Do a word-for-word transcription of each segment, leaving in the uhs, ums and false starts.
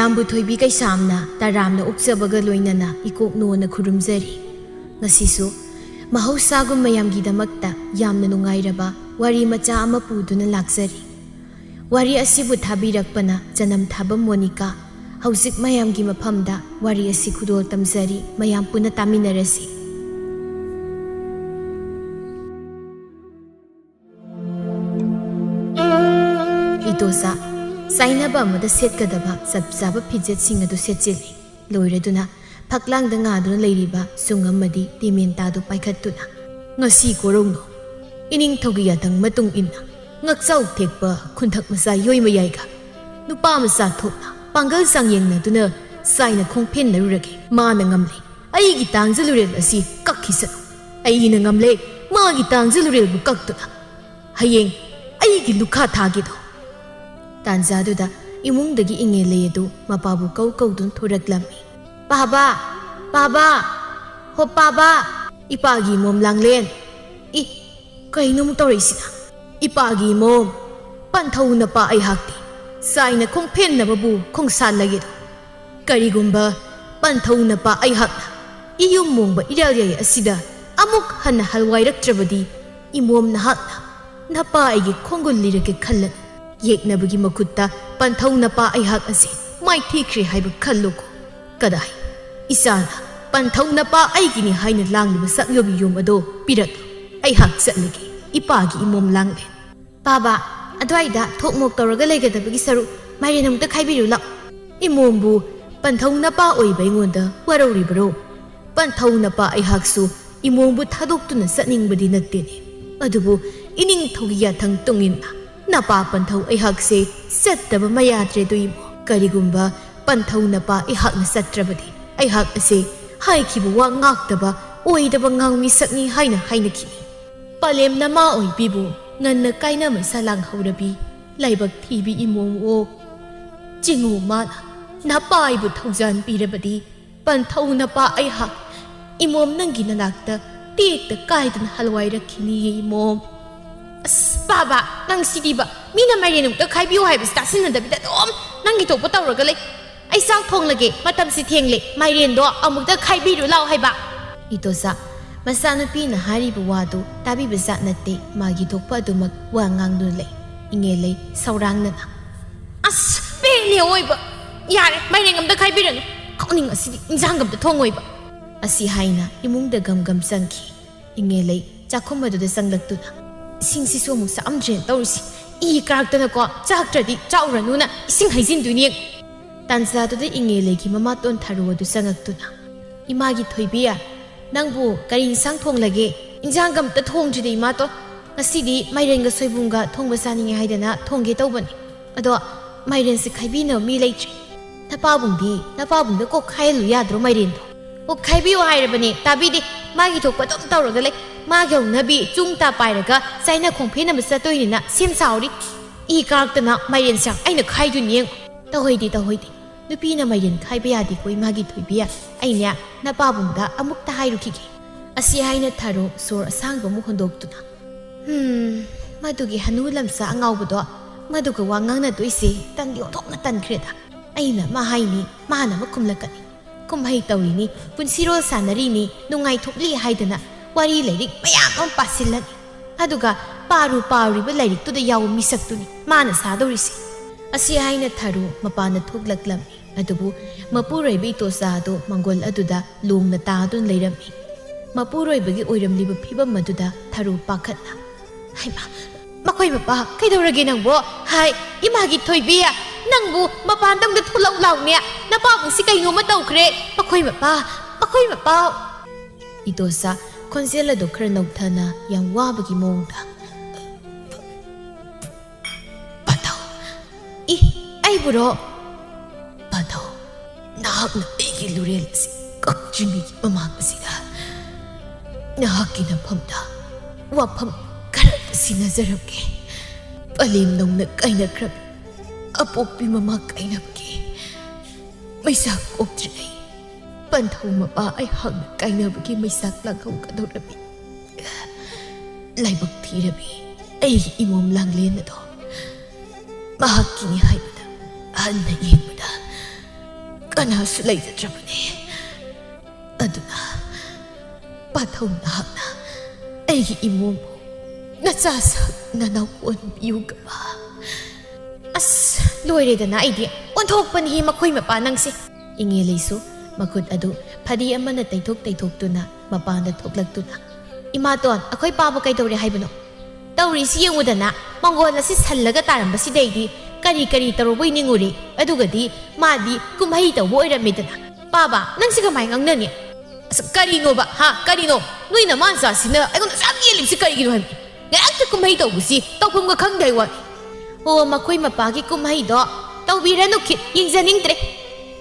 ꯃꯌꯥꯝꯕꯨ ꯊꯣꯏꯕꯤ ꯀꯩꯁꯥꯝꯅ ꯇꯔꯥꯝꯅ ꯑꯣꯛꯆꯕꯒ ꯂꯣꯏꯅꯅ ꯏꯀꯣꯛꯅꯣꯅ ꯈꯨꯔꯨꯝꯖꯔꯤ꯫ ꯉꯁꯤꯁꯨ ꯃꯍꯧꯁꯥꯒꯨꯝ ꯃꯌꯥꯝꯒꯤꯗꯃꯛꯇ ꯌꯥꯝꯅ ꯅꯨꯡꯉꯥꯏꯔꯕ ꯋꯥꯔꯤ ꯃꯆꯥ ꯑꯃ ꯄꯨꯗꯨꯅ ꯂꯥꯛꯆꯔꯤ꯫ ꯋꯥꯔꯤ ꯑꯁꯤꯕꯨ ꯊꯥꯕꯤꯔꯛꯄꯅ ꯆꯅꯝ ꯊꯥꯕꯝ ꯃꯣꯅꯤꯀꯥ꯫ ꯍꯧꯖꯤꯛ ꯃꯌꯥꯝꯒꯤ ꯃꯐꯝꯗ ꯋꯥꯔꯤ ꯑꯁꯤ ꯈꯨꯗꯣꯜ ꯇꯝꯖꯔꯤ, ꯃꯌꯥꯝ ꯄꯨꯟꯅ ꯇꯥꯃꯤꯟꯅꯔꯁꯤ꯫ ꯏꯗꯣꯆꯥ, ꯆꯥꯏꯅꯕ ꯑꯃꯗ ꯁꯦꯠꯀꯗꯕ ꯆꯞ ꯆꯥꯕ ꯐꯤꯖꯦꯠꯁꯤꯡ ꯑꯗꯨ ꯁꯦꯠꯆꯤꯜꯂꯤ꯫ ꯂꯣꯏꯔꯗꯨꯅ ꯐꯛꯂꯥꯡꯗ ꯉꯥꯗꯨꯅ ꯂꯩꯔꯤꯕ ꯁꯨꯡ ꯑꯃꯗꯤ ꯇꯤꯃꯦꯟꯇꯥꯗꯨ ꯄꯥꯏꯈꯠꯇꯨꯅ, "ꯉꯁꯤ ꯀꯣꯔꯧꯅꯣ, ꯏꯅꯤꯡꯊꯧꯒꯤ ꯌꯥꯊꯪ ꯃꯇꯨꯡ ꯏꯟꯅ ꯉꯛꯆꯥꯎ ꯊꯦꯛꯄ ꯈꯨꯟꯊꯛ ꯃꯆꯥ ꯌꯣꯏ ꯃꯌꯥꯏꯒ ꯅꯨꯄꯥ ꯃꯆꯥ ꯊꯣꯛꯅ ꯄꯥꯡꯒꯜ ꯆꯥꯡꯌꯦꯡꯅꯗꯨꯅ ꯆꯥꯏꯅ ꯈꯣꯡ ꯐꯦꯟꯅꯔꯨꯔꯒꯦ꯫ ꯃꯥꯅ ꯉꯝꯂꯦ, ꯑꯩꯒꯤ ꯇꯥꯡꯖ ꯂꯨꯔꯦꯜ ꯑꯁꯤ ꯀꯛꯈꯤꯁꯅꯨ꯫ ꯑꯩꯅ ꯉꯝꯂꯦ, ꯃꯥꯒꯤ ꯇꯥꯡꯖ ꯂꯨꯔꯦꯜꯕꯨ ꯀꯛꯇꯨꯅ꯫ ꯍꯌꯦꯡ ꯑꯩꯒꯤ ꯂꯨꯈꯥ ꯊꯥꯒꯦꯗꯣ꯫" ꯇꯥꯟꯖꯥꯗꯨꯗ ꯏꯃꯨꯡꯗꯒꯤ ꯏꯉꯦꯜ ꯂꯩ ꯑꯗꯨ ꯃꯄꯥꯕꯨ ꯀꯧ ꯀꯧꯗꯨꯅ ꯊꯣꯔꯛꯂꯝꯃꯤ꯫ "ꯄꯥꯕ! ꯄꯥꯕ! ꯍꯣ ꯄꯥꯕ!" ꯏꯄꯥꯒꯤ ꯃꯣꯝ ꯂꯥꯡꯂꯦꯟ꯫ "ꯏ, ꯀꯩꯅꯣ ꯑꯃꯨꯛ ꯇꯧꯔꯛꯏꯁꯤꯅ?" "ꯏꯄꯥꯒꯤ ꯃꯣꯝ, ꯄꯟꯊꯧ ꯅꯄꯥ ꯑꯩꯍꯥꯛꯇꯤ ꯆꯥꯏꯅ ꯈꯣꯡꯐꯦꯟꯅꯕꯕꯨ ꯈꯣꯡꯁꯥꯜꯂꯒꯦꯗꯣ꯫ ꯀꯔꯤꯒꯨꯝꯕ ꯄꯟꯊꯧ ꯅꯄꯥ ꯑꯩꯍꯥꯛꯅ ꯏꯌꯨꯝ ꯃꯣꯡꯕ ꯏꯔꯥꯜ ꯌꯥꯏ ꯑꯁꯤꯗ ꯑꯃꯨꯛ ꯍꯟꯅ ꯍꯜꯋꯥꯏꯔꯛꯇ꯭ꯔꯕꯗꯤ, ꯏꯃꯣꯝ ꯅꯍꯥꯛꯅ ꯅꯄꯥ ꯑꯩꯒꯤ ꯈꯣꯡꯒꯨꯜ ꯂꯤꯔꯒꯦ ꯈꯜꯂꯅꯨ꯫ ꯌꯦꯛꯅꯕꯒꯤ ꯃꯈꯨꯠꯇ ꯄꯟꯊꯧ ꯅꯄꯥ ꯑꯩꯍꯥꯛ ꯑꯁꯤ ꯃꯥꯏꯊꯤꯈ꯭ꯔꯦ ꯍꯥꯏꯕ ꯈꯜꯂꯨꯀꯣ꯫ ꯀꯗꯥꯏ? ꯏꯆꯥꯅ ꯄꯟꯊꯧ ꯅꯄꯥ ꯑꯩꯒꯤꯅꯤ ꯍꯥꯏꯅ ꯂꯥꯡꯂꯤꯕ ꯁꯛꯌꯣꯝ ꯌꯣꯝ ꯑꯗꯣ ꯄꯤꯔꯛꯂꯨ꯫ ꯑꯩꯍꯥꯛ ꯆꯠꯂꯒꯦ, ꯏꯄꯥꯒꯤ ꯏꯃꯣꯝ ꯂꯥꯡꯂꯦꯟ꯫" "ꯄꯥꯕ, ꯑꯗꯨꯋꯥꯏꯗ ꯊꯣꯛ ꯃꯣꯛ ꯇꯧꯔꯒ ꯂꯩꯒꯗꯕꯒꯤ ꯁꯔꯨꯛ ꯃꯥꯏꯔꯦꯟ ꯑꯃꯨꯛꯇ ꯈꯥꯏꯕꯤꯔꯨ ꯂꯥꯎ꯫" "ꯏꯃꯣꯝꯕꯨ ꯄꯟꯊꯧ ꯅꯄꯥ ꯑꯣꯏꯕ ꯑꯩꯉꯣꯟꯗ ꯋꯥꯔꯧꯔꯤꯕꯔꯣ? ꯄꯟꯊꯧ ꯅꯄꯥ ꯑꯩꯍꯥꯛꯁꯨ ꯏꯃꯣꯝꯕꯨ ꯊꯥꯗꯣꯛꯇꯨꯅ ꯆꯠꯅꯤꯡꯕꯗꯤ ꯅꯠꯇꯦꯅꯦ꯫ ꯑꯗꯨꯕꯨ ꯏꯅꯤꯡꯊꯧꯒꯤ ꯌꯥꯊꯪ ꯇꯨꯡꯏꯟꯅ ꯅꯄꯥ ꯄꯟꯊꯧ ꯑꯩꯍꯥꯛꯁꯦ ꯆꯠꯇꯕ ꯃꯌꯥꯗ꯭ꯔꯦꯗꯣ ꯏꯃꯣꯝ꯫ ꯀꯔꯤꯒꯨꯝꯕ ꯄꯟꯊꯧ ꯅꯄꯥ ꯑꯩꯍꯥꯛꯅ ꯆꯠꯇ꯭ꯔꯕꯗꯤ, ꯑꯩꯍꯥꯛ ꯑꯁꯦ ꯍꯥꯏꯈꯤꯕ ꯋꯥ ꯉꯥꯛꯇꯕ ꯑꯣꯏꯗꯕ ꯉꯥꯡꯃꯤ ꯁꯛꯅꯤ ꯍꯥꯏꯅ ꯍꯥꯏꯅꯈꯤꯅꯤ꯫ ꯄꯂꯦꯝ ꯅꯃꯥ ꯑꯣꯏꯕꯤꯕꯨ ꯉꯟꯅ ꯀꯥꯏꯅ ꯃꯩꯁꯥ ꯂꯥꯡꯍꯧꯔꯕꯤ ꯂꯥꯏꯕꯛ ꯊꯤꯕꯤ ꯏꯃꯣꯝ ꯑꯣ꯫ ꯆꯤꯡꯉꯨ ꯃꯥꯅ ꯅꯄꯥ ꯑꯩꯕꯨ ꯊꯧꯖꯥꯟ ꯄꯤꯔꯕꯗꯤ, ꯄꯟꯊꯧ ꯅꯄꯥ ꯑꯩꯍꯥꯛ ꯏꯃꯣꯝ ꯅꯪꯒꯤ ꯅꯅꯥꯛꯇ ꯇꯦꯛꯇ ꯀꯥꯏꯗꯅ ꯍꯜꯋꯥꯏꯔꯛꯈꯤꯅꯤꯌꯦ ꯏꯃꯣꯝ꯫" "ꯑꯁ ꯄꯥꯕ, ꯅꯪ ꯁꯤꯗꯤꯕ, ꯃꯤꯅ ꯃꯥꯏꯔꯦꯟ ꯑꯃꯨꯛꯇ ꯈꯥꯏꯕꯤꯌꯨ ꯍꯥꯏꯕꯁꯤ ꯇꯥꯁꯤꯟꯅꯗꯕꯤꯗ ꯑꯗꯨꯝ ꯅꯪꯒꯤ ꯊꯣꯛꯄ ꯇꯧꯔꯒ ꯂꯩ꯫ "ꯑꯩ ꯆꯥꯛ ꯊꯣꯡꯂꯒꯦ, ꯃꯇꯝꯁꯤ ꯊꯦꯡꯂꯦ, ꯃꯥꯏꯔꯦꯟꯗꯣ ꯑꯃꯨꯛꯇ ꯈꯥꯏꯕꯤꯔꯨ ꯂꯥꯎ" ꯍꯥꯏꯕ꯫ ꯏꯇꯣꯆꯥ, ꯃꯆꯥꯅꯨꯄꯤꯅ ꯍꯥꯏꯔꯤꯕ ꯋꯥꯗꯨ ꯇꯥꯕꯤꯕ ꯖꯥꯠ ꯅꯠꯇꯦ, ꯃꯥꯒꯤ ꯊꯣꯛꯄ ꯑꯗꯨꯃꯛ ꯋꯥ ꯉꯥꯡꯗꯨꯅ ꯂꯩ꯫ ꯏꯉꯦꯜꯂꯩ ꯁꯧꯔꯥꯡꯅꯅ, "ꯑꯁ, ꯄꯦꯜꯂꯦ ꯑꯑꯣꯏꯕ! ꯌꯥꯔꯦ, ꯃꯥꯏꯔꯦꯟ ꯑꯝꯇ ꯈꯥꯏꯕꯤꯔꯅꯨ꯫ ꯀꯥꯎꯅꯤꯡ ꯑꯁꯤꯗꯤ ꯏꯟꯖꯥꯡ ꯑꯝꯇ ꯊꯣꯡꯉꯣꯏꯕ"꯫ ꯑꯁꯤ ꯍꯥꯏꯅ ꯏꯃꯨꯡꯗ ꯒꯝ ꯒꯝ ꯆꯪꯈꯤ꯫ ꯏꯉꯦꯜꯂꯩ ꯆꯥꯛꯈꯨꯝ ꯑꯗꯨꯗ ꯆꯪꯂꯛꯇꯨꯅ, "ꯏꯁꯤꯡꯁꯤꯁꯨ ꯑꯃꯨꯛ ꯆꯥꯛꯑꯝꯗ꯭ꯔꯦꯅ ꯇꯧꯔꯤꯁꯤ꯫ ꯏ ꯀꯥꯔꯛꯇꯅꯀꯣ, ꯆꯥꯛꯇ꯭ꯔꯗꯤ ꯆꯥꯎꯔꯅꯨꯅ ꯏꯁꯤꯡ ꯍꯩꯖꯤꯟꯗꯣꯏꯅꯦ"꯫ ꯇꯥꯟꯖꯥꯗꯨꯗ ꯏꯉꯦꯜꯂꯩꯒꯤ ꯃꯃꯥꯇꯣꯟ ꯊꯔꯣ ꯑꯗꯨ ꯆꯪꯉꯛꯇꯨꯅ, "ꯏꯃꯥꯒꯤ ꯊꯣꯏꯕꯤ, ꯅꯪꯕꯨ ꯀꯔꯤ ꯏꯟꯁꯥꯡ ꯊꯣꯡꯂꯒꯦ? ꯏꯟꯖꯥꯡꯒ ꯑꯝꯇ ꯊꯣꯡꯗ꯭ꯔꯤꯗ ꯏꯃꯥꯇꯣꯟ꯫ ꯉꯁꯤꯗꯤ ꯃꯥꯏꯔꯦꯟꯒ ꯁꯣꯏꯕꯨꯝꯒ ꯊꯣꯡꯕ ꯆꯥꯅꯤꯡꯉꯦ ꯍꯥꯏꯗꯅ ꯊꯣꯡꯒꯦ ꯇꯧꯕꯅꯤ꯫ ꯑꯗꯣ ꯃꯥꯏꯔꯦꯟꯁꯦ ꯈꯥꯏꯕꯤꯅꯕ ꯃꯤ ꯂꯩꯇ꯭ꯔꯦ꯫ ꯅꯄꯥꯕꯨꯡꯗꯤ, ꯅꯄꯥꯕꯨꯡꯗ ꯀꯣꯛ ꯈꯥꯏꯍꯜꯂꯨ ꯌꯥꯗ꯭ꯔꯣ ꯃꯥꯏꯔꯦꯟꯗꯣ?" "ꯑꯣ, ꯈꯥꯏꯕꯤꯌꯨ ꯍꯥꯏꯔꯕꯅꯦ, ꯇꯥꯕꯤꯗꯦ꯫ ꯃꯥꯒꯤ ꯊꯣꯛꯄ ꯑꯗꯨꯝ ꯇꯧꯔꯒ ꯂꯩ꯫ ꯃꯥꯒꯤ ꯍꯧꯅꯕꯤ ꯆꯨꯡ ꯇꯥ ꯄꯥꯏꯔꯒ ꯆꯥꯏꯅ ꯈꯣꯡ ꯐꯦꯟꯅꯕ ꯆꯠꯇꯣꯏꯅꯤꯅ ꯁꯦꯝ ꯁꯥꯍꯧꯔꯤ꯫ ꯏ ꯀꯥꯔꯛꯇꯅ ꯃꯥꯏꯔꯦꯟ ꯁꯥꯛ ꯑꯩꯅ ꯈꯥꯏꯗꯣꯏꯅꯤ ꯌꯦꯡꯉꯨ"꯫ "ꯇꯧꯍꯩꯗꯦ, ꯇꯧꯍꯩꯗꯦ꯫ ꯅꯨꯄꯤꯅ ꯃꯥꯏꯔꯦꯟ ꯈꯥꯏꯕ ꯌꯥꯗꯦꯀꯣ ꯏꯃꯥꯒꯤ ꯊꯣꯏꯕꯤ꯫ ꯑꯩꯅꯦ ꯅꯄꯥꯕꯨꯡꯗ ꯑꯃꯨꯛꯇ ꯍꯥꯏꯔꯨꯈꯤꯒꯦ"꯫ ꯑꯁꯤ ꯍꯥꯏꯅ ꯊꯔꯣ ꯁꯣꯔ ꯑꯁꯥꯡꯕ ꯑꯃꯨꯛ ꯍꯣꯟꯗꯣꯛꯇꯨꯅ, "ꯍꯝ, ꯃꯗꯨꯒꯤ ꯍꯅꯨ ꯂꯝꯆꯥ ꯑꯉꯥꯎꯕꯗꯣ, ꯃꯗꯨꯒ ꯋꯥ ꯉꯥꯡꯅꯗꯣꯏꯁꯦ ꯇꯟꯗꯤ ꯑꯣꯟꯊꯣꯛꯅ ꯇꯟꯈ꯭ꯔꯦꯗ꯫ ꯑꯩꯅ ꯑꯃ ꯍꯥꯏꯅꯤ, ꯃꯥꯅ ꯑꯃ ꯈꯨꯝꯂꯛꯀꯅꯤ꯫ ꯀꯨꯝꯍꯩ ꯇꯧꯔꯤꯅꯤ, ꯄꯨꯟꯁꯤꯔꯣꯜ ꯁꯥꯟꯅꯔꯤꯅꯤ, ꯅꯨꯡꯉꯥꯏꯊꯣꯛꯂꯤ ꯍꯥꯏꯗꯅ ꯋꯥꯔꯤ ꯂꯥꯏꯔꯤꯛ ꯃꯌꯥꯝ ꯑꯃ ꯄꯥꯁꯤꯜꯂꯅꯤ꯫ ꯑꯗꯨꯒ ꯄꯥꯔꯨ ꯄꯥꯔꯨꯔꯤꯕ ꯂꯥꯏꯔꯤꯛꯇꯨꯗ ꯌꯥꯎꯕ ꯃꯤꯁꯛꯇꯨꯅꯤ ꯃꯥꯅ ꯁꯥꯗꯧꯔꯤꯁꯤ"꯫ ꯑꯁꯤ ꯍꯥꯏꯅ ꯊꯔꯣ ꯃꯄꯥꯟꯗ ꯊꯣꯛꯂꯛꯂꯝꯃꯤ꯫ ꯑꯗꯨꯕꯨ ꯃꯄꯨꯔꯣꯏꯕ ꯏꯇꯣꯆꯥꯗꯨ ꯃꯪꯒꯣꯜ ꯑꯗꯨꯗ ꯂꯣꯡꯅ ꯇꯥꯗꯨꯅ ꯂꯩꯔꯝꯃꯤ꯫ ꯃꯄꯨꯔꯣꯏꯕꯒꯤ ꯑꯣꯏꯔꯝꯂꯤꯕ ꯐꯤꯕꯝ ꯑꯗꯨꯗ ꯊꯔꯣ ꯄꯥꯈꯠꯅ, "ꯍꯩꯃꯥ, ꯃꯈꯣꯏ ꯃꯄꯥ, ꯀꯩꯗꯧꯔꯒꯦ ꯅꯪꯕꯣ? ꯍꯥꯏ, ꯏꯃꯥꯒꯤ ꯊꯣꯏꯕꯤ, ꯅꯪꯕꯨ ꯃꯄꯥꯟꯗ ꯑꯃꯨꯛꯇ ꯊꯣꯛꯂꯛꯎ ꯂꯥꯎꯅꯦ꯫ ꯅꯄꯥꯕꯨꯡꯁꯤ ꯀꯩꯅꯣꯝꯃ ꯇꯧꯈ꯭ꯔꯦ꯫ ꯃꯈꯣꯏ ꯃꯄꯥ, ꯃꯈꯣꯏ ꯃꯄꯥ"꯫ ꯏꯇꯣꯆꯥ ꯈꯣꯟꯖꯦꯜ ꯑꯗꯨ ꯈꯔ ꯅꯧꯊꯅ, ꯌꯥꯝ ꯋꯥꯕꯒꯤ ꯃꯑꯣꯡꯗ, "ꯄꯥꯟꯊꯧ"꯫ "ꯏ, ꯑꯩꯕꯨꯔꯣ?" "ꯄꯥꯟꯊꯧ, ꯅꯍꯥꯛꯅ ꯑꯩꯒꯤ ꯂꯨꯔꯦꯜ ꯑꯁꯤ ꯀꯛꯇ꯭ꯔꯤꯉꯩꯒꯤ ꯃꯃꯥꯡ ꯑꯁꯤꯗ ꯅꯍꯥꯛꯀꯤ ꯅꯐꯝꯗ ꯋꯥꯐꯝ ꯈꯔ ꯁꯤꯟꯅꯖꯔꯝꯒꯦ꯫ ꯄꯂꯦꯝ ꯅꯧꯅ ꯀꯥꯏꯅꯈ꯭ꯔꯕꯤ ꯑꯄꯣꯛꯄꯤ ꯃꯃꯥ ꯀꯥꯏꯅꯕꯒꯤ ꯃꯩꯆꯥꯛ ꯀꯣꯛꯇ꯭ꯔꯤꯉꯩ ꯄꯟꯊꯧ ꯃꯄꯥ ꯑꯩꯍꯥꯛꯅ ꯀꯥꯏꯅꯕꯒꯤ ꯃꯩꯆꯥꯛ ꯂꯥꯡꯍꯧꯒꯗꯧꯔꯕꯤ ꯂꯥꯏꯕꯛ ꯊꯤꯔꯕꯤ ꯑꯩꯒꯤ ꯏꯃꯣꯝ ꯂꯥꯡꯂꯦꯟ ꯑꯗꯣ ꯃꯍꯥꯛꯀꯤꯅꯤ ꯍꯥꯏꯕꯗ ꯍꯟꯅ ꯌꯦꯡꯕꯗ ꯀꯅꯥꯁꯨ ꯂꯩꯖꯗ꯭ꯔꯕꯅꯤ꯫ ꯑꯗꯨꯅ ꯄꯥꯊꯧ ꯅꯍꯥꯛꯅ ꯑꯩꯒꯤ ꯏꯃꯨꯡꯕꯨ ꯅꯆꯥ ꯁꯛ ꯅꯅꯥꯎ ꯀꯣꯟꯕꯤꯌꯨꯒꯕ꯫ ꯑꯁ, ꯂꯣꯏꯔꯦꯗꯅ, ꯑꯩꯗꯤ ꯑꯣꯟꯊꯣꯛꯄꯅꯤꯍꯦ ꯃꯈꯣꯏ ꯃꯄꯥ ꯅꯪꯁꯦ꯫ ꯏꯉꯦꯂꯩꯁꯨ ꯃꯈꯨꯠ ꯑꯗꯨ ꯐꯗꯤ ꯑꯃꯅ ꯇꯩꯊꯣꯛ ꯇꯩꯊꯣꯛꯇꯨꯅ ꯃꯄꯥꯟꯗ ꯊꯣꯛꯂꯛꯇꯨꯅ, "ꯏꯃꯥꯇꯣꯟ, ꯑꯩꯈꯣꯏ ꯄꯥꯕ ꯀꯩꯗꯧꯔꯦ ꯍꯥꯏꯕꯅꯣ? ꯇꯧꯔꯤꯁꯤ ꯌꯦꯡꯉꯨꯗꯅ, ꯃꯪꯒꯣꯜ ꯑꯁꯤ ꯁꯜꯂꯒ ꯇꯥꯔꯝꯕꯁꯤꯗꯩꯗꯤ ꯀꯔꯤ ꯀꯔꯤ ꯇꯧꯔꯨꯕꯩ ꯅꯤꯡꯉꯨꯔꯦ? ꯑꯗꯨꯒꯗꯤ ꯃꯥꯗꯤ ꯀꯨꯝꯍꯩ ꯇꯧꯕ ꯑꯣꯏꯔꯝꯃꯦꯗꯅ꯫ ꯄꯥꯕ, ꯅꯪꯁꯤ ꯀꯃꯥꯏ ꯉꯥꯡꯅꯅꯤ?" "ꯑꯁ, ꯀꯔꯤꯅꯣꯕ, ꯍꯥ, ꯀꯔꯤꯅꯣ? ꯅꯣꯏ ꯅꯃꯥ ꯅꯆꯥꯁꯤꯅ ꯑꯩꯉꯣꯟꯗ ꯑꯁꯨꯛ ꯌꯥꯝ ꯌꯦꯜꯂꯤꯕꯁꯤ ꯀꯔꯤꯒꯤꯅꯣ ꯍꯥꯏꯕꯅꯤ? ꯉꯥꯏꯍꯥꯛꯇ ꯀꯨꯝꯍꯩ ꯇꯧꯕꯁꯤ ꯇꯧꯐꯝꯒ ꯈꯪꯗꯦ ꯍꯥꯏ ꯋꯥꯅꯤ꯫" "ꯑꯣ, ꯃꯈꯣꯏ ꯃꯄꯥꯒꯤ ꯀꯨꯝꯍꯩꯗꯣ ꯇꯧꯕꯤꯔꯅꯨ ꯈꯤꯠ, ꯌꯦꯡꯖꯅꯤꯡꯗ꯭ꯔꯦ꯫"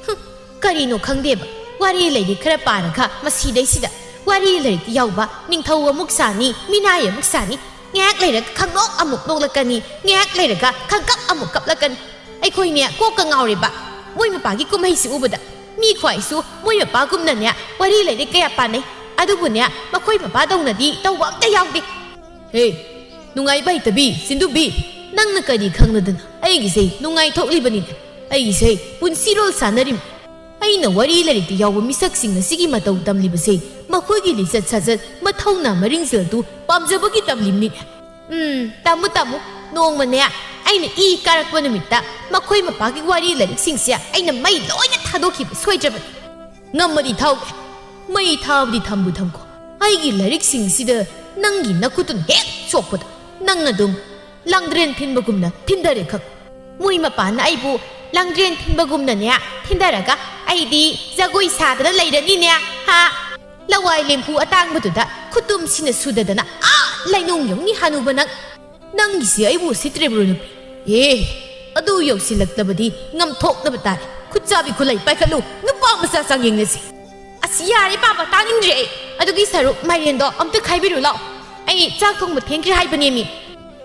ꯍꯨꯝ, ꯀꯔꯤꯅꯣ ꯈꯪꯗꯦꯕ, ꯋꯥꯔꯤ ꯂꯥꯏꯔꯤꯛ ꯈꯔ ꯄꯥꯔꯒ ꯃꯁꯤꯗꯩꯁꯤꯗ ꯋꯥꯔꯤ ꯂꯥꯏꯔꯤꯛ ꯌꯥꯎꯕ ꯅꯤꯡꯊꯧ ꯑꯃꯨꯛ ꯁꯥꯅꯤ, ꯃꯤꯅꯥꯏ ꯑꯃꯨꯛ ꯁꯥꯅꯤ, ꯉꯥꯏꯍꯥꯛ ꯂꯩꯔꯒ ꯈꯪꯅꯣꯛ ꯑꯃꯨꯛ ꯅꯣꯛꯂꯛꯀꯅꯤ, ꯉꯥꯏꯍꯥꯛ ꯂꯩꯔꯒ ꯈꯪꯀꯞ ꯑꯃꯨꯛ ꯀꯞꯂꯛꯀꯅꯤ꯫ ꯑꯩꯈꯣꯏꯅꯦ ꯀꯣꯛꯀ ꯉꯥꯎꯔꯦꯕ ꯃꯣꯏ ꯃꯄꯥꯒꯤ ꯀꯨꯝꯍꯩꯁꯤ ꯎꯕꯗ꯫ ꯃꯤ ꯈ꯭ꯋꯥꯏꯁꯨ ꯃꯣꯏ ꯃꯄꯥꯒꯨꯝꯅꯅꯦ ꯋꯥꯔꯤ ꯂꯥꯏꯔꯤꯛ ꯀꯌꯥ ꯄꯥꯅꯩ, ꯑꯗꯨꯕꯨꯅꯦ ꯃꯈꯣꯏ ꯃꯄꯥꯗꯧꯅꯗꯤ ꯇꯧꯕ ꯑꯝꯇ ꯌꯥꯎꯗꯦ꯫ ꯍꯦ, ꯅꯨꯡꯉꯥꯏꯕ ꯍꯩꯇꯕꯤ, ꯁꯤꯟꯗꯨꯕꯤ, ꯅꯪꯅ ꯀꯔꯤ ꯈꯪꯂꯗꯅ ꯑꯩꯒꯤꯁꯦ ꯅꯨꯡꯉꯥꯏꯊꯣꯛꯂꯤꯕꯅꯤꯅꯦ? ꯑꯩꯒꯤꯁꯦ ꯄꯨꯟꯁꯤꯔꯣꯜ ꯁꯥꯟꯅꯔꯤꯕꯅꯤ꯫ ꯑꯩꯅ ꯋꯥꯔꯤ ꯂꯥꯏꯔꯤꯛꯇ ꯌꯥꯎꯕ ꯃꯤꯁꯛꯁꯤꯡ ꯑꯁꯤꯒꯤ ꯃꯇꯧ ꯇꯝꯂꯤꯕꯁꯦ ꯃꯈꯣꯏꯒꯤ ꯂꯤꯆꯠ ꯁꯥꯖꯠ, ꯃꯊꯧꯅꯥ ꯃꯔꯤꯡꯖꯦꯜꯗꯨ ꯄꯥꯝꯖꯕꯒꯤ ꯇꯝꯂꯤꯕꯅꯤꯅꯦ꯫ ꯎꯝ, ꯇꯝꯃꯨ, ꯇꯝꯃꯨ꯫ ꯅꯣꯡꯃꯅꯦ, ꯑꯩꯅ ꯏ ꯀꯥꯔꯛꯄ ꯅꯨꯃꯤꯠꯇ ꯃꯈꯣꯏ ꯃꯄꯥꯒꯤ ꯋꯥꯔꯤ ꯂꯥꯏꯔꯤꯛꯁꯤꯡꯁꯦ ꯑꯩꯅ ꯃꯩ ꯂꯣꯏꯅ ꯊꯥꯗꯣꯛꯈꯤꯕ ꯁꯣꯏꯗ꯭ꯔꯕꯅꯤ꯫ ꯉꯝꯃꯗꯤ ꯊꯥꯎꯒꯦ꯫ ꯃꯩ ꯊꯥꯕꯗꯤ ꯊꯝꯕꯨ ꯊꯝꯈꯣ꯫ ꯑꯩꯒꯤ ꯂꯥꯏꯔꯤꯛꯁꯤꯡꯁꯤꯗ ꯅꯪꯒꯤ ꯅꯈꯨꯠꯇꯨꯅ ꯍꯦꯛ ꯁꯣꯛꯄꯗ ꯅꯪ ꯑꯗꯨꯝ ꯂꯥꯡꯗ꯭ꯔꯦꯟ ꯊꯤꯟꯕꯒꯨꯝꯅ ꯊꯤꯟꯊꯔꯦ ꯈꯛ꯫ ꯃꯣꯏ ꯃꯄꯥꯅ ꯑꯩꯕꯨ ꯂꯥꯡꯗ꯭ꯔꯦꯟ ꯊꯤꯟꯕꯒꯨꯝꯅꯅꯦ ꯊꯤꯟꯊꯔꯒ ꯑꯩꯗꯤ ꯖꯒꯣꯏ ꯁꯥꯗꯅ ꯂꯩꯔꯅꯤꯅꯦ, ꯍꯥ? ꯂꯋꯥꯏ ꯂꯦꯝꯐꯨ ꯑꯇꯥꯡꯕꯗꯨꯗ ꯈꯨꯇꯨꯝꯁꯤꯅ ꯁꯨꯗꯗꯅ ꯑꯥ ꯂꯩꯅꯨꯡ ꯌꯧꯅꯤ ꯍꯅꯨꯕ ꯅꯪ꯫ ꯅꯪꯒꯤꯁꯤ ꯑꯩꯕꯨ ꯎꯁꯤꯠꯇ꯭ꯔꯤꯕ꯭ꯔꯣ ꯅꯨꯄꯤ? ꯑꯦ, ꯑꯗꯨ ꯌꯧꯁꯤꯜꯂꯛꯂꯕꯗꯤ ꯉꯝꯊꯣꯛꯅꯕ ꯇꯥꯔꯦ꯫ ꯈꯨꯠꯆꯥꯕꯤ ꯈꯨꯠꯂꯩ ꯄꯥꯏꯈꯠꯂꯨ, ꯅꯨꯄꯥ ꯃꯆꯥ ꯆꯥꯡꯌꯦꯡꯅꯁꯤ꯫ ꯑꯁ, ꯌꯥꯔꯦ ꯄꯥꯕ, ꯇꯥꯅꯤꯡꯗ꯭ꯔꯦ ꯑꯩ꯫ ꯑꯗꯨꯒꯤ ꯁꯔꯨꯛ ꯃꯥꯏꯔꯦꯟꯗꯣ ꯑꯝꯇ ꯈꯥꯏꯕꯤꯔꯨ ꯂꯥꯎ꯫ ꯑꯩ ꯆꯥꯛ ꯊꯣꯡꯕ ꯊꯦꯡꯈ꯭ꯔꯦ ꯍꯥꯏꯕꯅꯦꯃꯤ꯫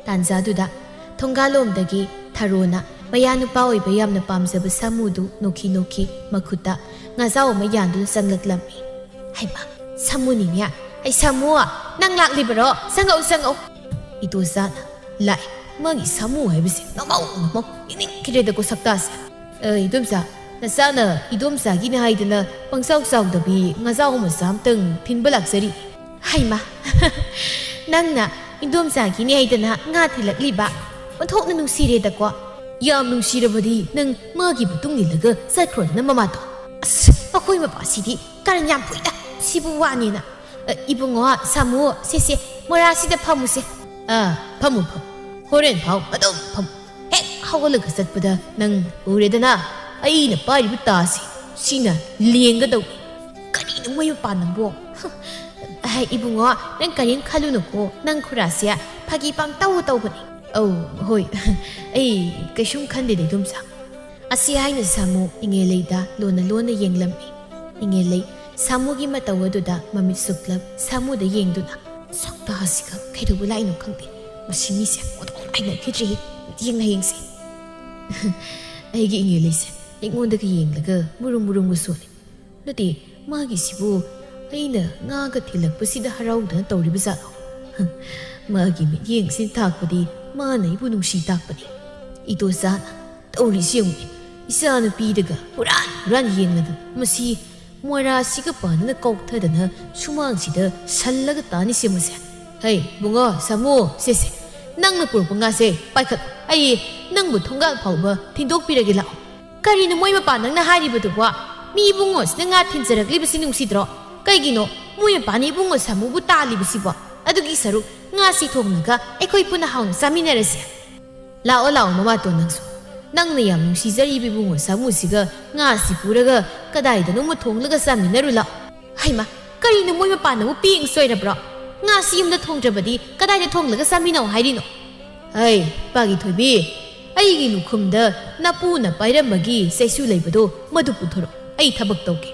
ꯇꯥꯟꯖꯥꯗꯨꯗ ꯊꯣꯡꯒꯥꯜꯂꯣꯝꯗꯒꯤ ꯊꯔꯣꯅ ꯃꯌꯥꯅꯨꯄꯥ ꯑꯣꯏꯕ ꯌꯥꯝꯅ ꯄꯥꯝꯖꯕ ꯁꯥꯃꯨꯗꯨ ꯅꯣꯛꯈꯤ ꯅꯣꯛꯈꯤ ꯃꯈꯨꯠꯇ ꯉꯥꯖꯥꯎ ꯑꯃ ꯌꯥꯟꯗꯨꯅ ꯆꯪꯂꯛꯂꯝꯃꯤ꯫ "ꯍꯩꯃꯥ, ꯁꯥꯃꯨꯅꯤꯅꯦ꯫ ꯑꯩ ꯁꯥꯃꯨ, ꯅꯪ ꯂꯥꯛꯂꯤꯕꯔꯣ? ꯆꯪꯉꯛꯎ, ꯆꯪꯉꯛꯎ꯫" ꯏꯇꯣꯆꯥꯅ, "ꯂꯥꯛꯑꯦ, ꯃꯥꯒꯤ ꯁꯥꯃꯨ ꯍꯥꯏꯕꯁꯦ ꯉꯝꯃꯧ ꯉꯝꯃꯧ, ꯌꯦꯡꯅꯤꯡꯈꯤꯗ꯭ꯔꯦꯗꯀꯣ ꯁꯛꯇꯥꯁꯦ꯫ ꯑꯦ, ꯏꯗꯣꯝꯆꯥ, ꯅꯆꯥꯅ ꯏꯗꯣꯝꯆꯥꯒꯤꯅꯤ ꯍꯥꯏꯗꯅ ꯄꯪꯆꯥꯎ ꯆꯥꯎꯗꯕꯤ ꯉꯥꯖꯥꯎ ꯃꯆꯥ ꯑꯝꯇꯪ ꯊꯤꯟꯕ ꯂꯥꯛꯆꯔꯤ꯫ ꯍꯩꯃꯥ, ꯅꯪꯅ ꯏꯗꯣꯝꯆꯥꯒꯤꯅꯤ ꯍꯥꯏꯗꯅ ꯉꯥ ꯊꯤꯜꯂꯛꯂꯤꯕ? ꯑꯣꯟꯊꯣꯛꯅ ꯅꯨꯡꯁꯤꯔꯦꯗꯀꯣ꯫ ꯌꯥꯝ ꯅꯨꯡꯁꯤꯔꯕꯗꯤ ꯅꯪ ꯃꯥꯒꯤ ꯃꯇꯨꯡ ꯏꯜꯂꯒ ꯆꯠꯈ꯭ꯔꯣꯗꯅ ꯃꯃꯥꯗꯣ꯫ ꯑꯁ, ꯑꯩꯈꯣꯏ ꯃꯄꯥꯁꯤꯗꯤ ꯀꯔꯟ ꯌꯥꯝ ꯐꯨꯏꯗ, ꯁꯤꯕꯨ ꯋꯥꯅꯦꯅ꯫ ꯑ, ꯏꯕꯨꯡꯉꯣ, ꯁꯥꯃꯨ, ꯁꯦ, ꯁꯦ, ꯃꯣꯔꯥꯁꯤꯗ ꯐꯝꯃꯨꯁꯦ꯫ ꯑꯥ, ꯐꯝꯃꯨ, ꯐꯝꯃꯨ꯫ ꯍꯣꯔꯦꯟ ꯐꯥꯎ ꯑꯗꯨꯝ ꯐꯝꯃꯨ꯫ ꯍꯦꯛ ꯍꯧꯒꯠꯂꯒ ꯆꯠꯄꯗ ꯅꯪ ꯎꯔꯦꯗꯅ, ꯑꯩꯅ ꯄꯥꯏꯔꯤꯕ ꯇꯥꯁꯤ, ꯁꯤꯅ ꯂꯦꯡꯒꯗꯧꯅꯤ꯫ ꯀꯔꯤꯅꯣ ꯃꯣꯏ ꯃꯄꯥꯟ ꯅꯪꯕꯣ? ꯑꯍ, ꯏꯕꯨꯡꯉꯣ, ꯅꯪ ꯀꯔꯤꯝ ꯈꯜꯂꯨꯅꯨꯀꯣ, ꯅꯪ ꯈꯨꯔꯥꯁꯦ ꯐꯥꯒꯤ ꯄꯪꯇꯧ ꯇꯧꯕꯅꯤ꯫ ꯑꯧ, ꯍꯣꯏ, ꯑꯩ ꯀꯩꯁꯨꯝ ꯈꯟꯗꯦꯗ, ꯏꯗꯣꯝꯆꯥ꯫ ꯑꯁꯤ ꯍꯥꯏꯅ ꯁꯥꯃꯨ ꯏꯉꯦꯂꯩꯗ ꯂꯣꯟꯅ ꯂꯣꯟꯅ ꯌꯦꯡꯂꯝꯃꯤ꯫ ꯏꯉꯦꯂꯩ ꯁꯥꯃꯨꯒꯤ ꯃꯇꯧ ꯑꯗꯨꯗ ꯃꯃꯤꯠ ꯁꯨꯛꯂꯞ ꯁꯥꯃꯨꯗ ꯌꯦꯡꯗꯨꯅ, "ꯁꯛꯇꯥꯁꯤꯒ ꯀꯩꯗꯧꯕ ꯂꯥꯛꯏꯅꯣ ꯈꯪꯗꯦ꯫ ꯃꯁꯤ ꯃꯤꯁꯦ ꯑꯣꯟꯊꯣꯛꯅ ꯍꯩꯅꯈꯤꯗ꯭ꯔꯦꯍꯦ꯫ ꯌꯦꯡꯅ ꯌꯦꯡꯁꯦ꯫ ꯑꯩꯒꯤ ꯏꯉꯦꯂꯩꯁꯦ ꯑꯩꯉꯣꯟꯗꯒ ꯌꯦꯡꯂꯒ ꯃꯨꯔꯨꯝ ꯃꯨꯔꯨꯝꯒ ꯁꯣꯜꯂꯤ꯫ ꯅꯠꯇꯦ, ꯃꯥꯒꯤꯁꯤꯕꯨ ꯑꯩꯅ ꯉꯥꯒ ꯊꯤꯜꯂꯛꯄꯁꯤꯗ ꯍꯔꯥꯎꯗꯅ ꯇꯧꯔꯤꯕ ꯖꯥꯠꯂꯣ? ꯃꯥꯒꯤ ꯃꯤꯠꯌꯦꯡꯁꯤꯅ ꯇꯥꯛꯄꯗꯤ ꯃꯥꯅ ꯑꯩꯕꯨ ꯅꯨꯡꯁꯤ ꯇꯥꯛꯄꯅꯤ꯫ ꯏꯗꯣꯆꯥꯅ ꯇꯧꯔꯤꯁꯤ ꯌꯦꯡꯉꯨꯅꯦ, ꯏꯆꯥꯅꯨꯄꯤꯗꯒ ꯍꯨꯔꯥꯟ ꯍꯨꯔꯥꯟ ꯌꯦꯡꯂꯗꯅ, ꯃꯁꯤ ꯃꯣꯔꯥꯁꯤꯒ ꯄꯥꯟꯅꯅ ꯀꯥꯎꯊꯗꯅ ꯁꯨꯃꯥꯡꯁꯤꯗ ꯁꯜꯂꯒ ꯇꯥꯅꯤꯁꯦ ꯃꯁꯦ꯫ ꯍꯩ, ꯕꯨꯡꯉꯣ, ꯁꯥꯃꯨ, ꯁꯦ, ꯁꯦ, ꯅꯪꯅ ꯄꯨꯔꯛꯄ ꯉꯥꯁꯦ ꯄꯥꯏꯈꯠꯂꯣ꯫ ꯑꯩ ꯅꯪꯕꯨ ꯊꯣꯡꯒꯥꯜ ꯐꯥꯎꯕ ꯊꯤꯟꯗꯣꯛꯄꯤꯔꯒꯦ, ꯂꯥꯛꯑꯣ꯫ ꯀꯔꯤꯅꯣ ꯃꯣꯏ ꯃꯄꯥꯟ ꯅꯪꯅ ꯍꯥꯏꯔꯤꯕꯗꯨꯕꯣ? ꯃꯤ ꯏꯕꯨꯡꯉꯣꯁꯤꯅ ꯉꯥ ꯊꯤꯟꯖꯔꯛꯂꯤꯕꯁꯤ ꯅꯨꯡꯁꯤꯗ꯭ꯔꯣ? ꯀꯩꯒꯤꯅꯣ ꯃꯣꯏ ꯃꯄꯥꯟꯅ ꯏꯕꯨꯡꯉꯣ ꯁꯥꯃꯨꯕꯨ ꯇꯥꯜꯂꯤꯕꯁꯤꯕꯣ? ꯑꯗꯨꯒꯤ ꯁꯔꯨꯛ ꯉꯥꯁꯤ ꯊꯣꯡꯂꯒ ꯑꯩꯈꯣꯏ ꯄꯨꯟꯅ ꯍꯥꯎꯅ ꯆꯥꯃꯤꯟꯅꯔꯁꯦ꯫ ꯂꯥꯛꯑꯣ, ꯂꯥꯛꯑꯣ, ꯃꯃꯥꯇꯣꯟ, ꯅꯪꯁꯨ꯫ ꯅꯪꯅ ꯌꯥꯝ ꯅꯨꯡꯁꯤꯖꯔꯤꯕ ꯏꯕꯨꯡꯉꯣ ꯁꯥꯃꯨꯁꯤꯒ ꯉꯥꯁꯤ ꯄꯨꯔꯒ ꯀꯗꯥꯏꯗꯅꯣꯃ ꯊꯣꯡꯂꯒ ꯆꯥꯃꯤꯟꯅꯔꯨ ꯂꯥꯛꯑꯣ꯫ ꯍꯩꯃꯥ, ꯀꯔꯤꯅꯣ ꯃꯣꯏ ꯃꯄꯥꯟꯅꯕꯨ ꯄꯤꯡ ꯁꯣꯏꯔꯕ꯭ꯔꯣ? ꯉꯥꯁꯤ ꯌꯨꯝꯗ ꯊꯣꯡꯗ꯭ꯔꯕꯗꯤ ꯀꯗꯥꯏꯗ ꯊꯣꯡꯂꯒ ꯆꯥꯃꯤꯟꯅꯧ ꯍꯥꯏꯔꯤꯅꯣ? ꯍꯩ, ꯄꯥꯒꯤ ꯊꯣꯏꯕꯤ, ꯑꯩꯒꯤ ꯂꯨꯈꯨꯝꯗ ꯅꯄꯨꯅ ꯄꯥꯏꯔꯝꯕꯒꯤ ꯆꯩꯁꯨ ꯂꯩꯕꯗꯣ ꯃꯗꯨ ꯄꯨꯊꯣꯔꯛꯎ, ꯑꯩ ꯊꯕꯛ ꯇꯧꯒꯦ꯫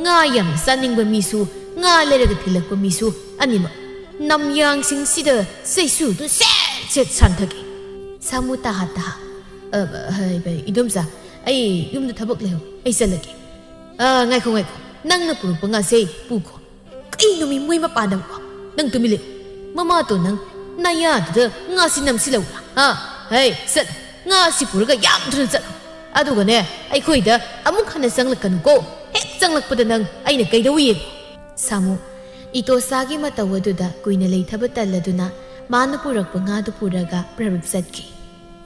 ꯉꯥ ꯌꯥꯝꯅ ꯆꯥꯅꯤꯡꯕ ꯃꯤꯁꯨ, ꯉꯥ ꯂꯩꯔꯒ ꯊꯤꯜꯂꯛꯄ ꯃꯤꯁꯨ ꯑꯅꯤꯃꯛ ꯅꯝꯌꯥꯡꯁꯤꯡꯁꯤꯗ ꯆꯩꯁꯨꯗꯨ ꯁꯦꯠ ꯁꯦꯠ ꯁꯥꯟꯊꯒꯦ꯫ ꯁꯥꯃꯨ ꯇꯥꯍꯥ ꯇꯥꯍꯥ, "ꯑ, ꯍꯩ, ꯚꯩ, ꯏꯗꯣꯝꯆꯥ, ꯑꯩ ꯌꯨꯝꯗ ꯊꯕꯛ ꯂꯩꯍꯧ, ꯑꯩ ꯆꯠꯂꯒꯦ꯫ ꯑ, ꯉꯥꯏꯈꯣ, ꯉꯥꯏꯈꯣ, ꯅꯪꯅ ꯄꯨꯔꯛꯄ ꯉꯥꯁꯦ ꯄꯨꯈꯣ꯫" "ꯀꯩꯅꯣꯃꯤ ꯃꯣꯏ ꯃꯄꯥꯟꯗ ꯋꯥ? ꯅꯪ ꯇꯨꯃꯤꯟ ꯂꯩꯌꯨ꯫ ꯃꯃꯥꯇꯣꯟ, ꯅꯪ ꯅꯌꯥꯗꯨꯗ ꯉꯥꯁꯤ ꯅꯝꯁꯤꯜꯂꯧꯔꯥ? ꯍꯥ? ꯍꯩ, ꯆꯠꯂꯣ꯫ ꯉꯥꯁꯤ ꯄꯨꯔꯒ ꯌꯥꯝ ꯊꯨꯅ ꯆꯠꯂꯣ꯫" ꯑꯗꯨꯒꯅꯦ, ꯑꯩꯈꯣꯏꯗ ꯑꯃꯨꯛ ꯍꯟꯅ ꯆꯪꯂꯛꯀꯅꯨꯀꯣ꯫ ꯍꯦꯛ ꯆꯪꯂꯛꯄꯗ ꯅꯪ ꯑꯩꯅ ꯀꯩꯗꯧꯏ ꯌꯦꯡꯉꯨ꯫ ꯁꯥꯃꯨ, ꯏꯇꯣꯁꯥꯒꯤ ꯃꯇꯧ ꯑꯗꯨꯗ ꯀꯨꯏꯅ ꯂꯩꯊꯕ ꯇꯜꯂꯗꯨꯅ ꯃꯥꯅ ꯄꯨꯔꯛꯄ ꯉꯥꯗꯨ ꯄꯨꯔꯒ ꯄ꯭ꯔꯕꯤꯞ ꯆꯠꯈꯤ꯫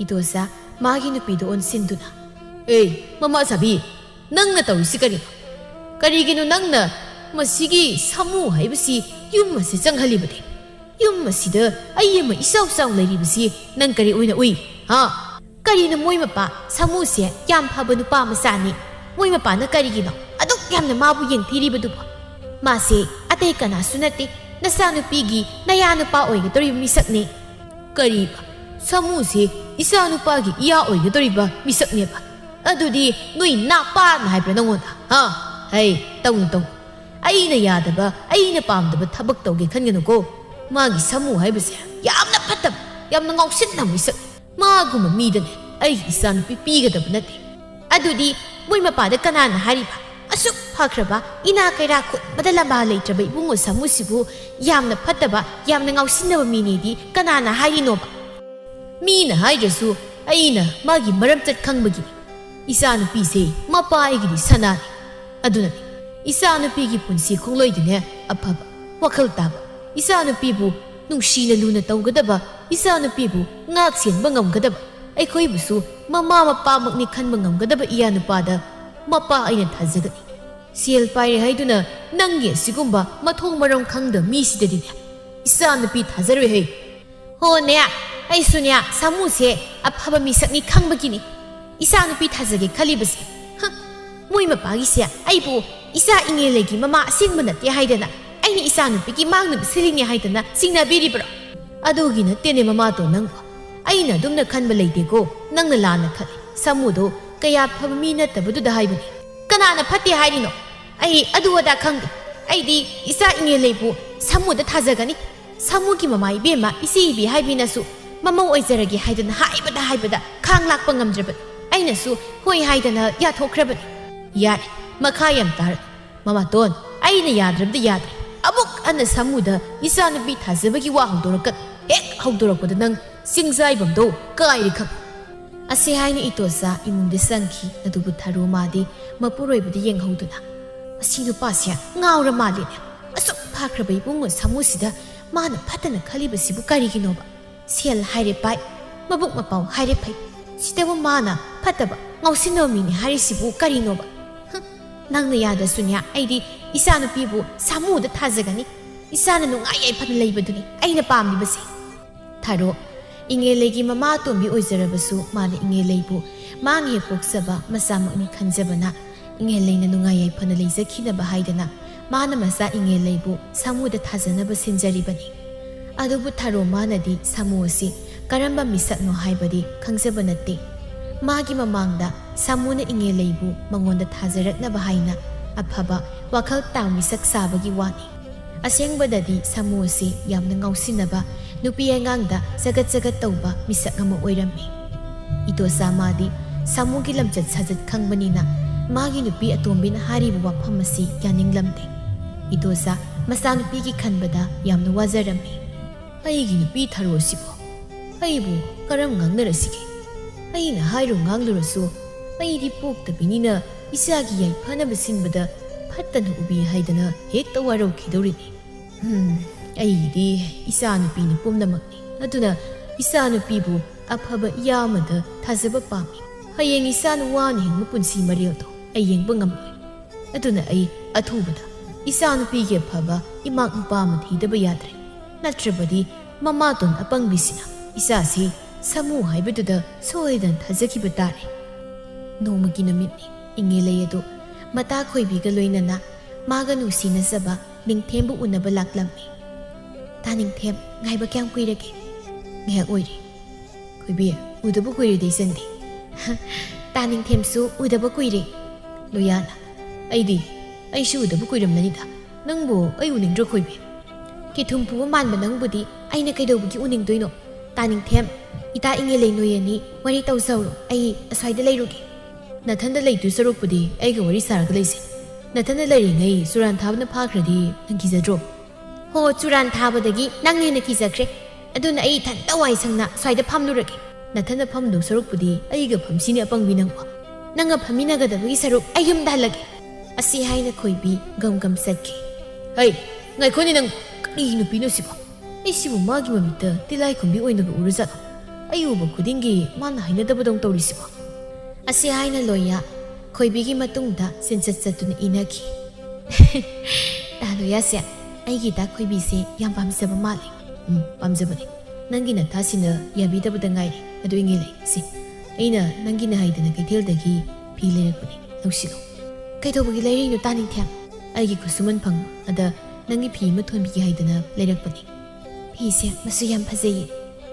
ꯏꯇꯣꯁꯥ ꯃꯥꯒꯤ ꯅꯨꯄꯤꯗꯨ ꯑꯣꯟꯁꯤꯟꯗꯨꯅ, "ꯑꯦ, ꯃꯃꯥ ꯁꯥꯕꯤ, ꯅꯪꯅ ꯇꯧꯔꯤꯁꯤ ꯀꯔꯤꯅꯣ? ꯀꯔꯤꯒꯤꯅꯣ ꯅꯪꯅ ꯃꯁꯤꯒꯤ ꯁꯥꯃꯨ ꯍꯥꯏꯕꯁꯤ ꯌꯨꯝ ꯑꯁꯤ ꯆꯪꯍꯜꯂꯤꯕꯗꯤ? ꯌꯨꯝ ꯑꯁꯤꯗ ꯑꯩ ꯑꯃ ꯏꯆꯥꯎ ꯆꯥꯎ ꯂꯩꯔꯤꯕꯁꯤ ꯅꯪ ꯀꯔꯤ ꯑꯣꯏꯅ ꯎꯏ? ꯍꯥ?" ꯀꯔꯤꯅꯣ ꯃꯣꯏ ꯃꯄꯥ ꯁꯥꯃꯨꯁꯦ ꯌꯥꯝ ꯐꯕ ꯅꯨꯄꯥ ꯃꯆꯥꯅꯤ꯫ ꯃꯣꯏ ꯃꯄꯥꯅ ꯀꯔꯤꯒꯤꯅꯣ ꯑꯗꯨꯛ ꯌꯥꯝꯅ ꯃꯥꯕꯨ ꯌꯦꯡꯊꯤꯔꯤꯕꯗꯨꯕꯣ? ꯃꯥꯁꯦ ꯑꯇꯩ ꯀꯅꯥꯁꯨ ꯅꯠꯇꯦ, ꯅꯆꯥꯅꯨꯄꯤꯒꯤ ꯅꯌꯥ ꯅꯨꯄꯥ ꯑꯣꯏꯒꯗꯧꯔꯤꯕ ꯃꯤꯁꯛꯅꯤ꯫ ꯀꯔꯤꯕ? ꯁꯥꯃꯨꯁꯦ ꯏꯆꯥ ꯅꯨꯄꯥꯒꯤ ꯏꯌꯥ ꯑꯣꯏꯒꯗꯧꯔꯤꯕ ꯃꯤꯁꯛꯅꯦꯕ? ꯑꯗꯨꯗꯤ ꯅꯣꯏ ꯅꯥꯄꯥꯅ ꯍꯥꯏꯕ꯭ꯔꯥ ꯅꯪꯉꯣꯟꯗ? ꯍꯥ? ꯍꯩ, ꯇꯧꯅꯨ, ꯇꯧꯅꯨ꯫ ꯑꯩꯅ ꯌꯥꯗꯕ, ꯑꯩꯅ ꯄꯥꯝꯗꯕ ꯊꯕꯛ ꯇꯧꯒꯦ ꯈꯟꯒꯅꯨꯀꯣ꯫ ꯃꯥꯒꯤ ꯁꯥꯃꯨ ꯍꯥꯏꯕꯁꯦ ꯌꯥꯝꯅ ꯐꯠꯇꯕ, ꯌꯥꯝꯅ ꯉꯥꯎꯁꯤꯟꯅꯕ ꯃꯤꯁꯛ꯫ ꯃꯥꯒꯨꯝꯕ ꯃꯤꯗꯅꯦ ꯑꯩꯒꯤ ꯏꯆꯥꯅꯨꯄꯤ ꯄꯤꯒꯗꯕ ꯅꯠꯇꯦ꯫ ꯑꯗꯨꯗꯤ ꯃꯣꯏ ꯃꯄꯥꯗ ꯀꯅꯥꯅ ꯍꯥꯏꯔꯤꯕ? ꯑꯁꯨꯛ ꯐꯈ꯭ꯔꯕ, ꯏꯅꯥ ꯀꯩꯔꯥ ꯈꯨꯟꯕꯗ ꯂꯝꯕꯥ ꯂꯩꯇ꯭ꯔꯕ ꯏꯕꯨꯡꯉꯣ ꯁꯥꯃꯨꯁꯤꯕꯨ ꯌꯥꯝꯅ ꯐꯠꯇꯕ, ꯌꯥꯝꯅ ꯉꯥꯎꯁꯤꯟꯅꯕ ꯃꯤꯅꯦꯗꯤ ꯀꯅꯥꯅ ꯍꯥꯏꯔꯤꯅꯣꯕ? ꯃꯤꯅ ꯍꯥꯏꯗ꯭ꯔꯁꯨ ꯑꯩꯅ ꯃꯥꯒꯤ ꯃꯔꯝꯆꯠ ꯈꯪꯕꯒꯤꯅꯤ꯫ ꯏꯆꯥꯅꯨꯄꯤꯁꯦ ꯃꯄꯥ ꯑꯩꯒꯤꯗꯤ ꯁꯅꯥꯅꯤ꯫ ꯑꯗꯨꯅꯅꯤ ꯏꯆꯥꯅꯨꯄꯤꯒꯤ ꯄꯨꯟꯁꯤ ꯈꯣꯡꯂꯣꯏꯗꯅꯦ ꯑꯐꯕ, ꯋꯥꯈꯜ ꯇꯥꯕ, ꯏꯆꯥꯅꯨꯄꯤꯕꯨ ꯅꯨꯡꯁꯤꯅ ꯂꯨꯅ ꯇꯧꯒꯗꯕ, ꯏꯆꯥꯅꯨꯄꯤꯕꯨ ꯉꯥꯛ ꯁꯦꯟꯕ ꯉꯝꯒꯗꯕ, ꯑꯩꯈꯣꯏꯕꯨꯁꯨ ꯃꯃꯥ ꯃꯄꯥꯃꯛꯅꯤ ꯈꯟꯕ ꯉꯝꯒꯗꯕ ꯏꯌꯥ ꯅꯨꯄꯥꯗ ꯃꯄꯥ ꯑꯩꯅ ꯊꯥꯖꯒꯅꯤ꯫ ꯁꯦꯜ ꯄꯥꯏꯔꯦ ꯍꯥꯏꯗꯨꯅ ꯅꯪꯒꯤ ꯑꯁꯤꯒꯨꯝꯕ ꯃꯊꯣꯡ ꯃꯔꯝ ꯈꯪꯗꯕ ꯃꯤꯁꯤꯗꯗꯤꯅꯦ ꯏꯆꯥꯅꯨꯄꯤ ꯊꯥꯖꯔꯣꯏ ꯍꯩ꯫ ꯍꯣꯅꯦ, ꯑꯩꯁꯨꯅꯦ ꯁꯥꯃꯨꯁꯦ ꯑꯐꯕ ꯃꯤꯁꯛꯅꯤ ꯈꯪꯕꯒꯤꯅꯤ ꯏꯆꯥꯅꯨꯄꯤ ꯊꯥꯖꯒꯦ ꯈꯜꯂꯤꯕꯁꯦ꯫ ꯍ, ꯃꯣꯏ ꯃꯄꯥꯒꯤꯁꯦ ꯑꯩꯕꯨ ꯏꯆꯥ ꯏꯉꯦꯂꯩꯒꯤ ꯃꯃꯥ ꯑꯁꯦꯡꯕ ꯅꯠꯇꯦ ꯍꯥꯏꯗꯅ, ꯑꯩꯅ ꯏꯆꯥꯅꯨꯄꯤꯒꯤ ꯃꯥꯡꯅꯕ ꯁꯤꯜꯂꯤꯅꯦ ꯍꯥꯏꯗꯅ ꯆꯤꯡꯅꯕꯤꯔꯤꯕ꯭ꯔꯣ? ꯑꯗꯨꯒꯤ ꯅꯠꯇꯦꯅꯦ ꯃꯃꯥꯇꯣꯟ ꯅꯪꯕꯨ꯫ ꯑꯩꯅ ꯑꯗꯨꯝꯅ ꯈꯟꯕ ꯂꯩꯇꯦꯀꯣ, ꯅꯪꯅ ꯂꯥꯟꯅ ꯈꯜꯂꯤ꯫ ꯁꯥꯃꯨꯗꯣ ꯀꯌꯥ ꯐꯕ ꯃꯤ ꯅꯠꯇꯕꯗꯨꯗ ꯍꯥꯏꯕꯅꯤ꯫ ꯀꯅꯥꯅ ꯐꯠꯇꯦ ꯍꯥꯏꯔꯤꯅꯣ? ꯑꯩ ꯑꯗꯨ ꯑꯗꯥ ꯈꯪꯗꯦ꯫ ꯑꯩꯗꯤ ꯏꯆꯥ ꯏꯉꯦꯂꯩꯕꯨ ꯁꯥꯃꯨꯗ ꯊꯥꯖꯒꯅꯤ꯫ ꯁꯥꯃꯨꯒꯤ ꯃꯃꯥ ꯏꯕꯦꯝꯃ ꯏꯆꯦ ꯏꯕꯤ ꯍꯥꯏꯕꯤꯅꯁꯨ ꯃꯃꯧ ꯑꯣꯏꯖꯔꯒꯦ ꯍꯥꯏꯗꯅ ꯍꯥꯏꯕꯗ ꯍꯥꯏꯕꯗ ꯈꯥꯡ ꯂꯥꯛꯄ ꯉꯝꯗ꯭ꯔꯕꯅꯤ꯫ ꯑꯩꯅꯁꯨ ꯍꯣꯏ ꯍꯥꯏꯗꯅ ꯌꯥꯊꯣꯛꯈ꯭ꯔꯕꯅꯤ꯫ ꯌꯥꯔꯦ, ꯃꯈꯥ ꯌꯥꯝ ꯇꯥꯔꯅꯨ꯫ ꯃꯃꯥꯇꯣꯟ, ꯑꯩꯅ ꯌꯥꯗ꯭ꯔꯕꯗꯤ ꯌꯥꯗ꯭ꯔꯦ꯫ ꯑꯃꯨꯛ ꯍꯟꯅ ꯁꯥꯃꯨꯗ ꯏꯆꯥꯅꯨꯄꯤ ꯊꯥꯖꯕꯒꯤ ꯋꯥ ꯍꯧꯗꯣꯔꯛꯀꯅꯨ꯫ ꯍꯦꯛ ꯍꯧꯗꯣꯔꯛꯄꯗ ꯅꯪ ꯆꯤꯡꯖꯥꯏꯕꯝꯗꯣ ꯀꯥꯏꯔꯦ ꯈꯪ꯫ ꯑꯁꯤ ꯍꯥꯏꯅ ꯏꯇꯣꯆꯥ ꯏꯃꯨꯡꯗ ꯆꯪꯈꯤ꯫ ꯑꯗꯨꯕꯨ ꯊꯔꯣ ꯃꯥꯗꯤ ꯃꯄꯨꯔꯣꯏꯕꯗ ꯌꯦꯡꯍꯧꯗꯨꯅ, "ꯃꯁꯤ ꯅꯨꯄꯥꯁꯦ ꯉꯥꯎꯔ ꯃꯥꯜꯂꯦꯅꯦ꯫ ꯑꯁꯨꯛ ꯐꯈ꯭ꯔꯕ ꯏꯕꯨꯡꯉꯣ ꯁꯥꯃꯨꯁꯤꯗ ꯃꯥꯅ ꯐꯠꯇꯅ ꯈꯜꯂꯤꯕꯁꯤꯕꯨ ꯀꯔꯤꯒꯤꯅꯣꯕ? ꯁꯦꯜ ꯍꯥꯏꯔꯦ ꯄꯥꯏ, ꯃꯕꯨꯛ ꯃꯄꯥꯎ ꯍꯥꯏꯔꯦ ꯐꯩ꯫ ꯁꯤꯗꯕꯨ ꯃꯥꯅ ꯐꯠꯇꯕ, ꯉꯥꯎꯁꯤꯟꯅꯕ ꯃꯤꯅꯤ ꯍꯥꯏꯔꯤꯁꯤꯕꯨ ꯀꯔꯤꯅꯣꯕ? ꯍꯨꯝ, ꯅꯪꯅ ꯌꯥꯗ꯭ꯔꯁꯨꯅꯦ, ꯑꯩꯗꯤ ꯏꯆꯥꯅꯨꯄꯤꯕꯨ ꯁꯥꯃꯨꯗ ꯊꯥꯖꯒꯅꯤ꯫ ꯏꯆꯥꯅ ꯅꯨꯡꯉꯥꯏ ꯌꯥꯏꯐꯅ ꯂꯩꯕꯗꯨꯅꯤ ꯑꯩꯅ ꯄꯥꯝꯂꯤꯕꯁꯦ꯫" ꯊꯔꯣ, ꯏꯉꯦꯜꯂꯩꯒꯤ ꯃꯃꯥ ꯑꯇꯣꯝꯕꯤ ꯑꯣꯏꯖꯔꯕꯁꯨ, ꯃꯥꯅ ꯏꯉꯦꯜꯂꯩꯕꯨ ꯃꯥꯅ ꯍꯦꯛ ꯄꯣꯛꯆꯕ ꯃꯆꯥꯃꯛꯅꯤ ꯈꯟꯖꯕꯅ, ꯏꯉꯦꯜꯂꯩꯅ ꯅꯨꯡꯉꯥꯏ ꯌꯥꯏꯐꯅ ꯂꯩꯖꯈꯤꯅꯕ ꯍꯥꯏꯗꯅ, ꯃꯥꯅ ꯃꯆꯥ ꯏꯉꯦꯜꯂꯩꯕꯨ ꯁꯥꯃꯨꯗ ꯊꯥꯖꯅꯕ ꯁꯤꯟꯖꯔꯤꯕꯅꯤ꯫ ꯑꯗꯨꯕꯨ ꯊꯔꯣ ꯃꯥꯅꯗꯤ ꯁꯥꯃꯨ ꯑꯁꯤ ꯀꯔꯝꯕ ꯃꯤꯁꯛꯅꯣ ꯍꯥꯏꯕꯗꯤ ꯈꯪꯖꯕ ꯅꯠꯇꯦ꯫ ꯃꯥꯒꯤ ꯃꯃꯥꯡꯗ ꯁꯥꯃꯨꯅ ꯏꯉꯦꯜꯂꯩꯕꯨ ꯃꯉꯣꯟꯗ ꯊꯥꯖꯔꯛꯅꯕ ꯍꯥꯏꯅ ꯑꯐꯕ ꯋꯥꯈꯜ ꯇꯥꯡ ꯃꯤꯁꯛ ꯁꯥꯕꯒꯤ ꯋꯥꯅꯤ꯫ ꯑꯁꯦꯡꯕꯗꯗꯤ ꯁꯥꯃꯨ ꯑꯁꯤ ꯌꯥꯝꯅ ꯉꯥꯎꯁꯤꯟꯅꯕ, ꯅꯨꯄꯤ ꯑꯉꯥꯡꯗ ꯆꯒꯠ ꯆꯒꯠ ꯇꯧꯕ ꯃꯤꯁꯛ ꯑꯃ ꯑꯣꯏꯔꯝꯃꯤ꯫ ꯏꯇꯣꯆꯥ ꯃꯥꯗꯤ ꯁꯥꯃꯨꯒꯤ ꯂꯝꯆꯠ ꯁꯥꯖꯠ ꯈꯪꯕꯅꯤꯅ, ꯃꯥꯒꯤ ꯅꯨꯄꯤ ꯑꯇꯣꯝꯕꯤꯅ ꯍꯥꯏꯔꯤꯕ ꯋꯥꯐꯝ ꯑꯁꯤ ꯌꯥꯅꯤꯡꯂꯝꯗꯦ꯫ ꯏꯇꯣꯆꯥ ꯃꯆꯥꯅꯨꯄꯤꯒꯤ ꯈꯟꯕꯗ ꯌꯥꯝꯅ ꯋꯥꯖꯔꯝꯃꯤ꯫ "ꯑꯩꯒꯤ ꯅꯨꯄꯤ ꯊꯔꯣꯁꯤꯕꯨ ꯑꯩꯕꯨ ꯀꯔꯝ ꯉꯥꯡꯅꯔꯁꯤꯒꯦ? ꯑꯩꯅ ꯍꯥꯏꯔꯨ ꯉꯥꯡꯂꯨꯔꯁꯨ, ꯑꯩꯗꯤ ꯄꯣꯛꯇꯕꯤꯅꯤꯅ ꯏꯆꯥꯒꯤ ꯌꯥꯏꯐꯅꯕ ꯁꯤꯟꯕꯗ ꯐꯠꯇꯅ ꯎꯕꯤ ꯍꯥꯏꯗꯅ ꯍꯦꯛꯇ ꯋꯥꯔꯧꯈꯤꯗꯧꯔꯤꯅꯤ꯫ ꯍꯝ, ꯑꯩꯒꯤꯗꯤ ꯏꯆꯥꯅꯨꯄꯤꯅ ꯄꯨꯝꯅꯃꯛꯅꯤ꯫ ꯑꯗꯨꯅ ꯏꯆꯥꯅꯨꯄꯤꯕꯨ ꯑꯐꯕ ꯏꯌꯥ ꯑꯃꯗ ꯊꯥꯖꯕ ꯄꯥꯝꯃꯤ꯫ ꯍꯌꯦꯡ ꯏꯆꯥꯅ ꯋꯥꯅ ꯍꯤꯡꯕ ꯄꯨꯟꯁꯤ ꯃꯔꯦꯜꯗꯣ ꯑꯩ ꯌꯦꯡꯕ ꯉꯝꯂꯣꯏ꯫ ꯑꯗꯨꯅ ꯑꯩ ꯑꯊꯨꯕꯗ ꯏꯆꯥꯅꯨꯄꯤꯒꯤ ꯑꯐꯕ ꯏꯃꯥꯛ ꯅꯨꯄꯥ ꯑꯃ ꯊꯤꯗꯕ ꯌꯥꯗ꯭ꯔꯦ꯫ ꯅꯠꯇ꯭ꯔꯕꯗꯤ ꯃꯃꯥꯇꯣꯟ ꯑꯄꯪꯕꯤꯁꯤꯅ ꯏꯆꯥꯁꯤ ꯁꯥꯃꯨ ꯍꯥꯏꯕꯗꯨꯗ ꯁꯣꯏꯗꯅ ꯊꯥꯖꯈꯤꯕ ꯇꯥꯔꯦ꯫" ꯅꯣꯡꯃꯒꯤ ꯅꯨꯃꯤꯠꯅꯤ꯫ ꯏꯉꯦꯜꯂꯩ ꯑꯗꯨ ꯃꯇꯥ ꯈꯣꯏꯕꯤꯒ ꯂꯣꯏꯅꯅ ꯃꯥꯒ ꯅꯨꯡꯁꯤꯅꯖꯕ ꯅꯤꯡꯊꯦꯝꯕꯨ ꯎꯅꯕ ꯂꯥꯛꯂꯝꯃꯤ꯫ "ꯇꯥ ꯅꯤꯡꯊꯦꯝ, ꯉꯥꯏꯕ ꯀꯌꯥꯝ ꯀꯨꯏꯔꯒꯦ?" "ꯉꯥꯏꯍꯥꯛ ꯑꯣꯏꯔꯦ꯫ ꯈꯣꯏꯕꯤ, ꯎꯗꯕ ꯀꯨꯏꯔꯦꯗ ꯏꯆꯟꯗꯤ꯫" "ꯇꯥ ꯅꯤꯡꯊꯦꯝꯁꯨ ꯎꯗꯕ ꯀꯨꯏꯔꯦ꯫" ꯂꯣꯌꯥꯅ, "ꯑꯩꯗꯤ, ꯑꯩꯁꯨ ꯎꯗꯕ ꯀꯨꯏꯔꯝꯂꯅꯤꯗ꯫ ꯅꯪꯕꯨ ꯑꯩ ꯎꯅꯤꯡꯗ꯭ꯔꯣ ꯈꯣꯏꯕꯤ?" "ꯀꯤꯊꯨꯝ ꯄꯨꯕ ꯃꯥꯟꯕ ꯅꯪꯕꯨꯗꯤ ꯑꯩꯅ ꯀꯩꯗꯧꯕꯒꯤ ꯎꯅꯤꯡꯗꯣꯏꯅꯣ? ꯇꯥ ꯅꯤꯡꯊꯦꯝ, ꯏꯇꯥ ꯏꯉꯦꯜꯂꯩ ꯅꯣꯏ ꯑꯅꯤ ꯋꯥꯔꯤ ꯇꯧꯖꯍꯧꯔꯣ, ꯑꯩ ꯑꯁ꯭ꯋꯥꯏꯗ ꯂꯩꯔꯨꯒꯦ꯫" "ꯅꯊꯟꯗ ꯂꯩꯗꯣꯏ ꯁꯔꯨꯛꯄꯨꯗꯤ ꯑꯩꯒ ꯋꯥꯔꯤ ꯁꯥꯔꯒ ꯂꯩꯁꯦ꯫ ꯅꯊꯟꯗ ꯂꯩꯔꯤꯉꯩ ꯆꯨꯔꯥꯟ ꯊꯥꯕꯅ ꯐꯥꯈ꯭ꯔꯗꯤ ꯅꯪ ꯀꯤꯖꯗ꯭ꯔꯣ?" "ꯍꯣ, ꯆꯨꯔꯥꯟ ꯊꯥꯕꯗꯒꯤ ꯅꯪꯅ ꯍꯦꯟꯅ ꯀꯤꯖꯈ꯭ꯔꯦ꯫ ꯑꯗꯨꯅ ꯑꯩ ꯏꯊꯟꯇ ꯋꯥꯏ ꯁꯪꯅ ꯁ꯭ꯋꯥꯏꯗ ꯐꯝꯂꯨꯔꯒꯦ꯫ ꯅꯊꯟꯗ ꯐꯝꯗꯧ ꯁꯔꯨꯛꯄꯨꯗꯤ ꯑꯩꯒ ꯐꯝꯁꯤꯅꯦ ꯑꯄꯪꯕꯤ ꯅꯪꯕꯣ꯫ ꯅꯪꯒ ꯐꯝꯃꯤꯟꯅꯒꯗꯕꯒꯤ ꯁꯔꯨꯛ ꯑꯩ ꯌꯨꯝꯗ ꯍꯜꯂꯒꯦ꯫ ꯑꯁꯤ ꯍꯥꯏꯅ ꯈꯣꯏꯕꯤ ꯒꯝ ꯒꯝ ꯆꯠꯈꯤ꯫ ꯍꯩ, ꯉꯥꯏꯈꯣꯅꯦ ꯅꯪ, ꯀꯔꯤ ꯅꯨꯄꯤꯅꯣ ꯁꯤꯕꯣ? ꯑꯩꯁꯤꯕꯨ ꯃꯥꯒꯤ ꯃꯃꯤꯠꯇ ꯇꯤꯜꯂꯥꯏꯈꯨꯝꯕꯤ ꯑꯣꯏꯅꯒ ꯎꯔꯖꯥꯠꯂꯣ? ꯑꯩ ꯎꯕ ꯈꯨꯗꯤꯡꯒꯤ ꯃꯥꯅ ꯍꯩꯅꯗꯕꯗꯧ ꯇꯧꯔꯤꯁꯤꯕꯣ? ꯑꯁꯤ ꯍꯥꯏꯅ ꯂꯣꯏꯌꯥ ꯈꯣꯏꯕꯤꯒꯤ ꯃꯇꯨꯡꯗ ꯁꯤꯟꯆꯠ ꯆꯠꯇꯨꯅ ꯏꯅꯈꯤ꯫ ꯇꯥ ꯂꯣꯏꯌꯥꯁꯦ, ꯑꯩꯒꯤ ꯏꯇꯥ ꯈꯣꯏꯕꯤꯁꯦ ꯌꯥꯝ ꯄꯥꯝꯖꯕ ꯃꯥꯜꯂꯦ꯫ ꯎꯝ, ꯄꯥꯝꯖꯕꯅꯦ꯫ ꯅꯪꯒꯤ ꯅꯇꯥꯁꯤꯅ ꯌꯥꯕꯤꯗꯕꯗ ꯉꯥꯏꯔꯦ꯫ ꯑꯗꯨ ꯏꯉꯦ ꯂꯩ, ꯁꯤ, ꯑꯩꯅ ꯅꯪꯒꯤꯅ ꯍꯥꯏꯗꯅ ꯀꯩꯊꯦꯜꯗꯒꯤ ꯐꯤ ꯂꯩꯔꯛꯄꯅꯦ, ꯂꯧꯁꯤꯜꯂꯣ꯫ ꯀꯩꯗꯧꯕꯒꯤ ꯂꯩꯔꯤꯅꯣ ꯇꯥꯅꯤꯡꯊꯦꯝ? ꯑꯩꯒꯤ ꯈꯨꯠꯁꯨꯃꯟ ꯐꯪꯕ ꯑꯗ ꯅꯪꯒꯤ ꯐꯤ ꯑꯃ ꯊꯣꯟꯕꯤꯒꯦ ꯍꯥꯏꯗꯅ ꯂꯩꯔꯛꯄꯅꯦ꯫ ꯐꯤꯁꯦ ꯃꯆꯨ ꯌꯥꯝ ꯐꯖꯩꯌꯦ꯫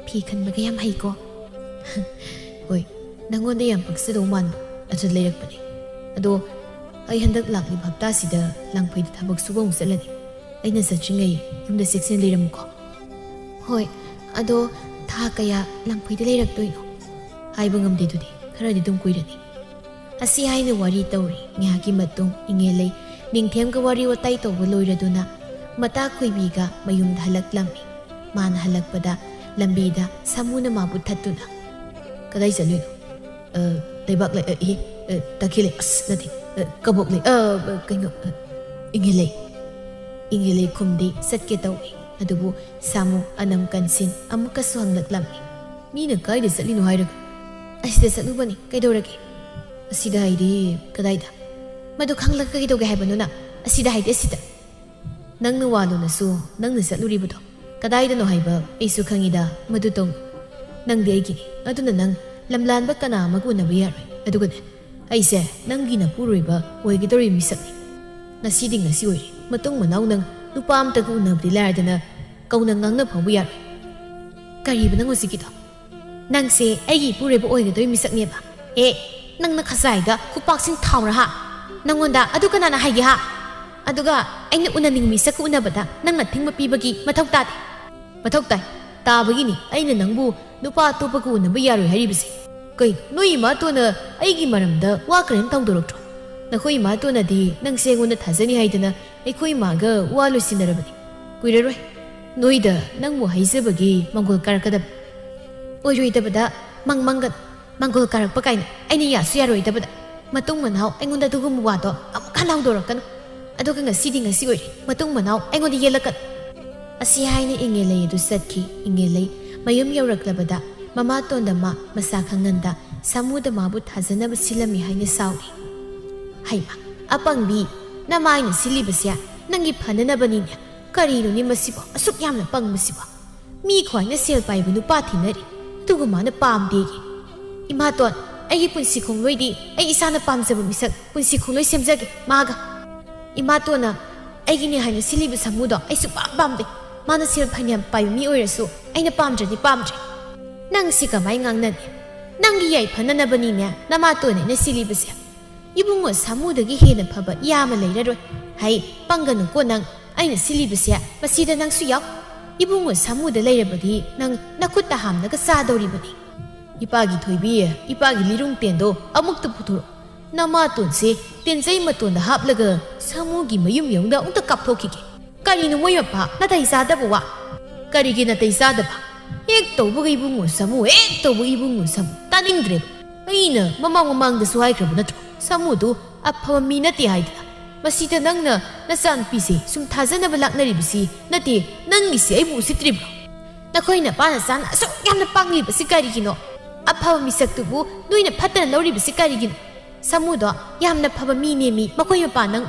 ꯐꯤ ꯈꯟꯕꯒ ꯌꯥꯝ ꯍꯩꯀꯣ꯫ ꯍꯣꯏ, ꯅꯪꯉꯣꯟꯗ ꯌꯥꯝ ꯄꯛꯆꯗꯧ ꯃꯥꯟꯕ ꯑꯗꯨ ꯂꯩꯔꯛꯄꯅꯦ꯫ ꯑꯗꯣ ꯑꯩ ꯍꯟꯗꯛ ꯂꯥꯛꯂꯤꯕ ꯍꯞꯇꯥꯁꯤꯗ ꯂꯥꯡꯐꯩꯗ ꯊꯕꯛ ꯁꯨꯕ ꯑꯃꯨꯛ ꯆꯠꯂꯅꯤ꯫ ꯑꯩꯅ ꯆꯠꯇ꯭ꯔꯤꯉꯩ ꯌꯨꯝꯗ ꯆꯦꯛꯁꯤꯟ ꯂꯩꯔꯝꯃꯨꯀꯣ꯫ ꯍꯣꯏ, ꯑꯗꯣ ꯊꯥ ꯀꯌꯥ ꯂꯥꯡꯐꯩꯗ ꯂꯩꯔꯛꯇꯣꯏꯅꯣ? ꯍꯥꯏꯕ ꯉꯝꯗꯦ, ꯑꯗꯨꯗꯤ ꯈꯔꯗꯤ ꯑꯗꯨꯝ ꯀꯨꯏꯔꯅꯤ꯫ ꯑꯁꯤ ꯍꯥꯏꯅ ꯋꯥꯔꯤ ꯇꯧꯔꯤ꯫ ꯉꯥꯏꯍꯥꯛꯀꯤ ꯃꯇꯨꯡ ꯏꯉꯦꯜꯂꯩ ꯅꯤꯡꯊꯦꯝꯒ ꯋꯥꯔꯤ ꯋꯥꯇꯥꯏ ꯇꯧꯕ ꯂꯣꯏꯔꯗꯨꯅ ꯃꯇꯥ ꯈꯣꯏꯕꯤꯒ ꯃꯌꯨꯝꯗ ꯍꯜꯂꯛꯂꯝꯃꯤ꯫ ꯃꯥꯅ ꯍꯜꯂꯛꯄꯗ ꯂꯝꯕꯤꯗ ꯁꯥꯃꯨꯅ ꯃꯥꯕꯨ ꯊꯠꯇꯨꯅ, "ꯀꯗꯥꯏ ꯆꯠꯂꯨꯏꯅꯣ?" "ꯑ, ꯂꯩꯕꯥꯛ ꯂꯩ-, ꯑ, ꯏꯍꯦ, ꯑ, ꯇꯥꯈꯦꯜ ꯂꯩ-, ꯑꯁ, ꯅꯠꯇꯦ, ꯑ, ꯀꯕꯣꯛ ꯂꯩ-, ꯑ, ꯑ, ꯀꯩꯅꯣ, ꯑ, ꯏꯉꯦꯜꯂꯩ꯫" ꯏꯉꯦꯜꯂꯩ ꯈꯨꯝꯗꯦ, ꯆꯠꯀꯦ ꯇꯧꯏ꯫ ꯑꯗꯨꯕꯨ ꯁꯥꯃꯨ ꯑꯅꯝ ꯀꯟꯁꯤꯟ ꯑꯃꯨꯛꯀꯁꯨ ꯍꯪꯂꯛꯂꯝꯃꯤ꯫ "ꯃꯤꯅ ꯀꯥꯏꯗ ꯆꯠꯂꯤꯅꯣ ꯍꯥꯏꯔꯒ?" "ꯑꯁꯤꯗ ꯆꯠꯂꯨꯕꯅꯤ, ꯀꯩꯗꯧꯔꯒꯦ?" "ꯑꯁꯤꯗ ꯍꯥꯏꯗꯤ ꯀꯗꯥꯏꯗ?" "ꯃꯗꯨ ꯈꯪꯂꯒ ꯀꯩꯗꯧꯒꯦ ꯍꯥꯏꯕꯅꯣ ꯅꯪ? ꯑꯁꯤꯗ ꯍꯥꯏꯗꯤ ꯑꯁꯤꯗ꯫ ꯅꯪꯅ ꯋꯥ ꯂꯣꯜꯂꯁꯨ ꯅꯪꯅ ꯆꯠꯂꯨꯔꯤꯕꯗꯣ ꯀꯗꯥꯏꯗꯅꯣ ꯍꯥꯏꯕ ꯑꯩꯁꯨ ꯈꯪꯉꯤꯗ, ꯃꯗꯨ ꯇꯧꯅꯨ꯫ ꯅꯪꯗꯤ ꯑꯩꯒꯤꯅꯤ, ꯑꯗꯨꯅ ꯅꯪ ꯂꯝꯂꯥꯟꯕ ꯀꯅꯥ ꯑꯃꯒ ꯎꯅꯕ ꯌꯥꯔꯣꯏ꯫ ꯑꯗꯨꯒꯅꯦ, ꯑꯩꯁꯦ ꯅꯪꯒꯤ ꯅꯄꯨꯔꯣꯏꯕ ꯑꯣꯏꯒꯗꯧꯔꯤ ꯃꯤꯁꯛꯅꯤ꯫ ꯉꯁꯤꯗꯤ ꯉꯁꯤ ꯑꯣꯏꯔꯦ, ꯃꯇꯨꯡ ꯃꯅꯥꯎ ꯅꯪ ꯅꯨꯄꯥ ꯑꯝꯇꯒ ꯎꯅꯕꯗꯤ ꯂꯥꯏꯔꯗꯅ ꯀꯧꯅ ꯉꯥꯡꯅ ꯐꯥꯎꯕ ꯌꯥꯔꯣꯏ꯫" "ꯀꯔꯤꯕ ꯅꯪ ꯍꯧꯖꯤꯛꯀꯤꯗꯣ?" "ꯅꯪꯁꯦ ꯑꯩꯒꯤ ꯏꯄꯨꯔꯣꯏꯕ ꯑꯣꯏꯒꯗꯣꯏ ꯃꯤꯁꯛꯅꯦꯕ?" "ꯑꯦ, ꯅꯪꯅ ꯈꯖꯥꯏꯗ ꯈꯨꯄꯥꯛꯁꯤꯡ ꯊꯥꯎꯔ ꯍꯥ? ꯅꯪꯉꯣꯟꯗ ꯑꯗꯨ ꯀꯅꯥꯅ ꯍꯥꯏꯒꯦ ꯍꯥ? ꯑꯗꯨꯒ ꯑꯩꯅ ꯎꯅꯅꯤꯡꯕ ꯃꯤꯁꯛꯀ ꯎꯅꯕꯗ ꯅꯪꯅ ꯊꯤꯡꯕ ꯄꯤꯕꯒꯤ ꯃꯊꯧ ꯇꯥꯗꯦ꯫" "ꯃꯊꯧ ꯇꯥꯏ, ꯇꯥꯕꯒꯤꯅꯤ ꯑꯩꯅ ꯅꯪꯕꯨ ꯅꯨꯄꯥ ꯑꯇꯣꯞꯄꯒ ꯎꯅꯕ ꯌꯥꯔꯣꯏ ꯍꯥꯏꯔꯤꯕꯁꯦ꯫ ꯀꯩ, ꯅꯣꯏ ꯏꯃꯥꯇꯣꯟꯅ ꯑꯩꯒꯤ ꯃꯔꯝꯗ ꯋꯥ ꯀꯔꯤꯝ ꯇꯧꯗꯧꯔꯛꯇ꯭ꯔꯣ? ꯅꯈꯣꯏ ꯏꯃꯥꯇꯣꯟꯅꯗꯤ ꯅꯪꯁꯦ ꯑꯩꯉꯣꯟꯗ ꯊꯥꯖꯅꯤ ꯍꯥꯏꯗꯅ ꯑꯩꯈꯣꯏ ꯏꯃꯥꯒ ꯋꯥ ꯂꯣꯏꯁꯤꯟꯅꯔꯕꯅꯤ꯫ ꯀꯨꯏꯔꯔꯣꯏ ꯅꯣꯏꯗ ꯅꯪꯕꯨ ꯍꯥꯏꯖꯕꯒꯤ ꯃꯪꯒꯣꯜ ꯀꯥꯔꯛꯀꯗꯕ꯫ ꯑꯣꯏꯔꯣꯏꯗꯕꯗ ꯃꯪ ꯃꯪꯒꯅꯨ꯫ ꯃꯪꯒꯣꯜ ꯀꯥꯔꯛꯄ ꯀꯥꯏꯅ ꯑꯩꯅ ꯌꯥꯁꯨ ꯌꯥꯔꯣꯏꯗꯕꯗ꯫ ꯃꯇꯨꯡ ꯃꯅꯥꯎ ꯑꯩꯉꯣꯟꯗ ꯑꯗꯨꯒꯨꯝꯕ ꯋꯥꯗꯣ ꯑꯃꯨꯛ ꯍꯟꯅ ꯍꯧꯗꯣꯔꯛꯀꯅꯨ꯫ ꯑꯗꯨꯒ ꯉꯁꯤꯗꯤ ꯉꯁꯤ ꯑꯣꯏꯔꯦ꯫ ꯃꯇꯨꯡ ꯃꯅꯥꯎ ꯑꯩꯉꯣꯟꯗ ꯌꯦꯜꯂꯛꯀꯅꯨ꯫ ꯑꯁꯤ ꯍꯥꯏꯅ ꯏꯉꯦꯜꯂꯩ ꯑꯗꯨ ꯆꯠꯈꯤ꯫ ꯏꯉꯦꯜꯂꯩ ꯃꯌꯨꯝ ꯌꯧꯔꯛꯂꯕꯗ ꯃꯃꯥꯇꯣꯟꯗ ꯃꯥ ꯃꯁꯥ ꯈꯪꯍꯟꯗ ꯁꯥꯃꯨꯗ ꯃꯥꯕꯨ ꯊꯥꯖꯅꯕ ꯁꯤꯜꯂꯝꯃꯤ ꯍꯥꯏꯅ ꯁꯥꯎꯔꯤ꯫ "ꯍꯩꯃ, ꯑꯄꯪꯕꯤ, ꯅꯃꯥꯏꯅ ꯁꯤꯜꯂꯤꯕꯁꯦ ꯅꯪꯒꯤ ꯐꯅꯅꯕꯅꯤꯅꯦ꯫ ꯀꯔꯤꯅꯣꯅꯦ ꯃꯁꯤꯕꯣ, ꯑꯁꯨꯛ ꯌꯥꯝꯅ ꯄꯪꯕꯁꯤꯕꯣ? ꯃꯤ ꯈ꯭ꯋꯥꯏꯅ ꯁꯦꯜ ꯄꯥꯏꯕ ꯅꯨꯄꯥ ꯊꯤꯅꯔꯤ, ꯑꯗꯨꯒ ꯃꯥꯅ ꯄꯥꯝꯗꯦꯌꯦ꯫ ꯏꯃꯥꯇꯣꯟ, ꯑꯩꯒꯤ ꯄꯨꯟꯁꯤ ꯈꯣꯡꯂꯣꯏꯗꯤ ꯑꯩ ꯏꯁꯥꯅ ꯄꯥꯝꯖꯕ ꯃꯤꯁꯛ ꯄꯨꯟꯁꯤ ꯈꯣꯡꯂꯣꯏ ꯁꯦꯝꯖꯒꯦ ꯃꯥꯒ꯫ ꯏꯃꯥꯇꯣꯟꯅ ꯑꯩꯒꯤꯅꯦ ꯍꯥꯏꯅ ꯁꯤꯜꯂꯤꯕ ꯁꯥꯃꯨꯗꯣ ꯑꯩ ꯁꯨꯛꯄꯥꯝ ꯄꯥꯝꯗꯦ꯫ ꯃꯥꯅ ꯁꯦꯜ ꯐꯅꯌꯥꯝ ꯄꯥꯏꯕ ꯃꯤ ꯑꯣꯏꯔꯁꯨ ꯑꯩꯅ ꯄꯥꯝꯗ꯭ꯔꯗꯤ ꯄꯥꯝꯗ꯭ꯔꯦ꯫ ꯅꯪ ꯁꯤ ꯀꯃꯥꯏ ꯉꯥꯡꯅꯅꯤ? ꯅꯪꯒꯤ ꯌꯥꯏꯐꯅꯅꯕꯅꯤꯅꯦ ꯅꯃꯥꯇꯣꯟ ꯑꯩꯅ ꯁꯤꯜꯂꯤꯕꯁꯦ꯫ ꯏꯕꯨꯡꯉꯣ ꯁꯥꯃꯨꯗꯒꯤ ꯍꯦꯟꯅ ꯐꯕ ꯏꯌꯥ ꯑꯃ ꯂꯩꯔꯔꯣꯏ꯫ ꯍꯩ, ꯄꯪꯒꯅꯨꯀꯣ ꯅꯪ꯫ ꯑꯩꯅ ꯁꯤꯜꯂꯤꯕꯁꯦ ꯃꯁꯤꯗ ꯅꯪꯁꯨ ꯌꯥꯎ꯫ ꯏꯕꯨꯡꯉꯣ ꯁꯥꯃꯨꯗ ꯂꯩꯔꯕꯗꯤ ꯅꯪ ꯅꯈꯨꯠꯇ ꯍꯥꯝꯂꯒ ꯆꯥꯗꯧꯔꯤꯕꯅꯤ꯫ ꯏꯄꯥꯒꯤ ꯊꯣꯏꯕꯤ, ꯏꯄꯥꯒꯤ ꯂꯤꯔꯨꯡ ꯇꯦꯟꯗꯣ ꯑꯃꯨꯛꯇ ꯄꯨꯊꯣꯔꯛꯎ꯫ ꯅꯃꯥꯇꯣꯟꯁꯦ ꯇꯦꯟꯖꯩ ꯃꯇꯣꯟꯗ ꯍꯥꯞꯂꯒ ꯁꯥꯃꯨꯒꯤ ꯃꯌꯨꯝ ꯌꯧꯅ ꯑꯃꯨꯛꯇ ꯀꯥꯞꯊꯣꯛꯈꯤꯒꯦ꯫ ꯀꯔꯤꯅꯣ ꯃꯣꯏ ꯃꯄꯥ ꯅꯥꯇꯩ ꯆꯥꯗꯕ ꯋꯥ? ꯀꯔꯤꯒꯤ ꯅꯥꯇꯩ ꯆꯥꯗꯕ? ꯍꯦꯛ ꯇꯧꯕꯒ ꯏꯕꯨꯡꯉꯣ ꯁꯥꯃꯨ, ꯍꯦꯛ ꯇꯧꯕꯒ ꯏꯕꯨꯡꯉꯣ ꯁꯥꯃꯨ꯫ ꯇꯥꯅꯤꯡꯗ꯭ꯔꯦꯕ꯫ ꯑꯩꯅ ꯃꯃꯥꯡ ꯃꯃꯥꯡꯗꯁꯨ ꯍꯥꯏꯈ꯭ꯔꯕ ꯅꯠꯇ꯭ꯔꯣ? ꯁꯥꯃꯨꯗꯨ ꯑꯐꯕ ꯃꯤ ꯅꯠꯇꯦ ꯍꯥꯏꯗꯅ꯫ ꯃꯁꯤꯗ ꯅꯪꯅ ꯅꯆꯥꯅꯨꯄꯤꯁꯦ ꯁꯨꯝ ꯊꯥꯖꯅꯕ ꯂꯥꯛꯅꯔꯤꯕꯁꯤ ꯅꯠꯇꯦ, ꯅꯪꯒꯤꯁꯤ ꯑꯩꯕꯨ ꯎꯁꯤꯠꯇ꯭ꯔꯤꯕ꯭ꯔꯣ? ꯅꯈꯣꯏ ꯅꯄꯥ ꯅꯆꯥꯅ ꯑꯁꯨꯛ ꯌꯥꯝꯅ ꯄꯥꯡꯂꯤꯕꯁꯤ ꯀꯔꯤꯒꯤꯅꯣ? ꯑꯐꯕ ꯃꯤꯁꯛꯇꯨꯕꯨ ꯅꯣꯏꯅ ꯐꯠꯇꯅ ꯂꯧꯔꯤꯕꯁꯤ ꯀꯔꯤꯒꯤꯅꯣ? ꯁꯥꯃꯨꯗꯣ ꯌꯥꯝꯅ ꯐꯕ ꯃꯤꯅꯦꯃꯤ, ꯃꯈꯣꯏ ꯃꯄꯥ ꯅꯪ꯫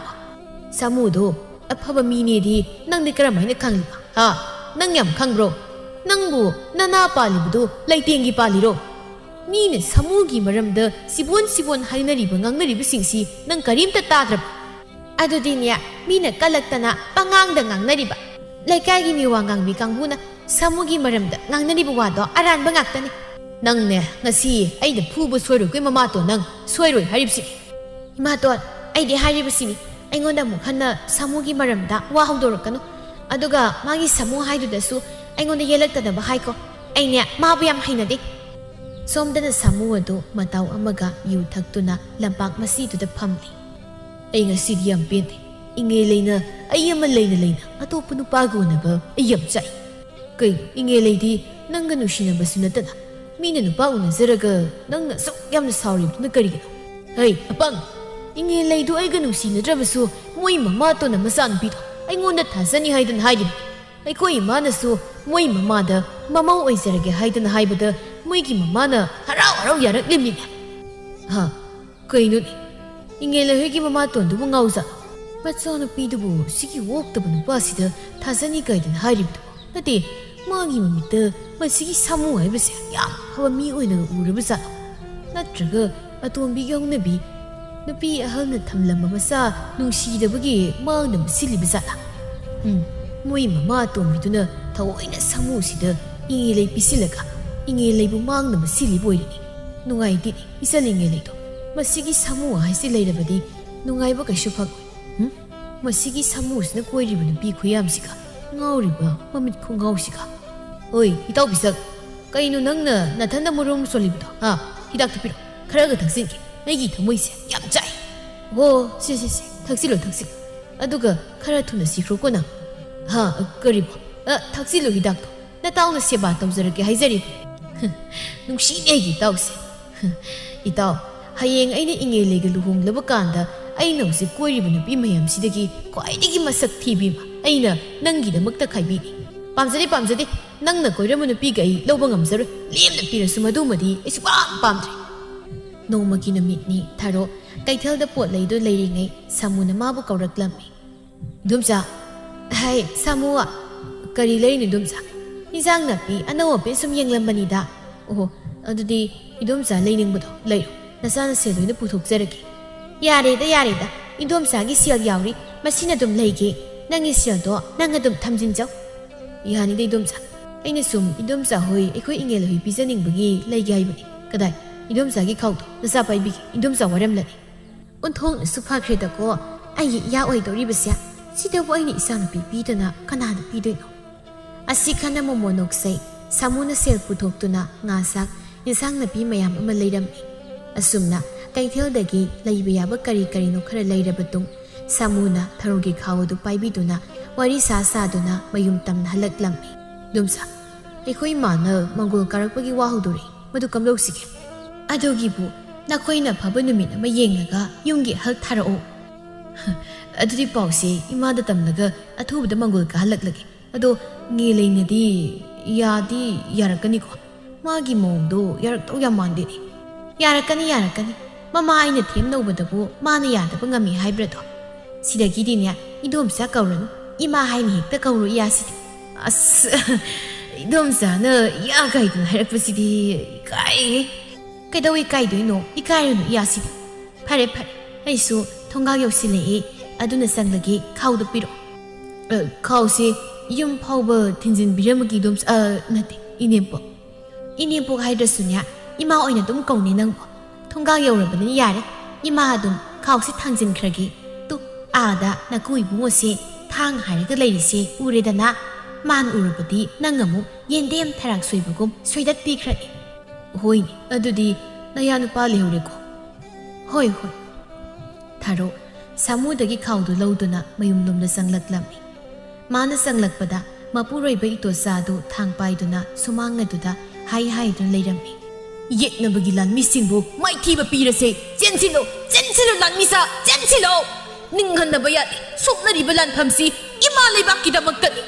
ꯁꯥꯃꯨꯗꯣ ꯑꯐꯕ ꯃꯤꯅꯦꯗꯤ ꯅꯪꯗꯤ ꯀꯔꯝꯍꯥꯏꯅ ꯈꯪꯂꯤꯕ? ꯍꯥ? ꯅꯪ ꯌꯥꯝ ꯈꯪꯕ꯭ꯔꯣ? ꯅꯪꯕꯨ ꯅꯅꯥ ꯄꯥꯜꯂꯤꯕꯗꯨ ꯂꯩꯇꯦꯡꯒꯤ ꯄꯥꯜꯂꯤꯔꯣ? ꯃꯤꯅ ꯁꯥꯃꯨꯒꯤ ꯃꯔꯝꯗ ꯁꯤꯕꯣꯟ ꯁꯤꯕꯣꯟ ꯍꯥꯏꯅꯔꯤꯕ ꯉꯥꯡꯅꯔꯤꯕꯁꯤꯡꯁꯤ ꯅꯪ ꯀꯔꯤꯝꯇ ꯇꯥꯗ꯭ꯔꯕ? ꯑꯗꯨꯗꯤꯅꯦ, ꯃꯤꯅ ꯀꯜꯂꯛꯇꯅ ꯄꯉꯥꯡꯗ ꯉꯥꯡꯅꯔꯤꯕ꯫ ꯂꯩꯀꯥꯏꯒꯤ ꯃꯤꯋꯥ ꯉꯥꯡꯕꯤ ꯀꯥꯡꯕꯨꯅ ꯁꯥꯃꯨꯒꯤ ꯃꯔꯝꯗ ꯉꯥꯡꯅꯔꯤꯕ ꯋꯥꯗꯣ ꯑꯔꯥꯟꯕ ꯉꯥꯛꯇꯅꯤ꯫ ꯅꯪꯅꯦ, ꯉꯁꯤ ꯑꯩꯅ ꯐꯨꯕ ꯁꯣꯏꯔꯣꯏꯀꯣ ꯏꯃꯥꯇꯣꯟ, ꯅꯪ ꯁꯣꯏꯔꯣꯏ ꯍꯥꯏꯔꯤꯕꯁꯤꯅꯤ꯫ ꯏꯃꯥꯇꯣꯟ, ꯑꯩꯗꯤ ꯍꯥꯏꯔꯤꯕꯁꯤꯅꯤ, ꯑꯩꯉꯣꯟꯗ ꯑꯃꯨꯛ ꯍꯟꯅ ꯁꯥꯃꯨꯒꯤ ꯃꯔꯝꯗ ꯋꯥ ꯍꯧꯗꯣꯔꯛꯀꯅꯨ꯫ ꯑꯗꯨꯒ ꯃꯥꯒꯤ ꯁꯥꯃꯨ ꯍꯥꯏꯗꯨꯗꯁꯨ ꯑꯩꯉꯣꯟꯗ ꯌꯦꯜꯂꯛꯇꯅꯕ ꯍꯥꯏꯀꯣ꯫ ꯑꯩꯅꯦ ꯃꯥꯕꯨ ꯌꯥꯝ ꯍꯩꯅꯗꯦ꯫ ꯁꯣꯝꯗꯅ ꯁꯥꯃꯨ ꯑꯗꯨ ꯃꯇꯥꯎ ꯑꯃꯒ ꯌꯨ ꯊꯛꯇꯨꯅ ꯂꯝꯄꯥꯛ ꯃꯁꯤꯗꯨꯗ ꯐꯝꯂꯤ꯫ ꯑꯩ ꯉꯁꯤꯗꯤ ꯌꯥꯝ ꯄꯦꯟꯗꯦ꯫ ꯏꯉꯦ ꯂꯩꯅ ꯑꯩ ꯑꯃ ꯂꯩꯅ ꯂꯩꯅ ꯑꯇꯣꯞꯄ ꯅꯨꯄꯥꯒ ꯎꯅꯕ ꯑꯩ ꯌꯥꯝ ꯆꯥꯛꯏ꯫ ꯀꯩꯅꯣ, ꯏꯉꯦ ꯂꯩꯗꯤ ꯅꯪꯒ ꯅꯨꯡꯁꯤꯅꯕꯁꯨ ꯅꯠꯇꯅ ꯃꯤꯅ ꯅꯨꯄꯥ ꯎꯅꯖꯔꯒ ꯅꯪꯅ ꯑꯁꯨꯛ ꯌꯥꯝꯅ ꯁꯥꯎꯔꯤꯕꯗꯨꯅ ꯀꯔꯤꯒꯤꯅꯣ? ꯍꯩ, ꯑꯄꯪ! ꯏꯉꯦꯜ ꯂꯩꯗꯨ ꯑꯩꯒ ꯅꯨꯡꯁꯤꯅꯗ꯭ꯔꯕꯁꯨ ꯃꯣꯏ ꯃꯃꯥꯇꯣꯟꯅ ꯃꯆꯥꯅꯨꯄꯤꯗꯣ ꯑꯩꯉꯣꯟꯗ ꯊꯥꯖꯅꯤ ꯍꯥꯏꯗꯅ ꯍꯥꯏꯔꯤꯕꯅꯤ꯫ ꯑꯩꯈꯣꯏ ꯏꯃꯥꯅꯁꯨ ꯃꯣꯏ ꯃꯃꯥꯗ ꯃꯃꯧ ꯑꯣꯏꯖꯔꯒꯦ ꯍꯥꯏꯗꯅ ꯍꯥꯏꯕꯗ ꯃꯣꯏꯒꯤ ꯃꯃꯥꯅ ꯍꯔꯥꯎ ꯍꯔꯥꯎ ꯌꯥꯔꯛꯂꯤꯕꯅꯤꯅꯦ꯫ ꯍꯥ, ꯀꯩꯅꯣꯅꯦ? ꯏꯉꯦꯜ ꯂꯩꯍꯣꯏꯒꯤ ꯃꯃꯥꯇꯣꯟꯗꯨꯕꯨ ꯉꯥꯎꯖꯥꯠꯂꯣ? ꯃꯆꯥꯅꯨꯄꯤꯗꯨꯕꯨ ꯁꯤꯒꯤ ꯑꯣꯛꯇꯕ ꯅꯨꯄꯥꯁꯤꯗ ꯊꯥꯖꯅꯤ ꯀꯥꯏꯗꯅ ꯍꯥꯏꯔꯤꯕꯗꯨꯕꯨ? ꯅꯠꯇꯦ, ꯃꯥꯒꯤ ꯃꯃꯤꯠꯇ ꯃꯁꯤꯒꯤ ꯁꯥꯃꯨ ꯍꯥꯏꯕꯁꯦ ꯌꯥꯝ ꯐꯕ ꯃꯤ ꯑꯣꯏꯅ ꯎꯔꯕ ꯖꯥꯠꯂꯣ? ꯅꯠꯇ꯭ꯔꯒ ꯑꯇꯣꯝꯕꯤꯒꯤ ꯍꯧꯅꯕꯤ ꯅꯨꯄꯤ ꯑꯍꯜꯅ ꯊꯝꯂꯝꯕ ꯃꯆꯥ ꯅꯨꯡꯁꯤꯗꯕꯒꯤ ꯃꯥꯡꯅ ꯃꯁꯤꯜꯂꯤꯕ ꯖꯥꯠꯂꯥ? ꯎꯝ, ꯃꯣꯏ ꯃꯃꯥ ꯑꯇꯣꯝꯕꯤꯗꯨꯅ ꯊꯑꯣꯏꯅ ꯁꯥꯃꯨꯁꯤꯗ ꯏꯉꯦꯜ ꯂꯩ ꯄꯤꯁꯤꯜꯂꯒ ꯏꯉꯦꯜ ꯂꯩꯕꯨ ꯃꯥꯡꯅ ꯃꯁꯤꯜꯂꯤꯕ ꯑꯣꯏꯔꯤꯅꯤ꯫ ꯅꯨꯡꯉꯥꯏꯇꯦꯅꯦ, ꯏꯆꯜ ꯏꯉꯦꯜ ꯂꯩꯗꯣ꯫ ꯃꯁꯤꯒꯤ ꯁꯥꯃꯨ ꯍꯥꯏꯁꯤ ꯂꯩꯔꯕꯗꯤ ꯅꯨꯡꯉꯥꯏꯕ ꯀꯩꯁꯨ ꯐꯪꯉꯣꯏ꯫ ꯎꯝ? ꯃꯁꯤꯒꯤ ꯁꯥꯃꯨꯁꯤꯅ ꯀꯣꯏꯔꯤꯕ ꯅꯨꯄꯤ ꯈꯨꯌꯥꯝꯁꯤꯒ, ꯉꯥꯎꯔꯤꯕ ꯃꯃꯤꯠ ꯈꯨꯉꯥꯎꯁꯤꯒ꯫ ꯍꯣꯏ, ꯏꯇꯥꯎ ꯄꯤꯁꯛ, ꯀꯩꯅꯣ ꯅꯪꯅ ꯅꯊꯟꯗ ꯃꯨꯔꯨꯝ ꯁꯣꯜꯂꯤꯕꯗꯣ? ꯍꯥ? ꯍꯤꯗꯥꯛꯇꯨ ꯄꯤꯔꯣ, ꯈꯔꯒ ꯊꯛꯆꯤꯟꯒꯦ꯫ ꯑꯩꯒꯤ ꯊꯃꯣꯏꯁꯦ ꯌꯥꯝ ꯆꯥꯛꯑꯦ꯫ ꯑꯣ, ꯁꯦ, ꯁꯦ, ꯁꯦ, ꯊꯛꯆꯤꯜꯂꯣ, ꯊꯛꯆꯤꯜꯂꯣ꯫ ꯑꯗꯨꯒ ꯈꯔ ꯊꯨꯅ ꯁꯤꯈ꯭ꯔꯣꯀꯣ ꯅꯪ꯫ ꯍꯥ? ꯀꯔꯤꯕꯣ? ꯑ, ꯊꯛꯆꯤꯜꯂꯨ ꯍꯤꯗꯥꯛꯇꯣ꯫ ꯅꯇꯥꯎꯅ ꯁꯦꯕꯥ ꯇꯧꯖꯔꯒꯦ ꯍꯥꯏꯖꯔꯤꯕꯅꯤ꯫ ꯅꯨꯡꯁꯤꯅꯦ ꯑꯩꯒꯤ ꯏꯇꯥꯎꯁꯦ꯫ ꯏꯇꯥꯎ, ꯍꯌꯦꯡ ꯑꯩꯅ ꯏꯉꯦꯜꯂꯩꯒ ꯂꯨꯍꯣꯡꯂꯕ ꯀꯥꯟꯗ ꯑꯩꯅ ꯍꯧꯖꯤꯛ ꯀꯣꯏꯔꯤꯕ ꯅꯨꯄꯤ ꯃꯌꯥꯝꯁꯤꯗꯒꯤ ꯈ꯭ꯋꯥꯏꯗꯒꯤ ꯃꯁꯛ ꯊꯤꯕꯤ ꯑꯃ ꯑꯩꯅ ꯅꯪꯒꯤꯗꯃꯛꯇ ꯈꯥꯏꯕꯤꯅꯤ꯫ ꯄꯥꯝꯖꯗꯦ, ꯄꯥꯝꯖꯗꯦ꯫ ꯅꯪꯅ ꯀꯣꯏꯔꯝꯕ ꯅꯨꯄꯤꯒ ꯑꯩ ꯂꯧꯕ ꯉꯝꯖꯔꯣꯏ꯫ ꯂꯦꯝꯅ ꯄꯤꯔꯁꯨ ꯃꯗꯨꯃꯗꯤ ꯑꯩ ꯁꯨꯛꯄꯥꯝ ꯄꯥꯝꯗ꯭ꯔꯦ꯫ ꯅꯣꯡꯃꯒꯤ ꯅꯨꯃꯤꯠꯅꯤ꯫ ꯊꯥꯔꯣ ꯀꯩꯊꯦꯜꯗ ꯄꯣꯠ ꯂꯩꯗꯨꯅ ꯂꯩꯔꯤꯉꯩ ꯁꯥꯃꯨꯅ ꯃꯥꯕꯨ ꯀꯧꯔꯛꯂꯝꯃꯤ꯫ "ꯏꯗꯣꯝꯆꯥ, ꯍꯥꯏ, ꯁꯥꯃꯨ, ꯀꯔꯤ ꯂꯩꯔꯤꯅꯣ ꯏꯗꯣꯝꯆꯥ?" "ꯏꯟꯖꯥꯡ ꯅꯥꯄꯤ ꯑꯅꯧ ꯑꯄꯦꯠ ꯁꯨꯝ ꯌꯦꯡꯂꯝꯕꯅꯤꯗ꯫" "ꯑꯣꯍꯣ, ꯑꯗꯨꯗꯤ ꯏꯗꯣꯝꯆꯥ ꯂꯩꯅꯤꯡꯕꯗꯣ ꯂꯩꯔꯣ, ꯅꯆꯥꯅ ꯁꯦꯜ ꯂꯣꯏꯅ ꯄꯨꯊꯣꯛꯆꯔꯒꯦ꯫" "ꯌꯥꯔꯦꯗ, ꯌꯥꯔꯦꯗ, ꯏꯗꯣꯝꯆꯥꯒꯤ ꯁꯦꯜ ꯌꯥꯎꯔꯤ, ꯃꯁꯤꯅ ꯑꯗꯨꯝ ꯂꯩꯒꯦ꯫ ꯅꯪꯒꯤ ꯁꯦꯜꯗꯣ ꯅꯪ ꯑꯗꯨꯝ ꯊꯝꯖꯤꯟꯖꯧ꯫" "ꯌꯥꯅꯤꯗ ꯏꯗꯣꯝꯆꯥ, ꯑꯩꯅ ꯁꯨꯝ ꯏꯗꯣꯝꯆꯥ ꯍꯣꯏ ꯑꯩꯈꯣꯏ ꯏꯉꯦꯜ ꯍꯣꯏ ꯄꯤꯖꯅꯤꯡꯕꯒꯤ ꯂꯩꯒꯦ ꯍꯥꯏꯕꯅꯤ꯫ ꯀꯗꯥꯏ, ꯏꯗꯣꯝꯆꯥꯒꯤ ꯈꯥꯎꯗꯣ ꯅꯆꯥ ꯄꯥꯏꯕꯤꯒꯦ, ꯏꯗꯣꯝꯆꯥ ꯋꯥꯔꯝꯂꯅꯤ꯫" ꯑꯣꯟꯊꯣꯛꯅꯁꯨ ꯐꯈ꯭ꯔꯦꯗꯀꯣ, ꯑꯩꯒꯤ ꯏꯌꯥ ꯑꯣꯏꯗꯧꯔꯤꯕꯁꯦ꯫ ꯁꯤꯗꯕꯨ ꯑꯩꯅ ꯏꯆꯥꯅꯨꯄꯤ ꯄꯤꯗꯅ ꯀꯅꯥꯗ ꯄꯤꯗꯣꯏꯅꯣ? ꯑꯁꯤ ꯈꯟꯅ ꯃꯣꯃꯣ ꯅꯣꯛꯆꯩ꯫ ꯁꯥꯃꯨꯅ ꯁꯦꯜ ꯄꯨꯊꯣꯛꯇꯨꯅ ꯉꯥ ꯆꯥꯛ, ꯏꯟꯁꯥꯡ ꯅꯥꯄꯤ ꯃꯌꯥꯝ ꯑꯃ ꯂꯩꯔꯝꯃꯤ꯫ ꯑꯁꯨꯝꯅ ꯀꯩꯊꯦꯜꯗꯒꯤ ꯂꯩꯕ ꯌꯥꯕ ꯀꯔꯤ ꯀꯔꯤꯅꯣ ꯈꯔ ꯂꯩꯔꯕ ꯇꯨꯡ, ꯁꯥꯃꯨꯅ ꯊꯔꯣꯒꯤ ꯈꯥꯎ ꯑꯗꯨ ꯄꯥꯏꯕꯤꯗꯨꯅ ꯋꯥꯔꯤ ꯁꯥ ꯁꯥꯗꯨꯅ ꯃꯌꯨꯝ ꯇꯝꯅ ꯍꯜꯂꯛꯂꯝꯃꯤ꯫ "ꯏꯗꯣꯝꯆꯥ, ꯑꯩꯈꯣꯏ ꯏꯃꯥꯅ ꯃꯪꯒꯣꯜ ꯀꯥꯔꯛꯄꯒꯤ ꯋꯥ ꯍꯧꯗꯣꯔꯛꯏ꯫ ꯃꯗꯨ ꯀꯝꯗꯧꯁꯤꯒꯦ? ꯑꯗꯨꯒꯤꯕꯨ ꯅꯈꯣꯏꯅ ꯑꯐꯕ ꯅꯨꯃꯤꯠ ꯑꯃ ꯌꯦꯡꯂꯒ ꯌꯨꯝꯒꯤ ꯑꯍꯜ ꯊꯥꯔꯛꯑꯣ꯫ ꯑꯗꯨꯗꯤ ꯄꯥꯎꯁꯦ ꯏꯃꯥꯗ ꯇꯝꯂꯒ ꯑꯊꯨꯕꯗ ꯃꯪꯒꯣꯜ ꯀꯥꯍꯜꯂꯛꯂꯒꯦ꯫ ꯑꯗꯣ ꯉꯦꯂꯩꯅꯗꯤ ꯌꯥꯗꯤ ꯌꯥꯔꯛꯀꯅꯤꯀꯣ? ꯃꯥꯒꯤ ꯃꯑꯣꯡꯗꯣ ꯌꯥꯔꯛꯇꯧ ꯌꯥꯝ ꯃꯥꯟꯗꯦꯅꯦ꯫ ꯌꯥꯔꯛꯀꯅꯤ, ꯌꯥꯔꯛꯀꯅꯤ꯫ ꯃꯃꯥ ꯑꯩꯅ ꯊꯦꯝꯅꯧꯕꯗꯕꯨ ꯃꯥꯅ ꯌꯥꯗꯕ ꯉꯝꯃꯤ ꯍꯥꯏꯕ꯭ꯔꯗꯣ? ꯁꯤꯗꯒꯤꯗꯤꯅꯦ, ꯏꯗꯣꯝꯆꯥ ꯀꯧꯔꯅꯨ, ꯏꯃꯥ ꯍꯥꯏꯅ ꯍꯦꯛꯇ ꯀꯧꯔꯣ ꯏꯌꯥꯁꯤꯗꯤ꯫ ꯑꯁ, ꯏꯗꯣꯝꯆꯥꯅ ꯏꯌꯥ ꯀꯥꯏꯗꯅ ꯍꯥꯏꯔꯛꯄꯁꯤꯗꯤ ꯏꯀꯥꯏꯍꯦ꯫ ꯀꯩꯗꯧ ꯏꯀꯥꯏꯗꯣꯏꯅꯣ? ꯏꯀꯥꯏꯔꯨꯅꯨ ꯏꯌꯥꯁꯤꯗꯤ꯫ ꯐꯔꯦ, ꯐꯔꯦ, ꯑꯩꯁꯨ ꯊꯣꯡꯒꯥꯜ ꯌꯧꯁꯤꯜꯂꯛꯑꯦ, ꯑꯗꯨꯅ ꯆꯪꯂꯒꯦ, ꯈꯥꯎꯗꯣ ꯄꯤꯔꯛꯑꯣ꯫ ꯑ, ꯈꯥꯎꯁꯦ ꯌꯨꯝ ꯐꯥꯎꯕ ꯊꯤꯟꯖꯤꯟꯕꯤꯔꯝꯃꯒꯦ ꯏꯗꯣꯝꯆꯥ, ꯑ, ꯅꯠꯇꯦ, ꯏꯅꯦꯝꯄꯣꯛ꯫ ꯏꯅꯦꯝꯄꯣꯛ ꯍꯥꯏꯗ꯭ꯔꯁꯨꯅꯦ, ꯏꯃꯥ ꯑꯣꯏꯅ ꯑꯗꯨꯝ ꯀꯧꯅꯤ ꯅꯪꯕꯨ꯫ ꯊꯣꯡꯒꯥꯜ ꯌꯧꯔꯕꯅꯤꯅ ꯌꯥꯔꯦ, ꯏꯃꯥ ꯑꯗꯨꯝ ꯈꯥꯎꯁꯦ ꯊꯥꯡꯖꯤꯟꯈ꯭ꯔꯒꯦ꯫ ꯇꯨ, ꯑꯥꯗ ꯅꯀꯨ ꯏꯕꯨꯡꯉꯣꯁꯦ ꯊꯥꯡ ꯍꯥꯏꯔꯒ ꯂꯩꯔꯤꯁꯦ ꯎꯔꯦꯗꯅ? ꯃꯥꯅ ꯎꯔꯕꯗꯤ ꯅꯪ ꯑꯃꯨꯛ ꯌꯦꯟꯗꯦꯝ ꯊꯔꯥꯛ ꯁꯣꯏꯕꯒꯨꯝ ꯁꯣꯏꯗꯠꯄꯤꯈ꯭ꯔꯅꯤ꯫ ꯍꯣꯏꯅꯦ, ꯑꯗꯨꯗꯤ ꯅꯌꯥ ꯅꯨꯄꯥ ꯂꯩꯍꯧꯔꯦꯀꯣ? ꯍꯣꯏ, ꯍꯣꯏ꯫ ꯊꯥꯔꯣ ꯁꯥꯃꯨꯗꯒꯤ ꯈꯥꯎꯗꯨ ꯂꯧꯗꯨꯅ ꯃꯌꯨꯝꯂꯣꯝꯗ ꯆꯪꯂꯛꯂꯝꯃꯤ꯫ ꯃꯥꯅ ꯆꯪꯂꯛꯄꯗ ꯃꯄꯨꯔꯣꯏꯕ ꯏꯇꯣꯆꯥꯗꯨ ꯊꯥꯡ ꯄꯥꯏꯗꯨꯅ ꯁꯨꯃꯥꯡ ꯑꯗꯨꯗ ꯍꯥꯏ ꯍꯥꯏꯗꯨꯅ ꯂꯩꯔꯝꯃꯤ꯫ "ꯌꯦꯛꯅꯕꯒꯤ ꯂꯥꯟꯃꯤꯁꯤꯡꯕꯨ ꯃꯥꯏꯊꯤꯕ ꯄꯤꯔꯁꯦ! ꯆꯦꯟꯁꯤꯜꯂꯨ! ꯆꯦꯟꯁꯤꯜꯂꯨ, ꯂꯥꯟꯃꯤꯁꯥ! ꯆꯦꯟꯁꯤꯜꯂꯨ! ꯅꯤꯡꯍꯟꯅꯕ ꯌꯥꯗꯦ! ꯁꯣꯛꯅꯔꯤꯕ ꯂꯥꯟꯐꯝꯁꯤ ꯏꯃꯥ ꯂꯩꯕꯥꯛꯀꯤꯗꯃꯛꯇꯅꯤ!"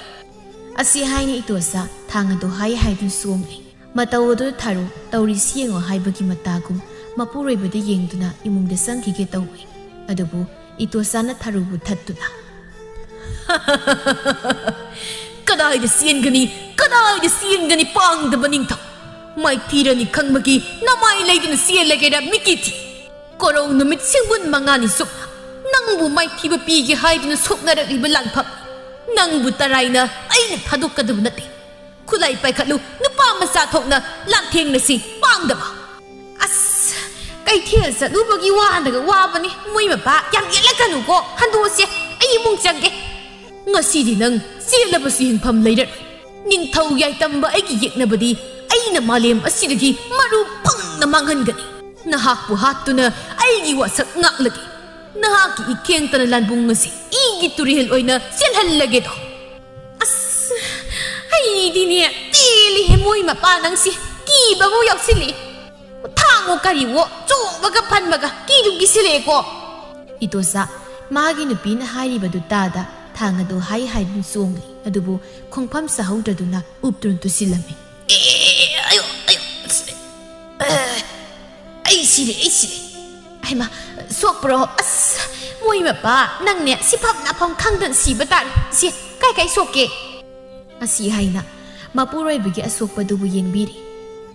ꯑꯁꯤ ꯍꯥꯏꯅ ꯏꯇꯣꯆꯥ ꯊꯥꯡ ꯑꯗꯨ ꯍꯥꯏ ꯍꯥꯏꯗꯨꯅ ꯁꯣꯡꯏ꯫ ꯃꯇꯧ ꯑꯗꯨꯗ ꯊꯥꯔꯨ ꯇꯧꯔꯤꯁꯤ ꯌꯦꯡꯉꯣ ꯍꯥꯏꯕꯒꯤ ꯃꯇꯥꯒꯨꯝ ꯃꯄꯨꯔꯣꯏꯕꯗ ꯌꯦꯡꯗꯨꯅ ꯏꯃꯨꯡꯗ ꯆꯪꯈꯤꯒꯦ ꯇꯧꯏ꯫ ꯑꯗꯨꯕꯨ ꯏꯇꯣꯆꯥꯅ ꯊꯥꯔꯨꯕꯨ ꯊꯠꯇꯨꯅ, "ꯀꯗꯥꯏꯗ ꯆꯦꯟꯒꯅꯤ? ꯀꯗꯥꯏꯗ ꯆꯦꯟꯒꯅꯤ, ꯄꯥꯡꯗꯕ ꯅꯤꯡꯊꯧ? ꯃꯥꯏꯊꯤꯔꯅꯤ ꯈꯪꯕꯒꯤ ꯅꯃꯥꯏ ꯂꯩꯗꯨꯅ ꯆꯦꯜꯂꯒꯦꯔ, ꯃꯤꯀꯤ ꯊꯤ? ꯀꯣꯔꯧ ꯅꯨꯃꯤꯠ ꯁꯤꯡꯕꯨꯟ ꯃꯉꯥꯅꯤ ꯆꯨꯞꯅ ꯅꯪꯕꯨ ꯃꯥꯏꯊꯤꯕ ꯄꯤꯒꯦ ꯍꯥꯏꯗꯨꯅ ꯁꯣꯛꯅꯔꯛꯂꯤꯕ ꯂꯥꯟꯐꯝ, ꯅꯪꯕꯨ ꯇꯔꯥꯏꯅ ꯑꯩꯅ ꯊꯥꯗꯣꯛꯀꯗꯕ ꯅꯠꯇꯦ꯫ ꯈꯨꯠꯂꯥꯏ ꯄꯥꯏꯈꯠꯂꯨ, ꯅꯨꯄꯥ ꯃꯆꯥ ꯊꯣꯛꯅ ꯂꯥꯟꯊꯦꯡꯅꯁꯤ, ꯄꯥꯡꯗꯕ!" ꯑꯁ, ꯀꯩꯊꯦꯜ ꯆꯠꯂꯨꯕꯒꯤ ꯋꯥꯗꯒ ꯋꯥꯕꯅꯤ꯫ ꯃꯣꯏ ꯃꯄꯥ ꯌꯥꯝ ꯌꯦꯠꯂꯛꯀꯅꯨꯀꯣ, ꯍꯟꯗꯣꯛꯑꯁꯦ, ꯑꯩ ꯏꯃꯨꯡ ꯆꯪꯒꯦ꯫ ꯉꯁꯤꯗꯤ ꯅꯪ ꯆꯦꯜꯂꯕꯁꯨ ꯍꯤꯡꯐꯝ ꯂꯩꯔꯔꯣꯏ꯫ ꯅꯤꯡꯊꯧ ꯌꯥꯏꯇꯝꯕ ꯑꯩꯒꯤ ꯌꯦꯛꯅꯕꯗꯤ ꯑꯩꯅ ꯃꯥꯂꯦꯝ ꯑꯁꯤꯗꯒꯤ ꯃꯔꯨ ꯐꯪꯅ ꯃꯥꯡꯍꯟꯒꯅꯤ꯫ ꯅꯍꯥꯛꯄꯨ ꯍꯥꯠꯇꯨꯅ ꯑꯩꯒꯤ ꯋꯥꯁꯛ ꯉꯥꯛꯂꯒꯦ꯫ ꯅꯍꯥꯛꯀꯤ ꯏꯈꯦꯡꯇꯅ ꯂꯥꯟꯕꯨꯡ ꯑꯁꯤ ꯏꯒꯤ ꯇꯨꯔꯦꯜ ꯑꯣꯏꯅ ꯆꯦꯜꯍꯜꯂꯒꯦꯗꯣ꯫ ꯑꯁ, ꯑꯩꯗꯤꯅꯦ ꯄꯦꯜꯂꯦ꯫ ꯑꯦ, ꯃꯣꯏ ꯃꯄꯥ ꯅꯪꯁꯤ ꯀꯤꯕꯕꯨ ꯌꯥꯎꯁꯤꯜꯂꯤ꯫ ꯊꯥꯡꯉꯣ ꯀꯔꯤꯋꯣ ꯆꯣꯡꯕꯒ ꯐꯟꯕꯒ ꯀꯤꯗꯨꯝ ꯀꯤꯁꯤꯜꯂꯛꯑꯦꯀꯣ꯫ ꯏꯗꯣꯆꯥ ꯃꯥꯒꯤ ꯅꯨꯄꯤꯅ ꯍꯥꯏꯔꯤꯕꯗꯨ ꯇꯥꯗ ꯊꯥꯡ ꯑꯗꯨ ꯍꯥꯏ ꯍꯥꯏꯗꯨꯅ ꯆꯣꯡꯂꯤ꯫ ꯑꯗꯨꯕꯨ ꯈꯣꯡꯐꯝ ꯆꯥꯍꯧꯗ꯭ꯔꯗꯨꯅ ꯎꯞꯇꯨꯅ ꯇꯨꯁꯤꯜꯂꯝꯃꯤ꯫ ꯑꯦ, ꯑꯌꯣ, ꯑꯌꯣ, ꯁꯤꯔꯦ꯫ ꯑꯦ, ꯑꯩ ꯁꯤꯔꯦ, ꯑꯩ ꯁꯤꯔꯦ꯫ ꯍꯩꯃꯥ, ꯁꯣꯛꯄ꯭ꯔꯣ? ꯑꯁ, ꯃꯣꯏ ꯃꯄꯥ, ꯅꯪꯅꯦ ꯁꯤꯐꯝ ꯅꯥꯐꯝ ꯈꯪꯗꯅ ꯁꯤꯕ ꯇꯥꯔꯦ꯫ ꯁꯤ ꯀꯥꯏ ꯀꯥꯏ ꯁꯣꯛꯀꯦ? ꯑꯁꯤ ꯍꯥꯏꯅ ꯃꯄꯨꯔꯣꯏꯕꯒꯤ ꯑꯁꯣꯛꯄꯗꯨꯕꯨ ꯌꯦꯡꯕꯤꯔꯤ꯫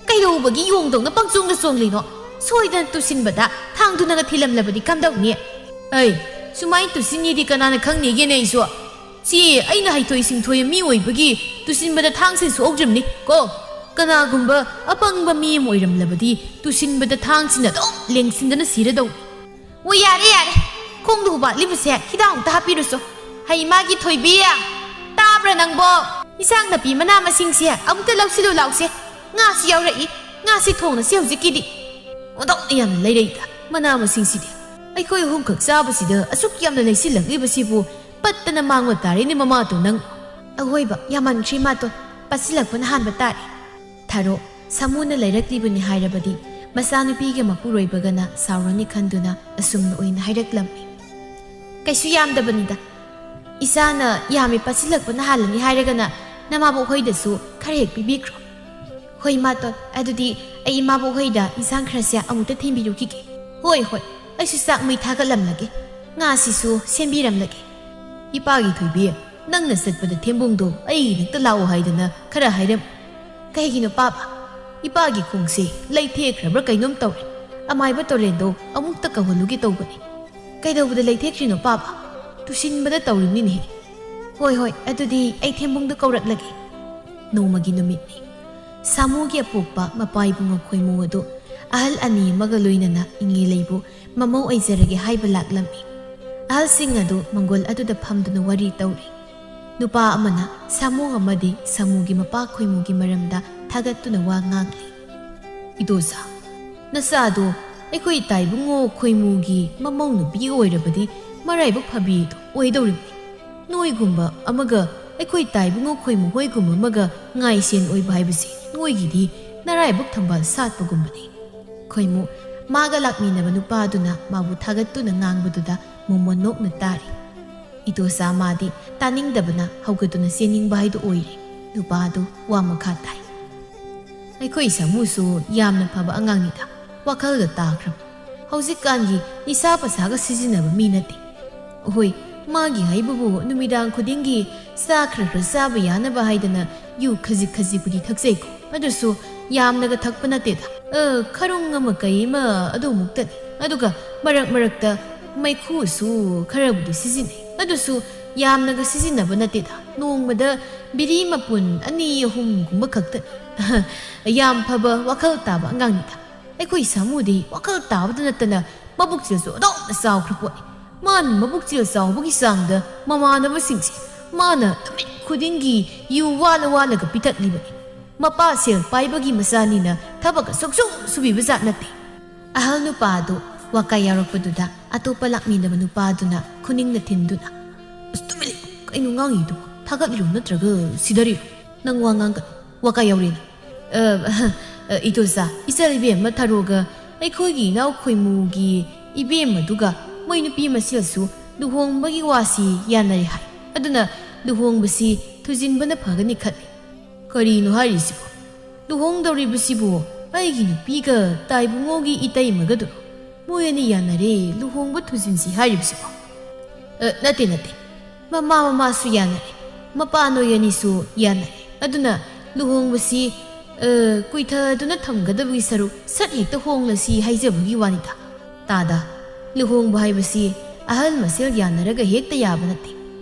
ꯀꯩꯗꯧꯕꯒꯤ ꯌꯣꯡꯗꯧꯅ ꯄꯪꯆꯣꯡꯗ ꯆꯣꯡꯂꯤꯅꯣ? ꯁꯣꯏꯗꯅ ꯇꯨꯁꯤꯟꯕꯗ ꯊꯥꯡꯗꯨꯅꯒ ꯊꯤꯜꯂꯝꯂꯕꯗꯤ ꯀꯝꯗꯧꯅꯤ? ꯑꯩ, ꯁꯨꯃꯥꯏꯅ ꯇꯨꯁꯤꯟꯅꯤꯗꯤ ꯀꯅꯥꯅ ꯈꯪꯅꯤꯒꯦꯅꯦ ꯑꯩꯁꯨ? ꯁꯤ ꯑꯩꯅ ꯍꯩꯊꯣꯏ ꯁꯤꯡꯊꯣꯏ ꯃꯤ ꯑꯣꯏꯕꯒꯤ ꯇꯨꯁꯤꯟꯕꯗ ꯊꯥꯡꯁꯤꯅ ꯁꯣꯛꯍꯧꯗ꯭ꯔꯤꯕꯅꯤ ꯀꯣ꯫ ꯀꯅꯥꯒꯨꯝꯕ ꯑꯄꯪꯕ ꯃꯤ ꯑꯃ ꯑꯣꯏꯔꯝꯂꯕꯗꯤ ꯇꯨꯁꯤꯟꯕꯗ ꯊꯥꯡꯁꯤꯅ ꯑꯗꯨꯝ ꯂꯦꯡꯁꯤꯟꯗꯅ ꯁꯤꯔꯗꯧꯅꯤ꯫ ꯑꯣ, ꯌꯥꯔꯦ, ꯌꯥꯔꯦ꯫ ꯈꯣꯡꯗ ꯍꯨꯕꯥꯠꯂꯤꯕꯁꯦ ꯍꯤꯗꯥꯛ ꯑꯃꯨꯛꯇ ꯍꯥꯞꯄꯤꯔꯨꯁꯣ꯫ ꯍꯩ ꯃꯥꯒꯤ ꯊꯣꯏꯕꯤ, ꯇꯥꯕ꯭ꯔꯥ ꯅꯪꯕꯣ? ꯏꯟꯁꯥꯡ ꯅꯥꯄꯤ ꯃꯅꯥ ꯃꯁꯤꯡꯁꯦ ꯑꯃꯨꯛꯇ ꯂꯧꯁꯤꯜꯂꯨ ꯂꯥꯎꯁꯦ꯫ ꯉꯥꯁꯨ ꯌꯥꯎꯔꯛꯏ꯫ ꯉꯥꯁꯤ ꯊꯣꯡꯅꯁꯤ ꯍꯧꯖꯤꯛꯀꯤꯗꯤ꯫ ꯑꯣꯟꯊꯣꯛꯅ ꯌꯥꯝꯅ ꯂꯩꯔꯛꯏꯗ ꯃꯅꯥ ꯃꯁꯤꯡꯁꯤꯗꯤ꯫ ꯑꯩꯈꯣꯏ ꯑꯍꯨꯝꯈꯛ ꯆꯥꯕꯁꯤꯗ ꯑꯁꯨꯛ ꯌꯥꯝꯅ ꯂꯩꯁꯤꯜꯂꯛꯂꯤꯕꯁꯤꯕꯨ ꯄꯠꯇꯅ ꯃꯥꯡꯕ ꯇꯥꯔꯦꯅꯦ ꯃꯃꯥꯇꯣꯟ ꯅꯪ꯫ ꯑꯍꯣꯏꯕ, ꯌꯥꯝꯃꯟꯈ꯭ꯔꯦ ꯏꯃꯥꯇꯣꯟ꯫ ꯄꯠꯁꯤꯜꯂꯛꯄꯅ ꯍꯥꯟꯕ ꯇꯥꯔꯦ꯫ ꯊꯥꯔꯣ, ꯁꯥꯃꯨꯅ ꯂꯩꯔꯛꯂꯤꯕꯅꯤ ꯍꯥꯏꯔꯕꯗꯤ ꯃꯆꯥꯅꯨꯄꯤꯒ ꯃꯄꯨꯔꯣꯏꯕꯒꯅ ꯁꯥꯎꯔꯅꯤ ꯈꯟꯗꯨꯅ ꯑꯁꯨꯝꯅ ꯑꯣꯏꯅ ꯍꯥꯏꯔꯛꯂꯝꯃꯤ꯫ ꯀꯩꯁꯨ ꯌꯥꯝꯗꯕꯅꯤꯗ꯫ ꯏꯆꯥꯅ ꯌꯥꯝꯃꯤ ꯄꯠꯁꯤꯜꯂꯛꯄꯅ ꯍꯥꯜꯂꯅꯤ ꯍꯥꯏꯔꯒꯅ ꯅꯃꯥꯕꯣꯛ ꯍꯣꯏꯗꯁꯨ ꯈꯔ ꯍꯦꯛ ꯄꯤꯕꯤꯈ꯭ꯔꯣ꯫ ꯍꯣꯏ ꯏꯃꯥꯇꯣꯟ, ꯑꯗꯨꯗꯤ ꯑꯩ ꯏꯃꯥꯕꯣꯛ ꯍꯣꯏꯗ ꯏꯟꯁꯥꯡ ꯈꯔꯁꯦ ꯑꯃꯨꯛꯇ ꯊꯤꯟꯕꯤꯔꯨꯈꯤꯒꯦ꯫ ꯍꯣꯏ, ꯍꯣꯏ, ꯑꯩꯁꯨ ꯆꯥꯛ ꯃꯩ ꯊꯥꯒꯠꯂꯝꯂꯒꯦ꯫ ꯉꯥꯁꯤꯁꯨ ꯁꯦꯝꯕꯤꯔꯝꯂꯒꯦ꯫ ꯏꯄꯥꯒꯤ ꯊꯣꯏꯕꯤ, ꯅꯪꯅ ꯆꯠꯄꯗ ꯊꯦꯝꯕꯨꯡꯗꯣ ꯑꯩꯒꯤ ꯅꯛꯇ ꯂꯥꯛꯑꯣ ꯍꯥꯏꯗꯅ ꯈꯔ ꯍꯥꯏꯔꯝ꯫ ꯀꯩꯒꯤꯅꯣ ꯄꯥꯕ? ꯏꯄꯥꯒꯤ ꯈꯣꯡꯁꯦ ꯂꯩꯊꯦꯛꯈ꯭ꯔꯕ꯭ꯔꯥ ꯀꯩꯅꯣꯝ ꯇꯧꯔꯦ꯫ ꯑꯃꯥꯏꯕ ꯇꯣꯔꯦꯟꯗꯣ ꯑꯃꯨꯛꯇ ꯀꯧꯍꯜꯂꯨꯒꯦ ꯇꯧꯕꯅꯤ꯫ ꯀꯩꯗꯧꯕꯗ ꯂꯩꯊꯦꯛꯈ꯭ꯔꯤꯅꯣ ꯄꯥꯕ? ꯇꯨꯁꯤꯟꯕꯗ ꯇꯧꯔꯤꯕꯅꯤꯅꯦꯍꯦ꯫ ꯍꯣꯏ, ꯍꯣꯏ, ꯑꯗꯨꯗꯤ ꯑꯩ ꯊꯦꯝꯕꯨꯡꯗ ꯀꯧꯔꯛꯂꯒꯦ꯫ ꯅꯣꯡꯃꯒꯤ ꯅꯨꯃꯤꯠꯅꯤ꯫ ꯁꯥꯃꯨꯒꯤ ꯑꯄꯣꯛꯄ ꯃꯄꯥ ꯏꯕꯨꯡꯉꯣ ꯈꯣꯏꯃꯨ ꯑꯗꯨ ꯑꯍꯜ ꯑꯅꯤ ꯑꯃꯒ ꯂꯣꯏꯅꯅ ꯏꯉꯦ ꯂꯩꯕꯨ ꯃꯃꯧ ꯑꯣꯏꯖꯔꯒꯦ ꯍꯥꯏꯕ ꯂꯥꯛꯂꯝꯃꯤ꯫ ꯑꯍꯜꯁꯤꯡ ꯑꯗꯨ ꯃꯪꯒꯣꯜ ꯑꯗꯨꯗ ꯐꯝꯗꯨꯅ ꯋꯥꯔꯤ ꯇꯧꯔꯤ꯫ ꯅꯨꯄꯥ ꯑꯃꯅ ꯁꯥꯃꯨ ꯑꯃꯗꯤ ꯁꯥꯃꯨꯒꯤ ꯃꯄꯥ ꯈꯣꯏꯃꯨꯒꯤ ꯃꯔꯝꯗ ꯊꯥꯒꯠꯇꯨꯅ ꯋꯥ ꯉꯥꯡꯂꯤ꯫ "ꯏꯗꯣꯆꯥ, ꯅꯆꯥꯗꯣ ꯑꯩꯈꯣꯏ ꯏꯇꯥ ꯏꯕꯨꯡꯉꯣ ꯈꯣꯏꯃꯨꯒꯤ ꯃꯃꯧ ꯅꯨꯄꯤ ꯑꯣꯏꯔꯕꯗꯤ ꯃꯔꯥꯏꯕꯛ ꯐꯕꯤꯗꯣ ꯑꯣꯏꯗꯧꯔꯤꯕꯅꯤ꯫ ꯅꯣꯏꯒꯨꯝꯕ ꯑꯃꯒ ꯑꯩꯈꯣꯏ ꯇꯥꯏꯕꯨꯡꯉꯣ ꯈꯣꯏꯃꯨ ꯍꯣꯏꯒꯨꯝꯕ ꯑꯃꯒ ꯉꯥꯏꯁꯦꯟ ꯑꯣꯏꯕ ꯍꯥꯏꯕꯁꯤ ꯅꯣꯏꯒꯤꯗꯤ ꯅꯔꯥꯏꯕꯛ ꯊꯝꯕꯥꯜ ꯁꯥꯠꯄꯒꯨꯝꯕꯅꯤ꯫ ꯈꯣꯏꯃꯨ ꯃꯥꯒ ꯂꯥꯛꯃꯤꯟꯅꯕ ꯅꯨꯄꯥꯗꯨꯅ ꯃꯥꯕꯨ ꯊꯥꯒꯠꯇꯨꯅ ꯉꯥꯡꯕꯗꯨꯗ ꯃꯣꯃꯣꯟ ꯅꯣꯛꯅ ꯇꯥꯔꯤ꯫ ꯏꯇꯣꯆꯥ ꯃꯥꯗꯤ ꯇꯥꯅꯤꯡꯗꯕꯅ ꯍꯧꯒꯠꯇꯨꯅ ꯆꯦꯟꯅꯤꯡꯕ ꯍꯥꯏꯗꯨ ꯑꯣꯏꯔꯦ꯫ ꯅꯨꯄꯥꯗꯨ ꯋꯥ ꯃꯈꯥ ꯇꯥꯏ꯫ ꯑꯩꯈꯣꯏ ꯁꯥꯃꯨꯁꯨ ꯌꯥꯝꯅ ꯐꯕ ꯑꯉꯥꯡꯅꯤꯗ, ꯋꯥꯈꯜꯒ ꯇꯥꯈ꯭ꯔꯕ꯫ ꯍꯧꯖꯤꯛꯀꯥꯟꯒꯤ ꯅꯤꯁꯥ ꯄꯁꯥꯒ ꯁꯤꯖꯤꯟꯅꯕ ꯃꯤ ꯅꯠꯇꯦ꯫ ꯍꯣꯏ, ꯃꯥꯒꯤ ꯍꯥꯏꯕꯕꯨ ꯅꯨꯃꯤꯗꯥꯡ ꯈꯨꯗꯤꯡꯒꯤ ꯆꯥ ꯈꯔ ꯈꯔ ꯆꯥꯕ ꯌꯥꯅꯕ ꯍꯥꯏꯗꯅ ꯌꯨ ꯈꯖꯤꯛ ꯈꯖꯤꯛꯄꯨꯗꯤ ꯊꯛꯆꯩꯀꯣ, ꯑꯗꯨꯁꯨ ꯌꯥꯝꯅꯒ ꯊꯛꯄ ꯅꯠꯇꯦꯗ꯫ ꯑ, ꯈꯔꯨꯡ ꯑꯃ ꯀꯩ ꯑꯃ ꯑꯗꯨꯃꯨꯛꯇꯅꯤ꯫ ꯑꯗꯨꯒ ꯃꯔꯛ ꯃꯔꯛꯇ ꯃꯩꯈꯨꯁꯨ ꯈꯔꯕꯨꯗꯤ ꯁꯤꯖꯤꯟꯅꯩ, ꯑꯗꯨꯁꯨ ꯌꯥꯝꯅꯒ ꯁꯤꯖꯤꯟꯅꯕ ꯅꯠꯇꯦꯗ꯫ ꯅꯣꯡꯃꯗ ꯕꯤꯔꯤ ꯃꯄꯨꯟ ꯑꯅꯤ ꯑꯍꯨꯝꯒꯨꯝꯕ ꯈꯛꯇꯅꯤ꯫ ꯌꯥꯝ ꯐꯕ ꯋꯥꯈꯜ ꯇꯥꯕ ꯑꯉꯥꯡꯅꯤꯗ꯫ ꯑꯩꯈꯣꯏ ꯁꯥꯃꯨꯗꯤ ꯋꯥꯈꯜ ꯇꯥꯕꯗ ꯅꯠꯇꯅ ꯃꯕꯨꯛꯆꯦꯜꯁꯨ ꯑꯗꯨꯝꯅ ꯆꯥꯎꯈ꯭ꯔ ꯄꯣꯠꯅꯤ꯫ ꯃꯥꯅ ꯃꯕꯨꯛꯆꯦꯜ ꯆꯥꯎꯕꯒꯤ ꯆꯥꯡꯗ ꯃꯃꯥꯟꯅꯕꯁꯤꯡꯁꯦ ꯃꯥꯅ ꯅꯨꯃꯤꯠ ꯈꯨꯗꯤꯡꯒꯤ ꯌꯨ ꯋꯥꯂ ꯋꯥꯂꯒ ꯄꯤꯊꯛꯂꯤꯕꯅꯤ꯫ ꯃꯄꯥ ꯁꯦꯜ ꯄꯥꯏꯕꯒꯤ ꯃꯆꯥꯅꯤꯅ ꯊꯕꯛꯀ ꯁꯨꯛꯁꯨ ꯁꯨꯕꯤꯕ ꯖꯥꯠ ꯅꯠꯇꯦ꯫ ꯑꯍꯜ ꯅꯨꯄꯥ ꯑꯗꯨ ꯋꯥꯀꯥꯏ ꯌꯥꯎꯔꯛꯄꯗꯨꯗ ꯑꯇꯣꯞꯄ ꯂꯥꯛꯃꯤꯟꯅꯕ ꯅꯨꯄꯥꯗꯨꯅ ꯈꯨꯅꯤꯡꯅ ꯊꯤꯟꯗꯨꯅ, "ꯑꯁ, ꯇꯨꯃꯤꯟ ꯂꯩꯌꯨ꯫ ꯀꯩꯅꯣ ꯉꯥꯡꯉꯤꯗꯨꯕꯣ? ꯊꯥꯒꯠꯂꯤꯔꯣ ꯅꯠꯇ꯭ꯔꯒ ꯁꯤꯗꯔꯤꯔꯣ? ꯅꯪ ꯋꯥ ꯉꯥꯡꯒꯅꯨ꯫ ꯋꯥꯀꯥꯏ ꯌꯥꯎꯔꯦꯅ꯫ ꯑ, ꯑ, ꯏꯇꯣꯆꯥ, ꯏꯆꯜ ꯏꯕꯦꯝꯃ ꯊꯔꯣꯒ ꯑꯩꯈꯣꯏꯒꯤ ꯏꯅꯥꯎ ꯈꯣꯏꯃꯨꯒꯤ ꯏꯕꯦꯝꯃꯗꯨꯒ ꯃꯣꯏ ꯅꯨꯄꯤ ꯃꯁꯦꯜꯁꯨ ꯂꯨꯍꯣꯡꯕꯒꯤ ꯋꯥꯁꯤ ꯌꯥꯅꯔꯦ ꯍꯥꯏ꯫ ꯑꯗꯨꯅ ꯂꯨꯍꯣꯡꯕꯁꯤ ꯊꯨꯖꯤꯟꯕꯅ ꯐꯒꯅꯤ ꯈꯜꯂꯤ꯫" "ꯀꯔꯤꯅꯣ ꯍꯥꯏꯔꯤꯁꯤꯕꯣ? ꯂꯨꯍꯣꯡꯗꯧꯔꯤꯕꯁꯤꯕꯨ ꯑꯩꯒꯤ ꯅꯨꯄꯤꯒ ꯇꯥꯏꯕꯨꯡꯉꯣꯒꯤ ꯏꯇꯩꯃꯒꯗꯨꯔꯣ? ꯃꯣꯏ ꯑꯅꯤ ꯌꯥꯅꯔꯦ, ꯂꯨꯍꯣꯡꯕ ꯊꯨꯖꯤꯟꯁꯤ ꯍꯥꯏꯔꯤꯕꯁꯤꯕꯣ?" "ꯑ, ꯅꯠꯇꯦ, ꯅꯠꯇꯦ꯫ ꯃꯃꯥ ꯃꯃꯥꯁꯨ ꯌꯥꯅꯔꯦ, ꯃꯄꯥ ꯅꯣꯏ ꯑꯅꯤꯁꯨ ꯌꯥꯅꯔꯦ꯫ ꯑꯗꯨꯅ ꯂꯨꯍꯣꯡꯕꯁꯤ, ꯑ, ꯀꯨꯏꯊꯗꯨꯅ ꯊꯝꯒꯗꯕꯒꯤ ꯁꯔꯨꯛ ꯁꯠ ꯍꯦꯛꯇ ꯍꯣꯡꯂꯁꯤ ꯍꯥꯏꯖꯕꯒꯤ ꯋꯥꯅꯤꯗ꯫ ꯇꯥꯗ, ꯂꯨꯍꯣꯡꯕ ꯍꯥꯏꯕꯁꯤ ꯑꯍꯜ ꯃꯁꯦꯜ ꯌꯥꯅꯔꯒ ꯍꯦꯛꯇ ꯌꯥꯕ ꯅꯠꯇꯦ꯫